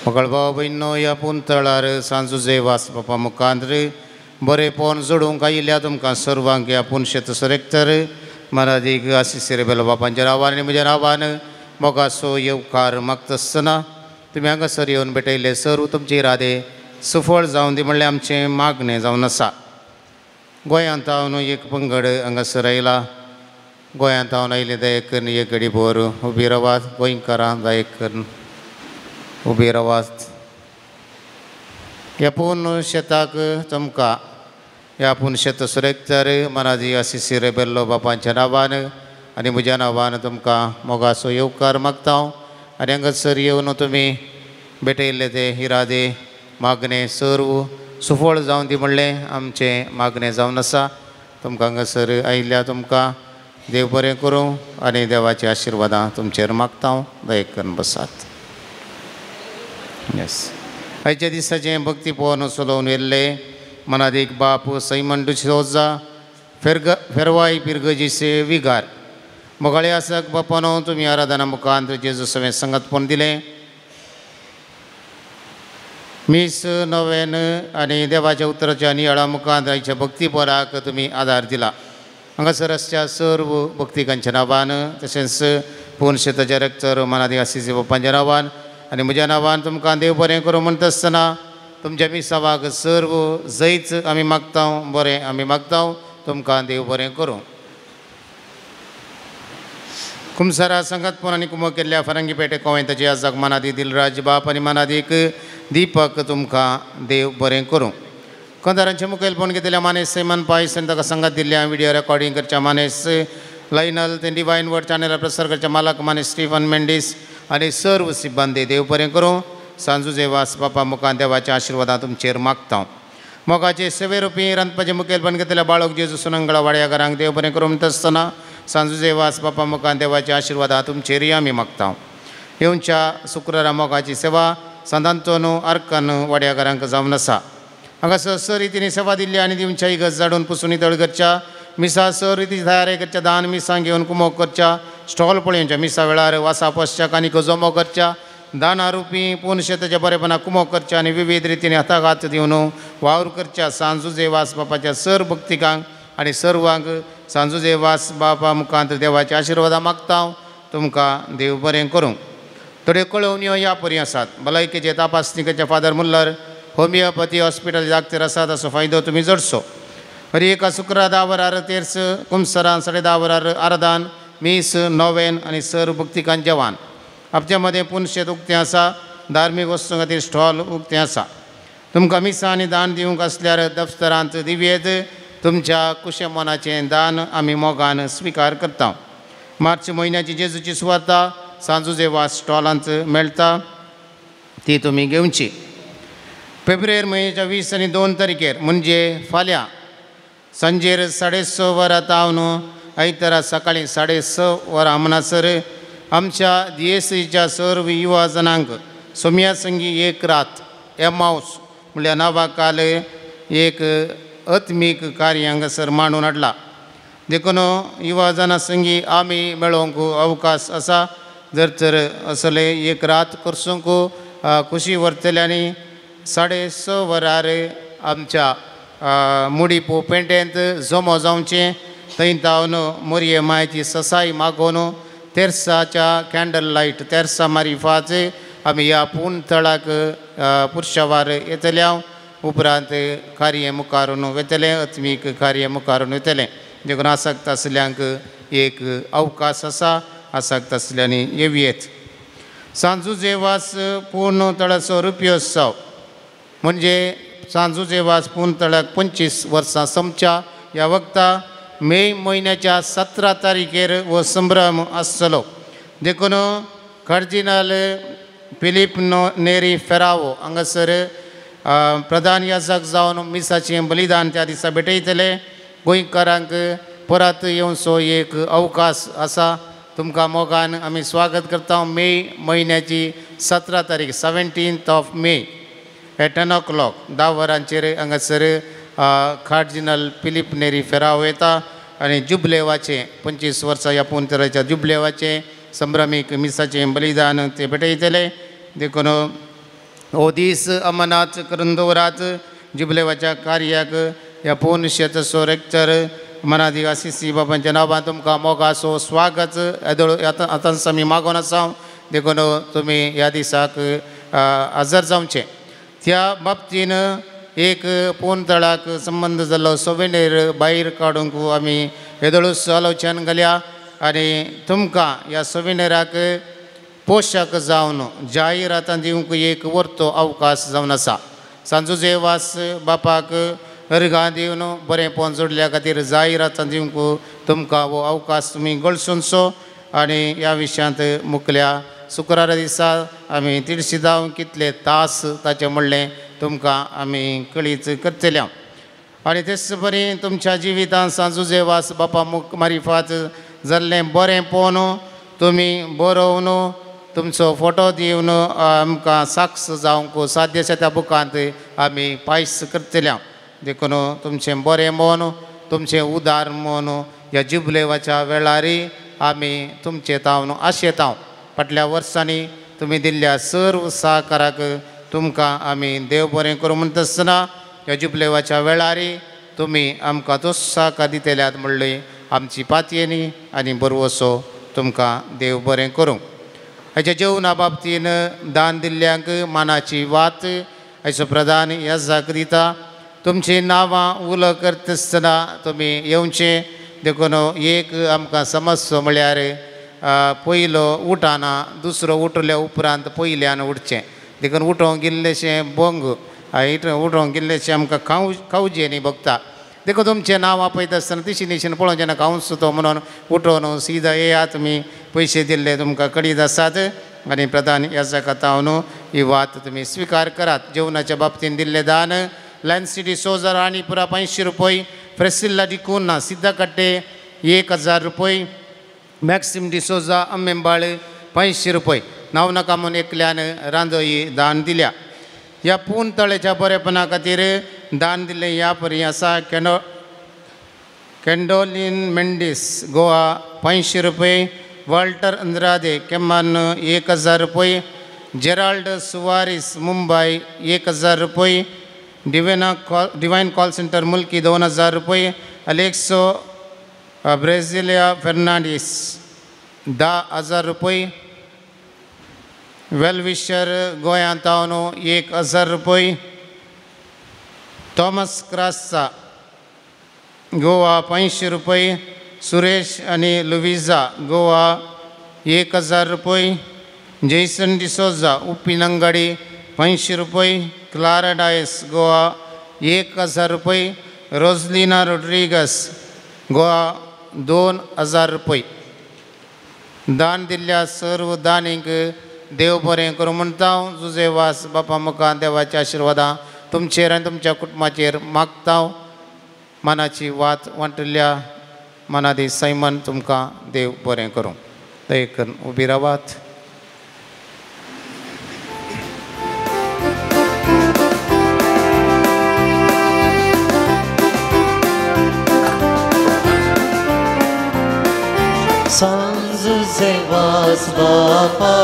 मगळ भाव भयणो ह्या पुंतळार सांजुजे वास बापा मुखांत बरेपण जोडूंक आयिल्ल्या तुमकां सर्वांक ह्या पुनशेत सरेक्तर मनादीक आशिश रेबेलो बापांच्या नांवान आनी म्हज्या नांवान मोगाचो येवकार मागता आसतना तुमी हांगासर येवन भेटयल्ले सर्व तुमचे इरादे सुफळ जावन दी म्हणल्यार आमचें मागणें जावन आसा. गोंयांत हांव एक पंगड हांगासर आयला. गोंयांत हांव आयले दया करून एक घडी भर उबी रावात. गोंयकारां दया करून उबी रावात. ह्या पूर्ण शेताक तुमकां ह्या पूर्ण शेत सुरेकतर मनादी आशिश रेबेल्लो बापांच्या नांवान आनी म्हज्या नांवान तुमकां मोगाचो येवकार मागता हांव. आनी हांगासर येवन तुमी भेटयल्ले ते इरादे मागणें सर्व सुफळ जावन दी म्हणलें आमचें मागणें जावन आसा. तुमकां हांगासर आयिल्ल्या तुमकां देव बरें करूं आनी देवाची आशिर्वादां तुमचेर मागता हांव. दया करून बसात. येस, आयच्या दिसाचें भक्ती पवन चलोवन येयल्ले मनादीक बाप सैमन डिसोजा फेरवाय पिरगजीसे विगार मोगाळे आसक बापानो तुमी आराधना मुखांत जेजू सवें संगतपण दिलें. मीस नवेन आनी देवाच्या उतराच्या नियाळा मुखांत आयच्या भक्तीपराक तुमी आदार दिला. हांगासर आसच्या सर्व भक्तिकांच्या नांवान तशेंच पूर्ण शेताच्या रेक्टर मनादीक आशिश बापांच्या नांवान आनी म्हज्या नांवान तुमकां देव बरें करूं म्हणटा आसतना तुमच्या मिसावाक सर्व जैत आमी मागता, बरें आमी मागता, तुमकां देव बरें करूं. कुमसारा संगतपण आनी कुमक केल्ल्या फरंगी पेटे कोवेंताची आजाक मनादी दिलराज बाप आनी मनादीक दीपक तुमकां देव बरें करूं. कंदारांचे मुखेलपण घेतल्या मानेस सैमन पायस आनी ताका संगत दिल्ल्या विडियो रेकॉर्डिंग करच्या मानेस लायनल ते डिवायन वर्ड चॅनल प्रसार करच्या मालक मानेस स्टीफन मेंडीस आनी सर्व सिब्बंदी देव बरें करूं. सांजू जेवास बापा मुखान देवाच्या आशिर्वादां तुमचेर मागता. मोगाचे सेवे रुपी रांदपाचें मुखेलपण घेतल्या बाळक जेजू सुनंगळा वाड्या घरांक देव बरें करूं म्हणटा आसतना सांजू जेवास बापा मुखान देवाच्या आशिर्वादां तुमचेरय आमी मागता. येवच्या शुक्रारा मोगाची सेवा सांतांतोनो आर्कन वाड्या घरांक जावन आसा. हांगासर सर रितीनी सेवा दिल्ली आनी दिवच्या इगर्ज झाडून पुसून नितळ करच्या मिसा सर रिती तयारी करच्या दान मिसां घेवन कुमोक करच्या स्टॉल पळोवच्या मिसा वेळार वासा पसच्या कानिको जमो करच्या दाना रुपी पूर्ण शेताच्या बरेपणा कुमोक करच्या आनी विविध रितीने हाताघात दिवन वावर करच्या सांजू जेवास बापाच्या सर भक्तिकांक आनी सर्वांक सांजू जेवास बापा मुखांत देवाच्या आशिर्वादां मागता. तुमकां देव बरें करूं. थोड्यो कळोवण्यो ह्या परी आसात. भलायकेचे तपासणी करच्या फादर मुल्लर होमियोपॅथी हॉस्पिटल दाक्तेर आसात असो फायदो तुमी जोडचो. हर एका शुक्रार 10 वरार तेर्स कुमसरान 10:30 वरार आराधान मीस नोवेन आनी सर भक्तिकान जेवान. हप्त्या मदें पुनशेत उक्तें आसा. धार्मीक वस्तूं खातीर स्टॉल उक्तें आसा. तुमकां मिसां आनी दान दिवंक आसल्यार दफ्तरांत दिवयेत. तुमच्या कुशे मनाचें दान आमी मोगान स्विकार करता. मार्च म्हयन्याची जेजूची सुवार्ता सांजू जेवा स्टॉलांत मेळटा ती तुमी घेवची. फेब्रुवारी म्हयन्याच्या 20 आनी 2 तारखेर म्हणजे फाल्यां सांजेर 6:30 वरां तावन आयतारा सकाळीं 6:30 वरां म्हणसर आमच्या दियेसीच्या सर्व युवा जणांक सोम्या संगी एक रात एमावस म्हणल्यार नांवा काल एक आत्मीक कार्य हांगासर मांडून हाडला. देखून युवा जणां संगी आमी मेळोवंक अवकाश आसा. जर तर असले एक रात करसूंक खुशी व्हरतले आनी 6:30 वरार आमच्या मुडीपो पेंटेंत जमो जावचें. थंय तावन मोरये मायची ससाय मागोवन तेर्साच्या कॅन्डल लायट तेर्सा मारिफाच आमी ह्या पूर्ण तळाक पुरशावार येतले. उपरांत कार्य मुखारून वतलें, आत्मीक कार्य मुखारून वतलें. देखून आसक्त आसल्यांक एक अवकाश आसा. आसक्त आसल्यांनी येवयेत. सांजू जेवास पूर्ण तळाचो रुपयोत्सव म्हणजे सांजू जेवास पूर्ण तळाक 25 वर्सां सोंपच्या ह्या वखता मे म्हयन्याच्या 17 तारखेर हो संभ्रम आसतलो. देखून कार्दिनाल फिलीप नेरी फेरावो हांगासर प्रधान याजक जावन मिसाचें बलिदान त्या दिसा भेटयतले. गोंयकारांक परत येवचो एक अवकाश आसा. तुमकां मोगान आमी स्वागत करता. मे म्हयन्याची 17 तारीख 17th of May at 10 o'clock 10 वरांचेर हांगासर कार्दिनाल फिलीप नेरी फेरावो येता आनी जुबलेवाचें 25 वर्सां ह्या पुंतराच्या जुबलेवाचें संभ्रमीक मिसाचें बलिदान ते भेटयतले. देखून हो दीस अमनात करून दवरात. जुबलेवाच्या कार्याक ह्या पूर्ण शेताचो रेक्टर मनादी आसिसी बाबांच्या नांवान तुमकां मोगाचो स्वागत येदोळ आतांच आमी मागोन आसा देखून तुमी ह्या दिसाक हजर जावचें. त्या बाबतीन एक पोनतळाक संबंद जाल्लो सोवेनीर भायर काडूंक आमी येदोळूच आलोचन घाल्या आनी तुमकां ह्या सोवेनीराक पोशक जावन जाहिरातां दिवंक एक वर्तो अवकाश जावन आसा. सांजुजे वास बापाक अर्घां दिवन बरें पोन जोडल्या खातीर जाहिरातां दिवंक तुमकां हो अवकाश तुमी गळसुनचो आनी ह्या विशयांत मुखल्या शुक्रारा दिसा आमी तिडशी जावं कितले तास ताचें म्हणलें तुमकां आमी कळीत करतले. आनी तेच परी तुमच्या जिवितांत सांजुजे वास बापा मुख मारिफात जाल्लें बरें पोवन तुमी बरोवन तुमचो फोटो दिवन आमकां साक्ष जावंक साध्य आसा त्या बुकांत आमी पायस करतले. देखून तुमचें बरें मन तुमचें उदार मन ह्या जुबलेवाच्या वेळारी आमी तुमचे तावन आशेतांव. फाटल्या वर्सांनी तुमी दिल्ल्या सर्व सहकाराक तुमकां आमी देव बरें करूं म्हणटा आसतना ह्या जुबलेवाच्या वेळारी तुमी आमकां तोच सहकार दितल्यात म्हणली आमची पातयेनी आनी बरवसो तुमकां देव बरें करूं. हाच्या जेवणा बाबतीन दान दिल्ल्यांक मानाची वात हाचो प्रधान याजाक दिता. तुमचीं नांवां उलो करता आसतना तुमी येवचें देखून एक आमकां समजचो म्हळ्यार पयलो उठाना दुसरो उठल्या उपरांत पयल्यान उठचें देखून उठोवंक इल्लेशें बोंग उठोवंक इल्लेशें आमकां खावचें न्ही भोगता. देखून तुमचें नांव आपयता आसतना तिशी निशीन पळोवचें ना खावंचो तो म्हणून उठोवन सिदा येयात तुमी पयशे दिल्ले तुमकां कळीत आसात आनी प्रधान याजका तावन ही वात तुमी स्विकार करात. जेवणाच्या बाबतीन दिल्लें दान लॅन्सी डिसोजा राणीपुरा 500 रुपये, प्रेसिल्ला डिकुन्हा सिद्धकट्टे 1000 रुपये, मॅक्सिम डिसोजा अम्मेंबाळ 500 रुपये. नांव नाका म्हूण एकल्यान रांदोई दान दिल्या. ह्या पूण तळेच्या बरेपणा खातीर दान दिल्लें ह्या परी आसा. कॅन्डोलीन मेंडीस गोवा 500 रुपये, वॉल्टर अंद्रादे केम्मान 1000 रुपये, जेराल्ड सुवारीस मुंबय 1000 रुपये, डिवायन कॉल सेंटर मुल्की 2000 रुपये, अलेक्सो ब्रेझिलिया फेर्नांडीस 10,000 रुपये, वेलविशर गोंयांत 1000 रुपये, थॉमस क्रासा गोवा 500 रुपये, सुरेश आनी लुविजा गोवा 1000 रुपये, जैसन डिसोजा उप्पिनंगाडी 500 रुपये, क्लारा डायस गोवा 1000 रुपये, रोजलिना रोड्रिगस गोवा 2000 रुपये. दान दिल्ल्या सर्व दानींक देव बरें करूं म्हणटा हांव. जुजे वास बापा मुखार देवाच्या आशिर्वादां तुमचेर आनी तुमच्या कुटुंबाचेर मागता हांव. मनाची वात वांटिल्ल्या मनादी सैमन तुमकां देव बरें करूं. दया करून उबी रावात. सांजुजे वास बापा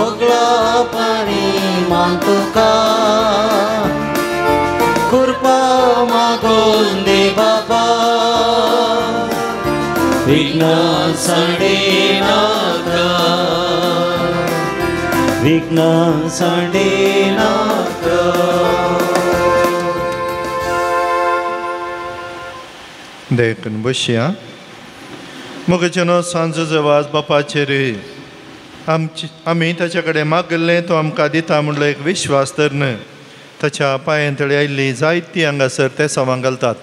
ओगळा पाणी मान तुका कृपा मागून दे बापा विघ्न सांडे नाका विघ्न सांडे नाका. देखून बसया. मोगेचेनो सांजुजे वास बापाचेर आमची आमी ताच्या कडेन मागिल्लें तो आमकां दिता म्हणलो एक विश्वास तर न्हय ताच्या पांयां तळी आयिल्ली जायती हांगासर ते सवां घालतात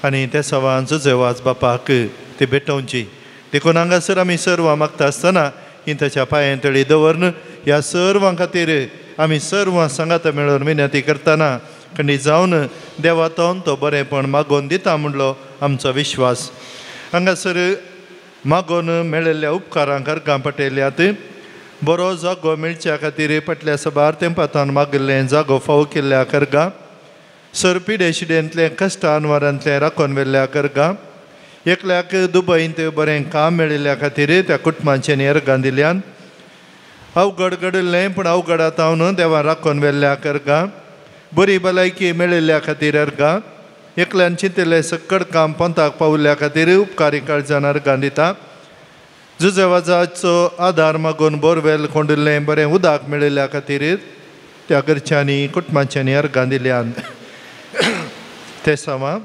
आनी ते सवां जुजे वास बापाक ती भेटोवची. देखून हांगासर आमी सर्वां मागता आसतना ही ताच्या पांयां तळी दवरन ह्या सर्वां खातीर आमी सर्वां सांगाता मेळून विनंती करतना खंडीत जावन देवातून तो बरेंपण मागोवन दिता म्हणलो आमचो विश्वास. हांगासर मागोवन मेळिल्ल्या उपकारांक अर्गां पटयल्यात. बरो जागो मेळच्या खातीर फाटल्या सबार तेंपातान मागिल्लें जागो फावो केल्ल्या कर्गां, सर पिडेशिडेंतलें कश्ट अनवारांतलें राखून व्हेल्ल्या कर्गां, एकल्याक दुबयंत बरें काम मेळिल्ल्या खातीर त्या कुटुंबाचें अर्गां दिल्यान, अवघड घडिल्लें पूण अवघडांत देवान राखून व्हेल्ल्या कर्गां, बरी भलायकी मेळिल्ल्या खातीर अर्गां, एकल्यान चिंतिल्लें सक्कड काम पंथाक पावल्ल्या खातीर उपकारी काळजान अर्गां दिता. जुजेवाजाचो आदार मागून बोरवेल कोंडिल्लें बरें उदक मेळिल्ल्या खातीर त्या घरच्यांनी कुटुंबाच्यांनी अर्गां दिल्यान. तेसांवां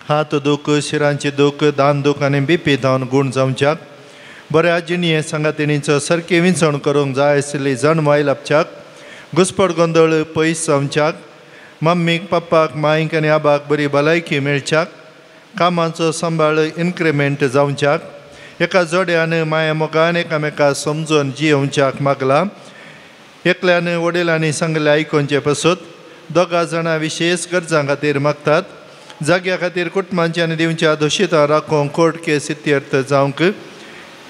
हात दूख, शिरांची दूख, दान दूख आनी बीपी धांवन गूण जावच्याक, बऱ्या जिणये सांगातिणीचो सारकी विंचवण करूंक जाय आशिल्ली जाणवाय लाबच्याक, घुसपड गोंदळ पयस जावच्याक, मम्मीक पप्पाक माईक आनी आबाक बरी भलायकी मेळच्याक, कामाचो सांबाळ इन्क्रिमेंट जावच्याक, एका जोड्यान माया मोगान एकामेका समजून जियोवच्याक मागला. एकल्यान वडिलांनी सांगलें आयकुचें पसत दोगा जाणां विशेश गरजां खातीर मागतात. जाग्या खातीर कुटुंबांच्या आनी दिवच्या दोशितां राखूंक कोर्ट केस इत्यर्थ जावंक,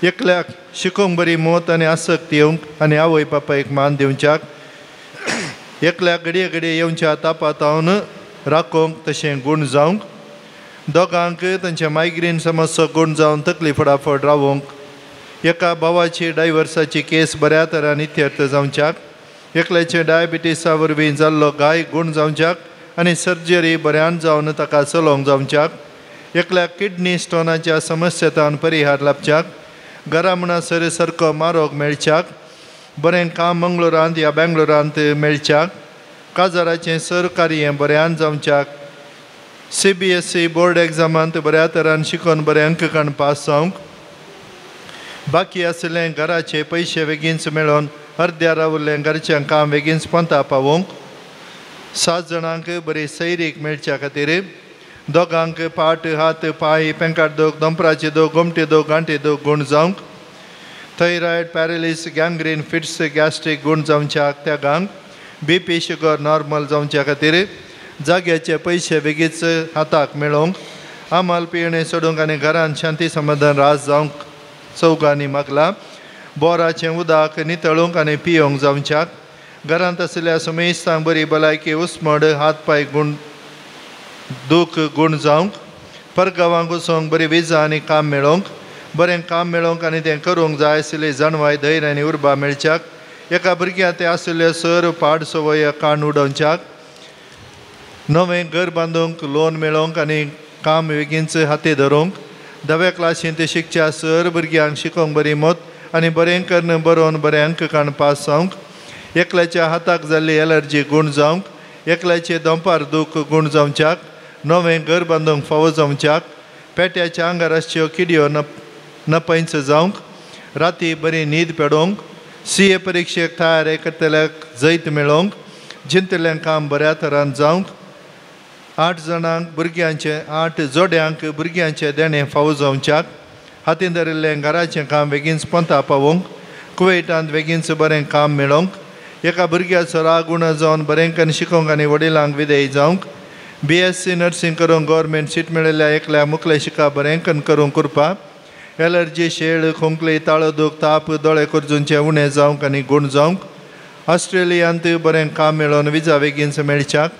एकल्याक शिकोवंक बरी मत आनी आसक्त येवंक आनी आवय बापायक मान दिवच्याक, एकल्याक घडये घडये येवच्या तापातावन राखोवंक तशें गूण जावंक, दोगांक तांच्या मायग्रेन समस्या गूण जावन तकली फटाफट रावोंक, एका भावाची डायवर्साची केस बऱ्या तरान इत्यर्थ जावच्याक, एकल्याचे डायबिटीसा वरवीं जाल्लो गाय गूण जावच्याक आनी सर्जरी बऱ्यान जावन ताका चलोवंक जावच्याक, एकल्याक किडनी स्टोनाच्या समस्येतान परिहार लाबच्याक, घरा म्हणसर सारको मारोग मेळच्याक, बरें काम मंगळुरांत या बेंगलोरांत मेळच्याक, काजाराचें सरकार्य बऱ्यान जावच्याक, CBSE board एग्जामांत बऱ्या तरान शिकोवन बरे अंक काडून पास जावंक, बाकी आशिल्लें घराचे पयशे बेगीनच मेळोवन अर्द्यार रावल्लें घरचें काम बेगीनच पंता पावोवंक, 7 जाणांक बरी सैरीक मेळच्या खातीर, दोगांक पाट हात पांय पेंकाट दोग, दोंपराचे दोग, गोमटे दोग, गांठे दोग गूण जावंक, थायरॉयड पॅरालिस गँग्रीन फिट्स गॅस्ट्रीक गूण जावच्याक, त्यागांक BP sugar normal जावच्या खातीर, जाग्याचे पयशे बेगीच हाताक मेळोवंक, आमाल पियणे सोडूंक आनी घरांत शांती समाधान रास जावंक चौगांनी मागला. बोराचें उदक नितळूंक आनी पियोवंक जावच्याक, घरांत आशिल्ल्या सुमेस्तांक बरी भलायकी उस्मड हात पांय गूण दूख गूण जावंक, परगांवांक वचोंक बरी विजा आनी काम मेळोवंक, बरें काम मेळोवंक आनी तें करूंक जाय आशिल्ली जाणवाय धैर्य आनी उर्बा मेळच्याक, एका भुरग्या ते आशिल्ले सर पाड संवय काण उडोवच्याक, नवें घर बांदूंक लोन मेळोवंक आनी काम बेगीनच हाती धरूंक, 10व्या क्लासींत शिकच्या सर भुरग्यांक शिकोवंक बरी मत आनी बरें करून बरोवन बरें अंक काडून पास जावंक, एकल्याच्या हाताक जाल्ली एलर्जी गूण जावंक, एकल्याचे दोंपार दूख गूण जावच्याक, नवें घर बांदूंक फावो जावच्याक, पेट्याच्या आंगार आसच्यो किडयो नपैंच जावंक, राती बरी न्हीद पेडोवंक, CA परिक्षेक तयारी करतल्याक जैत मेळोवंक, जिंतलें काम बऱ्या तरान जावंक, 8 जाणांक भुरग्यांचे 8 जोड्यांक भुरग्यांचे देणें फावो जावच्याक, हातीन धरिल्लें घराचें काम बेगीनच पंता पावोवंक, कुवेटांत बेगीनच बरें काम मेळोवंक, एका भुरग्याचो राग उणो जावन बरें करून शिकोवंक आनी वडिलांक विधेय जावंक, BSc nursing करूंक गव्हर्मेंट सीट मेळिल्ल्या एकल्या मुखले शिका बरें करून करूंक कृपा, एलर्जी शेळ खोंकली ताळो दूख ताप दोळे करजूनचे उणें जावंक आनी गूण जावंक, ऑस्ट्रेलियांत बरें काम मेळोवन विजा बेगीनच मेळच्याक,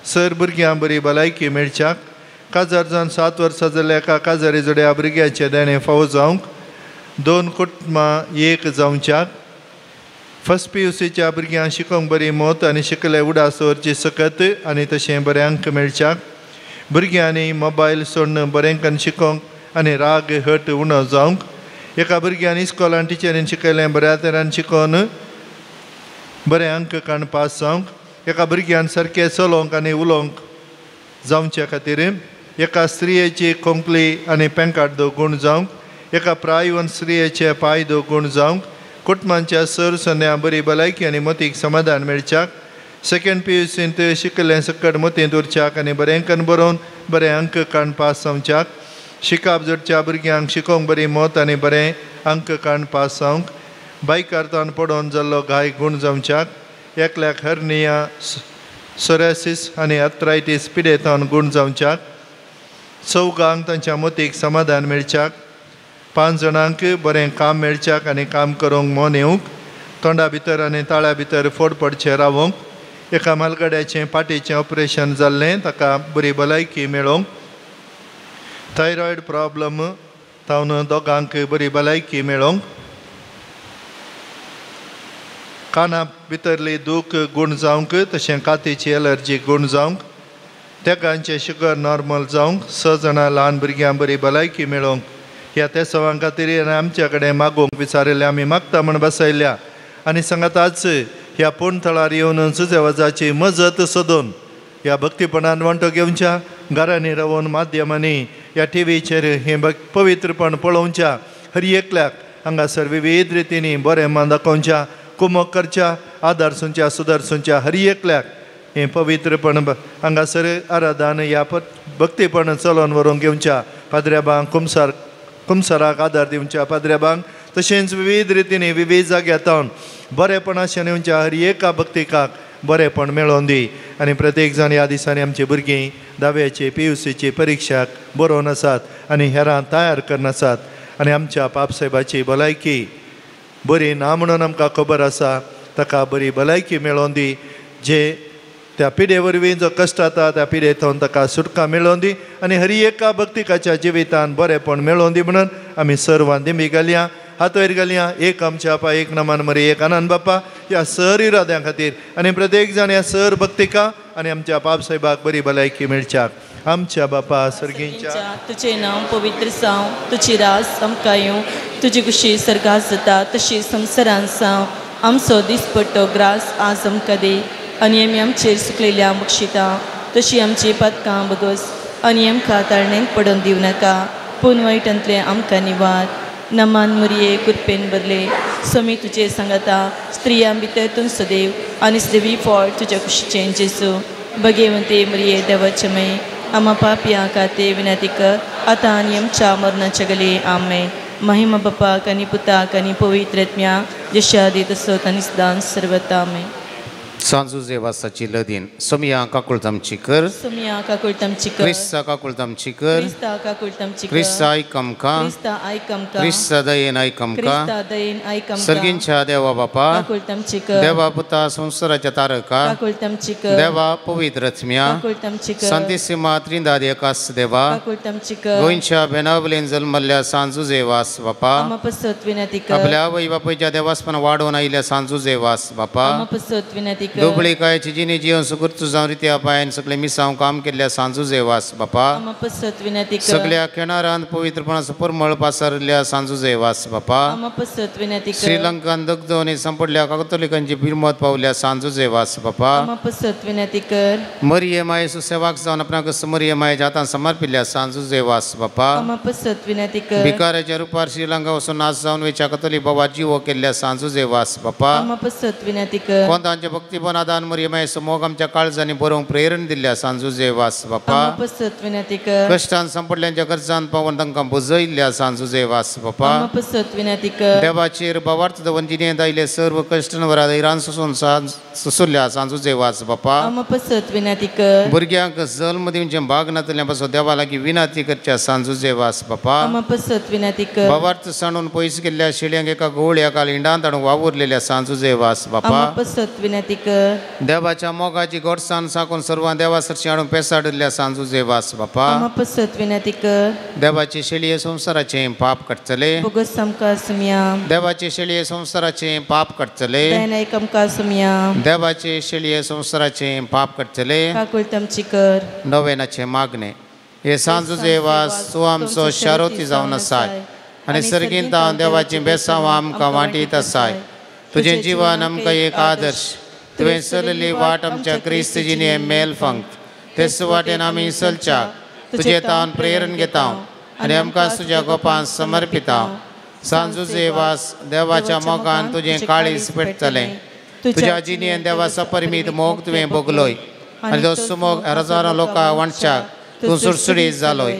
सर भुरग्यां बरी भलायकी मेळच्याक, काजार जावन 7 वर्सां जाल्ल्या एका काजारी जोड्या भुरग्याचें देणें फावो जावंक, 2 कुटुंबां एक जावच्याक, फर्स्ट PUCच्या भुरग्यांक शिकोवंक बरी मत आनी शिकले उडास दवरची सकत आनी तशें बरें अंक मेळच्याक, भुरग्यांनी मोबायल सोडून बरें करून शिकोवंक आनी राग हट उणो जावंक, एका भुरग्यान इस्कॉलान टिचरीन शिकयलें बऱ्या तरान शिकोवन बरें अंक काडून पास जावंक, एका भुरग्यान सारकें चलोवंक आनी उलोवंक जावचे खातीर, एका स्त्रियेची खोंकली आनी पेंकाट दो गूण जावंक, एका प्रायवन स्त्रियेचे पांय दो गूण जावंक, कुटुंबांच्या सर सन्या बरी भलायकी आनी मतीक समाधान मेळच्याक, सेकंड PUCंत शिकलें सकट मतींत उरच्याक आनी बरें करून बरोवन बरें अंक काडून पास जावच्याक, शिकाप जोडच्या भुरग्यांक शिकोवंक बरी मत आनी बरें अंक काडून पास जावंक, बायकार पडोवन जाल्लो घाय गूण जावच्याक, एकल्याक हर्निया सोरायसिस आनी आर्थरायटीस पिडेतावन गूण जावच्याक, चौगांक तांच्या मतीक समाधान मेळच्याक, 5 जाणांक बरें काम मेळच्याक आनी काम करूंक मन येवंक, तोंडा भितर आनी ताळ्या भितर फोड पडचें रावोंक, एका मालगड्याचें पाटीचें ऑपरेशन जाल्लें ताका बरी भलायकी मेळोवंक, थायरॉयड प्रॉब्लम तावन दोगांक बरी भलायकी मेळोवंक, काना भितरली दूख गूण जावंक तशें कातीची एलर्जी गूण जावंक, तेगांचें शुगर नॉर्मल जावंक 6 जाणां ल्हान भुरग्यां बरी भलायकी मेळोवंक ह्या तेसांवां खातीर आनी आमच्या कडेन मागूंक विचारिल्लें आमी मागता म्हूण बसयल्या आनी सांगाताच ह्या पूर्ण थळार येवन सुजेवाजाची मजत सोदून ह्या भक्तीपणान वांटो घेवच्या घरांनी रावन माध्यमांनी ह्या टिवीचेर हें पवित्रपण पळोवच्या हर एकल्याक हांगासर विविध रितींनी बरें मान दाखोवच्या कुमक करच्या आदार सुंच्या सुदार सुंच्या हर एकल्याक हें पवित्रपण हांगासर आराधन ह्या भक्तीपण चलोवन व्हरूंक घेवच्या पाद्र्याबांक कुमसाराक आदार दिवच्या पाद्र्याबांक तशेंच विविध रितींनी विविध जाग्यार तावन बरेपणाशें येवच्या हर एका भक्तिकाक बरेपण मेळोवन दी आनी प्रत्येक जाण ह्या दिसांनी आमची भुरगीं धाव्याची PUCची परिक्षाक बरोवन आसात आनी हेरां तयार करून आसात आनी आमच्या पापसाहेबाची भलायकी बरी ना म्हणून आमकां खबर आसा ताका बरी भलायकी मेळोवन दी जे त्या पिडे वरवीं जो कश्ट जाता त्या पिडेंतून ताका सुटका मेळोवन दी आनी हर एका भक्तिकाच्या जिवितान बरेपण मेळोवन दी म्हणून आमी सर्वां दिंबी घालया हात वयर घालया एक आमच्या आपा एक नमान मरी एक आनंद बापा ह्या सर इराद्यां खातीर आनी प्रत्येक जाण ह्या सर भक्तिका आनी आमच्या पापसाहेबाक बरी भलायकी मेळच्याक आमच्या बापा सर्गींच्या तुझे नांव पवित्र जावं तुजी रास आमकां येवं तुजी खुशी सर्गात जाता तशी संवसारांत जावं आमचो दिसपट्टो ग्रास आज आमकां दी आनी आमी आमचेर सुकलेल्या बक्षिता तशी आमची पातकां बगस आनी आमकां ताळणेक पडून दिवं नाका पूण वायटांतलें आमकां निवार नमान मुरये कृपेन भरले स्वामी तुजे सांगाता स्त्रियां भितर तूं सदैव आनी सदैवी फळ तुज्या कुशीचें जेजू भगेवंते मुरये देवाचे मय आमा पापया खातीर विनंती कर आतां आनी आमच्या मरणाच्या गले आमेन. महिमा बापाक आनी पुताक आनी पवित्र आत्म्याक जशें आदी तसोच आनी सदांच सर्वता आमेन. सांजुजे वासाची लदीन सोमिया काकुळत आमची कर सोमिया काकुळत आमची कर क्रिस्ता काकुळत आमची कर क्रिस्ता काकुळत आमची कर क्रिस्ता आयक आमकां क्रिस्ता आयक आमकां क्रिस्ता दयेन आयक आमकां क्रिस्ता दयेन आयक आमकां सर्गींच्या देवा बापा काकुळत आमची कर देवा पुता संवसाराच्या तारका काकुळत आमची कर देवा पवित्र आत्म्या काकुळत आमची कर सांतिसिमा त्रिंदाद एकास देवा काकुळत आमची कर गोंयच्या बेनावलेन जल्मल्ल्या सांजुजे वास बापा आमा पसत विनंती कर आपल्या आवय बापायच्या देवासपण वाडोवन आयिल्ल्या सांजुजे वास बापा आमा पसत विनंती कर दुबळीकायची जिने जीवन सुकृत जावन रित्या पायान सगळे मिसांव काम केल्ल्या सांजुजे वास बापा सगळ्या खेणारान पवित्रपणाचो परमळ पासारिल्ल्या सांजुजे वास बापा श्रीलंकान दगदवणी संपडल्या कातोलिकांची बिरमत पावल्या सांजुजे वास बापा मरिये मायेचो सेवाक जावन आपणाक मरिये मायेच्या हातान समर्पिल्ल्या सांजुजे वास बापा भिकाऱ्याच्या रुपार श्रीलंका वचून नाश जावन वेच्या कातोलिक बाबा जिवो केल्ल्या सांजुजे वास बापा कोंतांचे भक्ती आदान मरिये मायेचो मोग आमच्या काळजांनी बरोवंक प्रेरण दिल्ल्या सांजुजे वास बापा कश्टान संपडल्यांच्या गरजान पावून तांकां बुजयल्ल्या सांजुजे वास बापा देवाचेर बावार्थ दवन जिणेंत आयिल्ले सर्व कश्टांवर इरान सोसून सोसुल्ल्या सांजुजे वास बापा भुरग्यांक जल्म दिवचें भाग नातल्या पासून देवा लागीं विनंती करच्या सांजुजे वास बापा बावार्थ सांडून पयस गेल्ल्या शेळयांक एका गोवळ्या काल इंडांत हाडून वावुरलेल्या सांजुजे वास बापा देवाच्या मोगाची गोडसाण साकून सर्वां देवा सरशी हाडून पेसाडिल्ल्या सांजुजे वास बापा देवाचे शेळये संवसाराचें पाप काडटले देवाचे शेळये संवसाराचें पाप काडटले देवाचे शेळये संवसाराचें पाप काडटले. नवेनाचें मागणें हे सांजुजे वास तूं आमचो शारोती जावन आसाय आनी सर्गींत देवाचीं बेसांवां आमकां वांटीत आसाय. तुजें जिवन आमकां एक आदर्श तुवें चलयल्ली वाट आमच्या क्रिस्त जिणे मेल फंक्त तेच वाटेन आमी चलच्याक तुजे तावन प्रेरण घेता आनी आमकां तुज्या गोपान समर्पिता. सांजुजे वास देवाच्या मोगान तुजें काळीज पेटतलें. तुज्या जिणेन देवाचो परिमीत मोग तुवें भोगलोय आनी तो सुमोग हजारां लोकांक वांटच्याक तूं सुडसुडीत जालोय.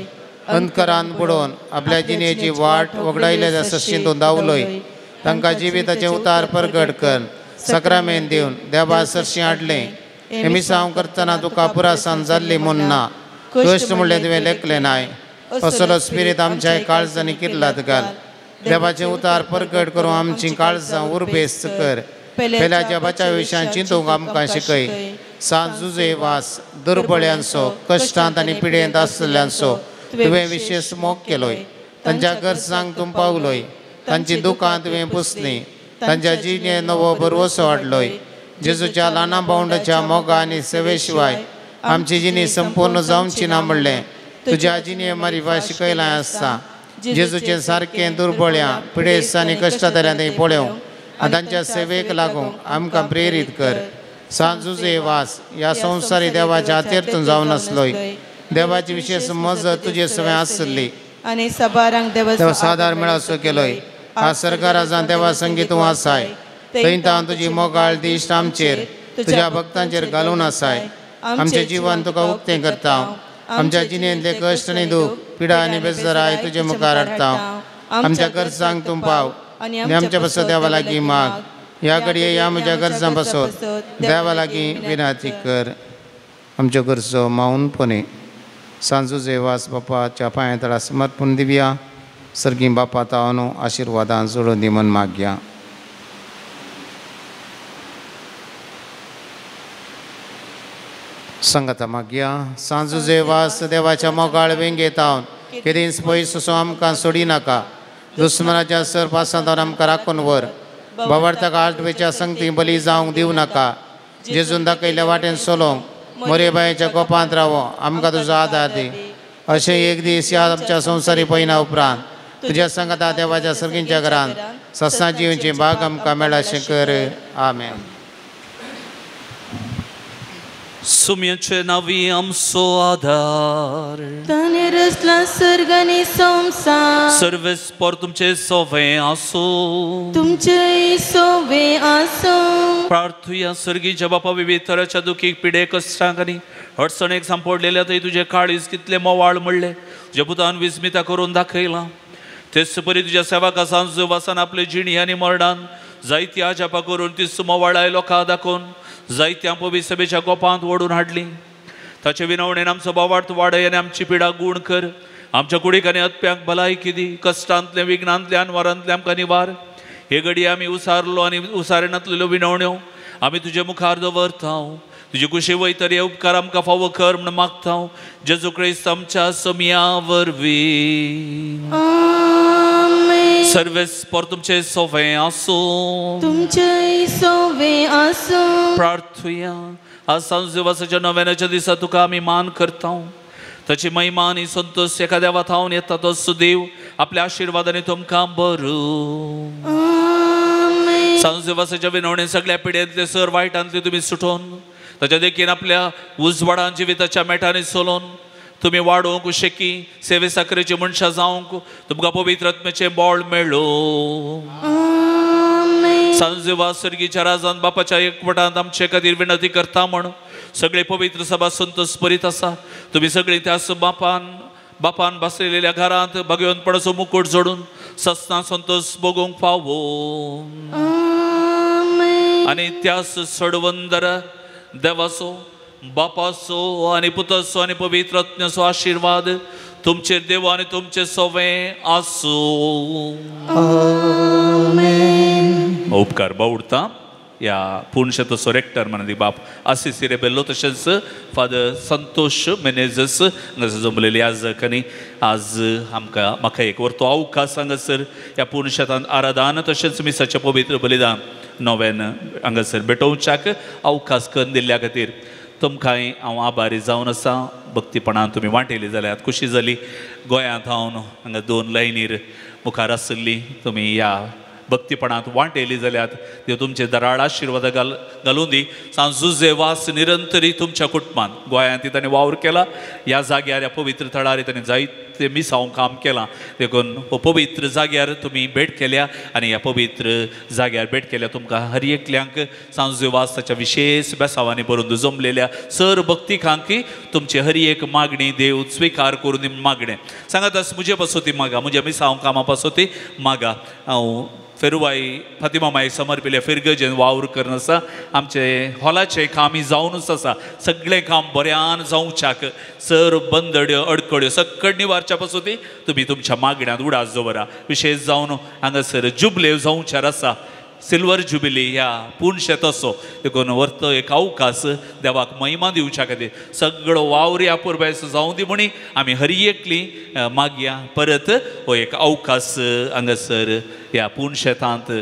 अंधकारान बुडोवन आपल्या जिणेची वाट वगडायल्या सरशीं तूं धांवलोय. तांकां जिविताचें उतार परगट कर सक्रामेन दिवन देवा सरशीं हाडलें. हें मिसांव करतना तुका पुरासान जाल्ली म्हूण ना कश्ट म्हणलें तुवें लेखलें नाय. असलो स्पिरीत आमच्या काळजांनी किर्लात घाल. देवाचें उतार परगट करून आमचीं काळजां उर्बेस्त कर. पेल्याच्या बचाव विशयान चिंतूंक आमकां शिकय. सांजुजे वास दुर्बळ्यांचो कश्टांत आनी पिडेंत आसलेल्यांचो तुवें विशेश मोग केलोय. तांच्या गरजांक तूं पावलोय. तांची दुकां तुवें पुसलीं. तांच्या जिणे नवो भरवसो हाडलोय. जेजूच्या ल्हाना भावंडाच्या मोगा आनी सेवे शिवाय आमची जिणी संपूर्ण जावची ना म्हणलें तुज्या जिणे मारी शिकयलां आसता. जेजूचें सारकें दुर्बळ्या पिडेस्त आनी कश्टांतल्यान थंय पळोवंक आनी तांच्या सेवेक लागूंक आमकां प्रेरीत कर. सांत जुजे वास ह्या संवसारी देवाच्या हातेरतून जावन आसलोय देवाची विशेष मजत तुजे सवें आसली आनी सबारांक देवा सादार मेळासो केलोय. आज सरकाराजान देवा संगी तूं आसाय थंय तावन तुजी मोगाळ दिश्ट आमचेर तुज्या भक्तांचेर घालून आसाय. आमचें जिवन तुका उक्तें करता. आमच्या जिणेंतले कश्ट आनी दूख पिडा आनी बेजाराय तुजे मुखार हाडटा. आमच्या गरजांक तूं पाव आनी आमच्या पासत देवा लागीं माग. ह्या घडये ह्या म्हज्या गरजां पासत देवा लागीं विनंती कर. आमच्यो गरजो मावनपणे सांत जुजे वास बापाच्या पांया तळा समर्पण दिवया. सर्गी बापा तावनो आशिर्वादान जोडून दी म्हण मागया. संगता मागया. सांत जुजे वास देवाच्या मोगाळ वेंगेत हांव केदींच पयस असो आमकां सोडी नाका. दुस्मनाच्या सर पासांत आमकां राखून व्हर. बावडताक आठवेच्या संगती बली जावंक दिवं नाका. जेजून दाखयल्ल्या वाटेन चलोवंक मोरेबायेच्या गोपांत रावो आमकां तुजो आदार दी. अशें एक दीस ह्या आमच्या संवसारी पयना उपरांत तुज्या संगता देवाच्या सर्गींच्या घरांत सस्ना जिवची बाग आमकां मेळाशें कर. आमेन. सुम्याचे नावी आमचो आधार ताणें रचला सर्ग आनी संवसार. सर्वेस्पर तुमचे सोवे आसूं तुमचेय सोवे आसूं. प्रार्थुया. सर्गीच्या बापा विविध तराच्या दुखीक पिडे कश्टांक आनी अडचणेक सांपडलेल्या थंय तुजें काळीज कितलें मोवाळ म्हणलें तुज्या पुतान विस्मिता करून दाखयलां. तेच परी तुज्या सेवका सांत वासान आपले जिणी आनी मरणान जायती आजापा करून ती सुमवाळाय लोकां दाखोवन जायत्या पवित्र सभेच्या गोपांत ओडून हाडली. ताचे विनवणेन आमचो बावार्थ वाडय आनी आमची पिडा गूण कर. आमच्या कुडीक आनी अत्प्यांक भलायकी दी. कश्टांतले विघ्नांतले अनवारांतले आमकां निवार. हे घडये आमी उसारलो आनी उसारिनातलेल्यो विनवण्यो आमी तुजे मुखार दवरता. तुजे कुशी वयतर हे उपकार आमकां फावो कर म्हूण मागता. जेजू क्रिस्त आमच्या सोमया वरवीं. सर्वेस्पर तुमचे सोवे आसूं तुमचेय सोवे आसूं. प्रार्थुया. आज सांत दिवसाच्या नव्याच्या दिसा तुका आमी मान करता. ताची महिमा आनी संतोष एका देवा थावन येता तो सुदेव आपल्या आशिर्वादांनी तुमकां बरू. सांत दिवसाच्या विनवणे सगळ्या पिडेंतले सर वायटांतले तुमी सुटोवन ताच्या देखीन आपल्या उजवाडान जिविताच्या मेटांनी चलोवन तुमी वाडोवंक शेकी सेवे साकरेची मनशां जावंक तुमकां पवित्र आत्म्याचें बळ मेळो. सांत वास सर्गीच्या राजान बापाच्या एकवटांत आमचे खातीर विनंती करता म्हण सगळे पवित्र सभा संतोष भरीत आसा. तुमी सगळीं त्याच बापान बसलेल्या घरांत भगवंतपणाचो मुकूट जोडून सस्ना संतोष भोगूंक फावो. आनी त्याच सडवंदर देवाचो बापाचो आनी पुताचो आनी पवित्र आत्म्याचो आशिर्वाद तुमचेर देव आनी तुमचे सोवे आसूं. उपकार बावडता ह्या पुणशेतचो रेक्टर म्हणा बाप आसिसी रेबेल्लो तशेंच फादर संतोष मेनेजस हांगासर जमलेले याजक आनी आज आमकां म्हाका एक वरतो अवकाश हांगासर ह्या पुणशेतान आराधन तशेंच मिसाचें पवित्र बलिदान नव्यान हांगासर भेटोवच्याक अवकाश करून दिल्ल्या खातीर तुमकांय हांव आभारी जावन आसा. भक्तीपणान तुमी वांटेली जाल्यार खुशी जाली. गोंयांत हांव हांगा दोन लायनीर मुखार आशिल्ली तुमी ह्या भक्तीपणांत वांटेली जाल्यार देव तुमचे दराळ आशिर्वाद घालून दी. सांत जुजे वास निरंतरी तुमच्या कुटुंबान गोंयांत ताणें वावर केला. ह्या जाग्यार ह्या पवित्र थळार ताणें जायते मिसांव काम केलां. देखून हो पवित्र जाग्यार तुमी भेट केल्या आनी ह्या पवित्र जाग्यार भेट केल्या तुमकां हर एकल्यांक सांत जुजे वास ताच्या विशेष बेसावांनी भरून जमलेल्या सर भक्तिकांक तुमची हर एक मागणी देव स्विकार करून दी. मागणें सांगात आस म्हजे पासत मागा, म्हज्या मिसांव कामा पासत मागा. हांव फेरुबाई फातिमा माई समर्पिल्ल्या फिरगजेन वावर करून आसा. आमचे हॉलाचें कामय जावनूच आसा. सगळें काम बऱ्यान जावच्याक सर बंदड्यो अडकड्यो सगळ्यो निवारच्या पासून तुमी तुमच्या मागण्यांत उडास दवरा. विशेष जावन हांगासर जुबले जावच्यार आसा सिल्वर जुबिली ह्या पुणशेत असो देखून व्हरतो एक अवकाश देवाक महिमा दिवच्या खातीर सगळो वावर ह्या पुरबायचो जावं दी म्हणी आमी हर एकली मागया. परत हो एक अवकाश हांगासर ह्या पुणशेतांत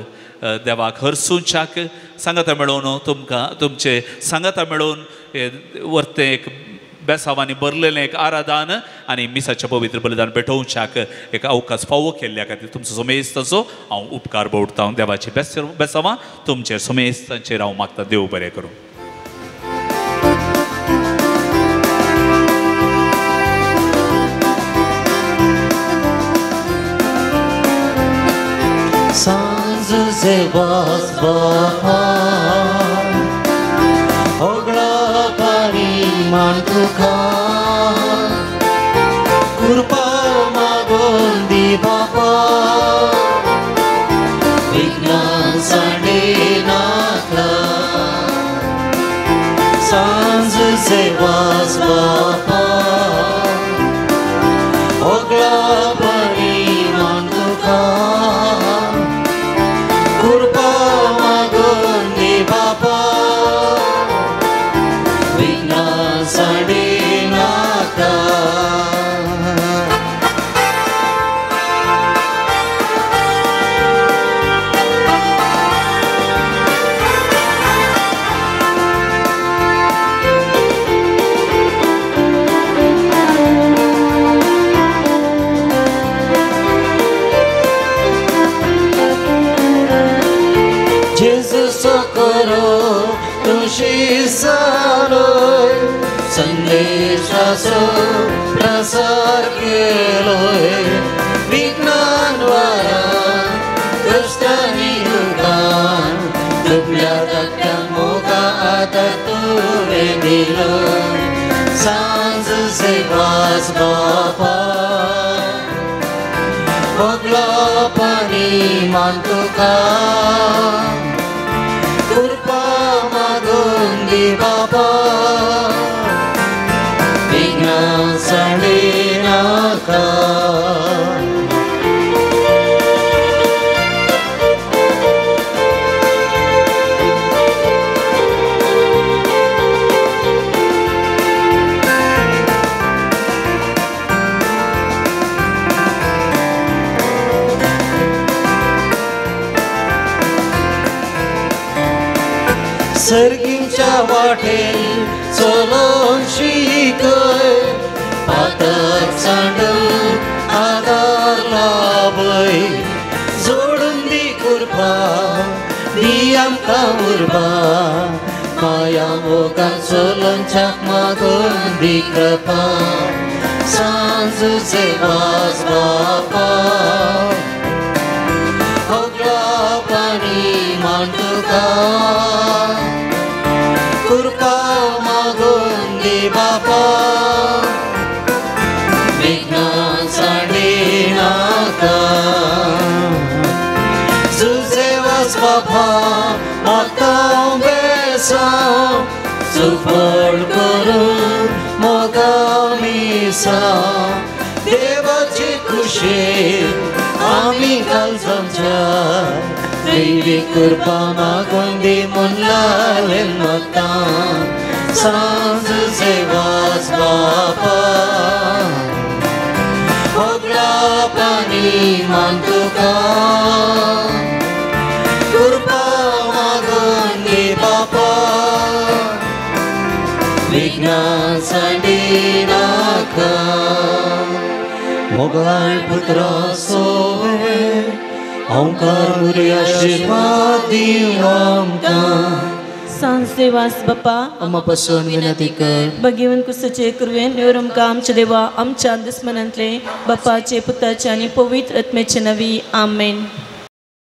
देवाक हरसुच्याक सांगाता मेळोवन तुमकां तुमचे सांगाता मेळोवन व्हरतें एक बेसावांनी भरलेलें एक आराधन आनी मिसाचें पवित्र बलिदान भेटोवच्याक एक अवकाश फावो केल्ल्या खातीर तुमचो समेस्ताचो हांव उपकार बोडटा. देवाची बेसावां तुमचेर समेस्तांचेर हांव मागता. देव बरें करूं. सांज सेवास बापा होगळा पाणी मान तुका कृपा मागून दी बापा विघ्नां सांडे नाका. सांज सेवास बापा होगळा पाणी मान तुका कृपा मागून दी बापा विघ्नां सांडे नाका. संदेशाचो प्रसार केलोय विज्ञान वारा कश्टांनी दुकान दुबल्या धाकट्या मोगा आतां तुवें दिलो. सांज सेवास बापा होगळो पाणी मान तुका कृपा मागून दी बापा विघ्नां सांडे नाका. सर्गींच्या वाटेन चलोन शिकय पातक सांडून आदार लाभय जोडून दी कृपा दी आमकां उर्बा माया मोगान चलोवच्याक मागून दी कृपा. सांज सेवास बापा होगळो पाणी मान तुका कृपा मागून दी बापा विघ्नां सांडे नाका. जुजेवास बापा मागता बेसांव सुफळ करून मोगा मिसांव देवाची खुशी आमी कालजांच्या देवी कृपा मागून दी म्हूण लालेन मागता. सांज सेवास बापा होगळा पाणी मान तुका कृपा मागून दी बापा विघ्नां सांडे नाका. मोगाळ पुत्रा सोवे ओंकार मुरी आशीर्वाद दिवं आमकां. सांज सेवास बापा आम्हा पासून विनंती कर. भगवंत कुसाचे कृपेन नेवर आमकां आमच्या देवा आमच्या दुस्मनांतले बापाचे पुताचे आनी पवित्र आत्म्याचे नांवी. आमेन.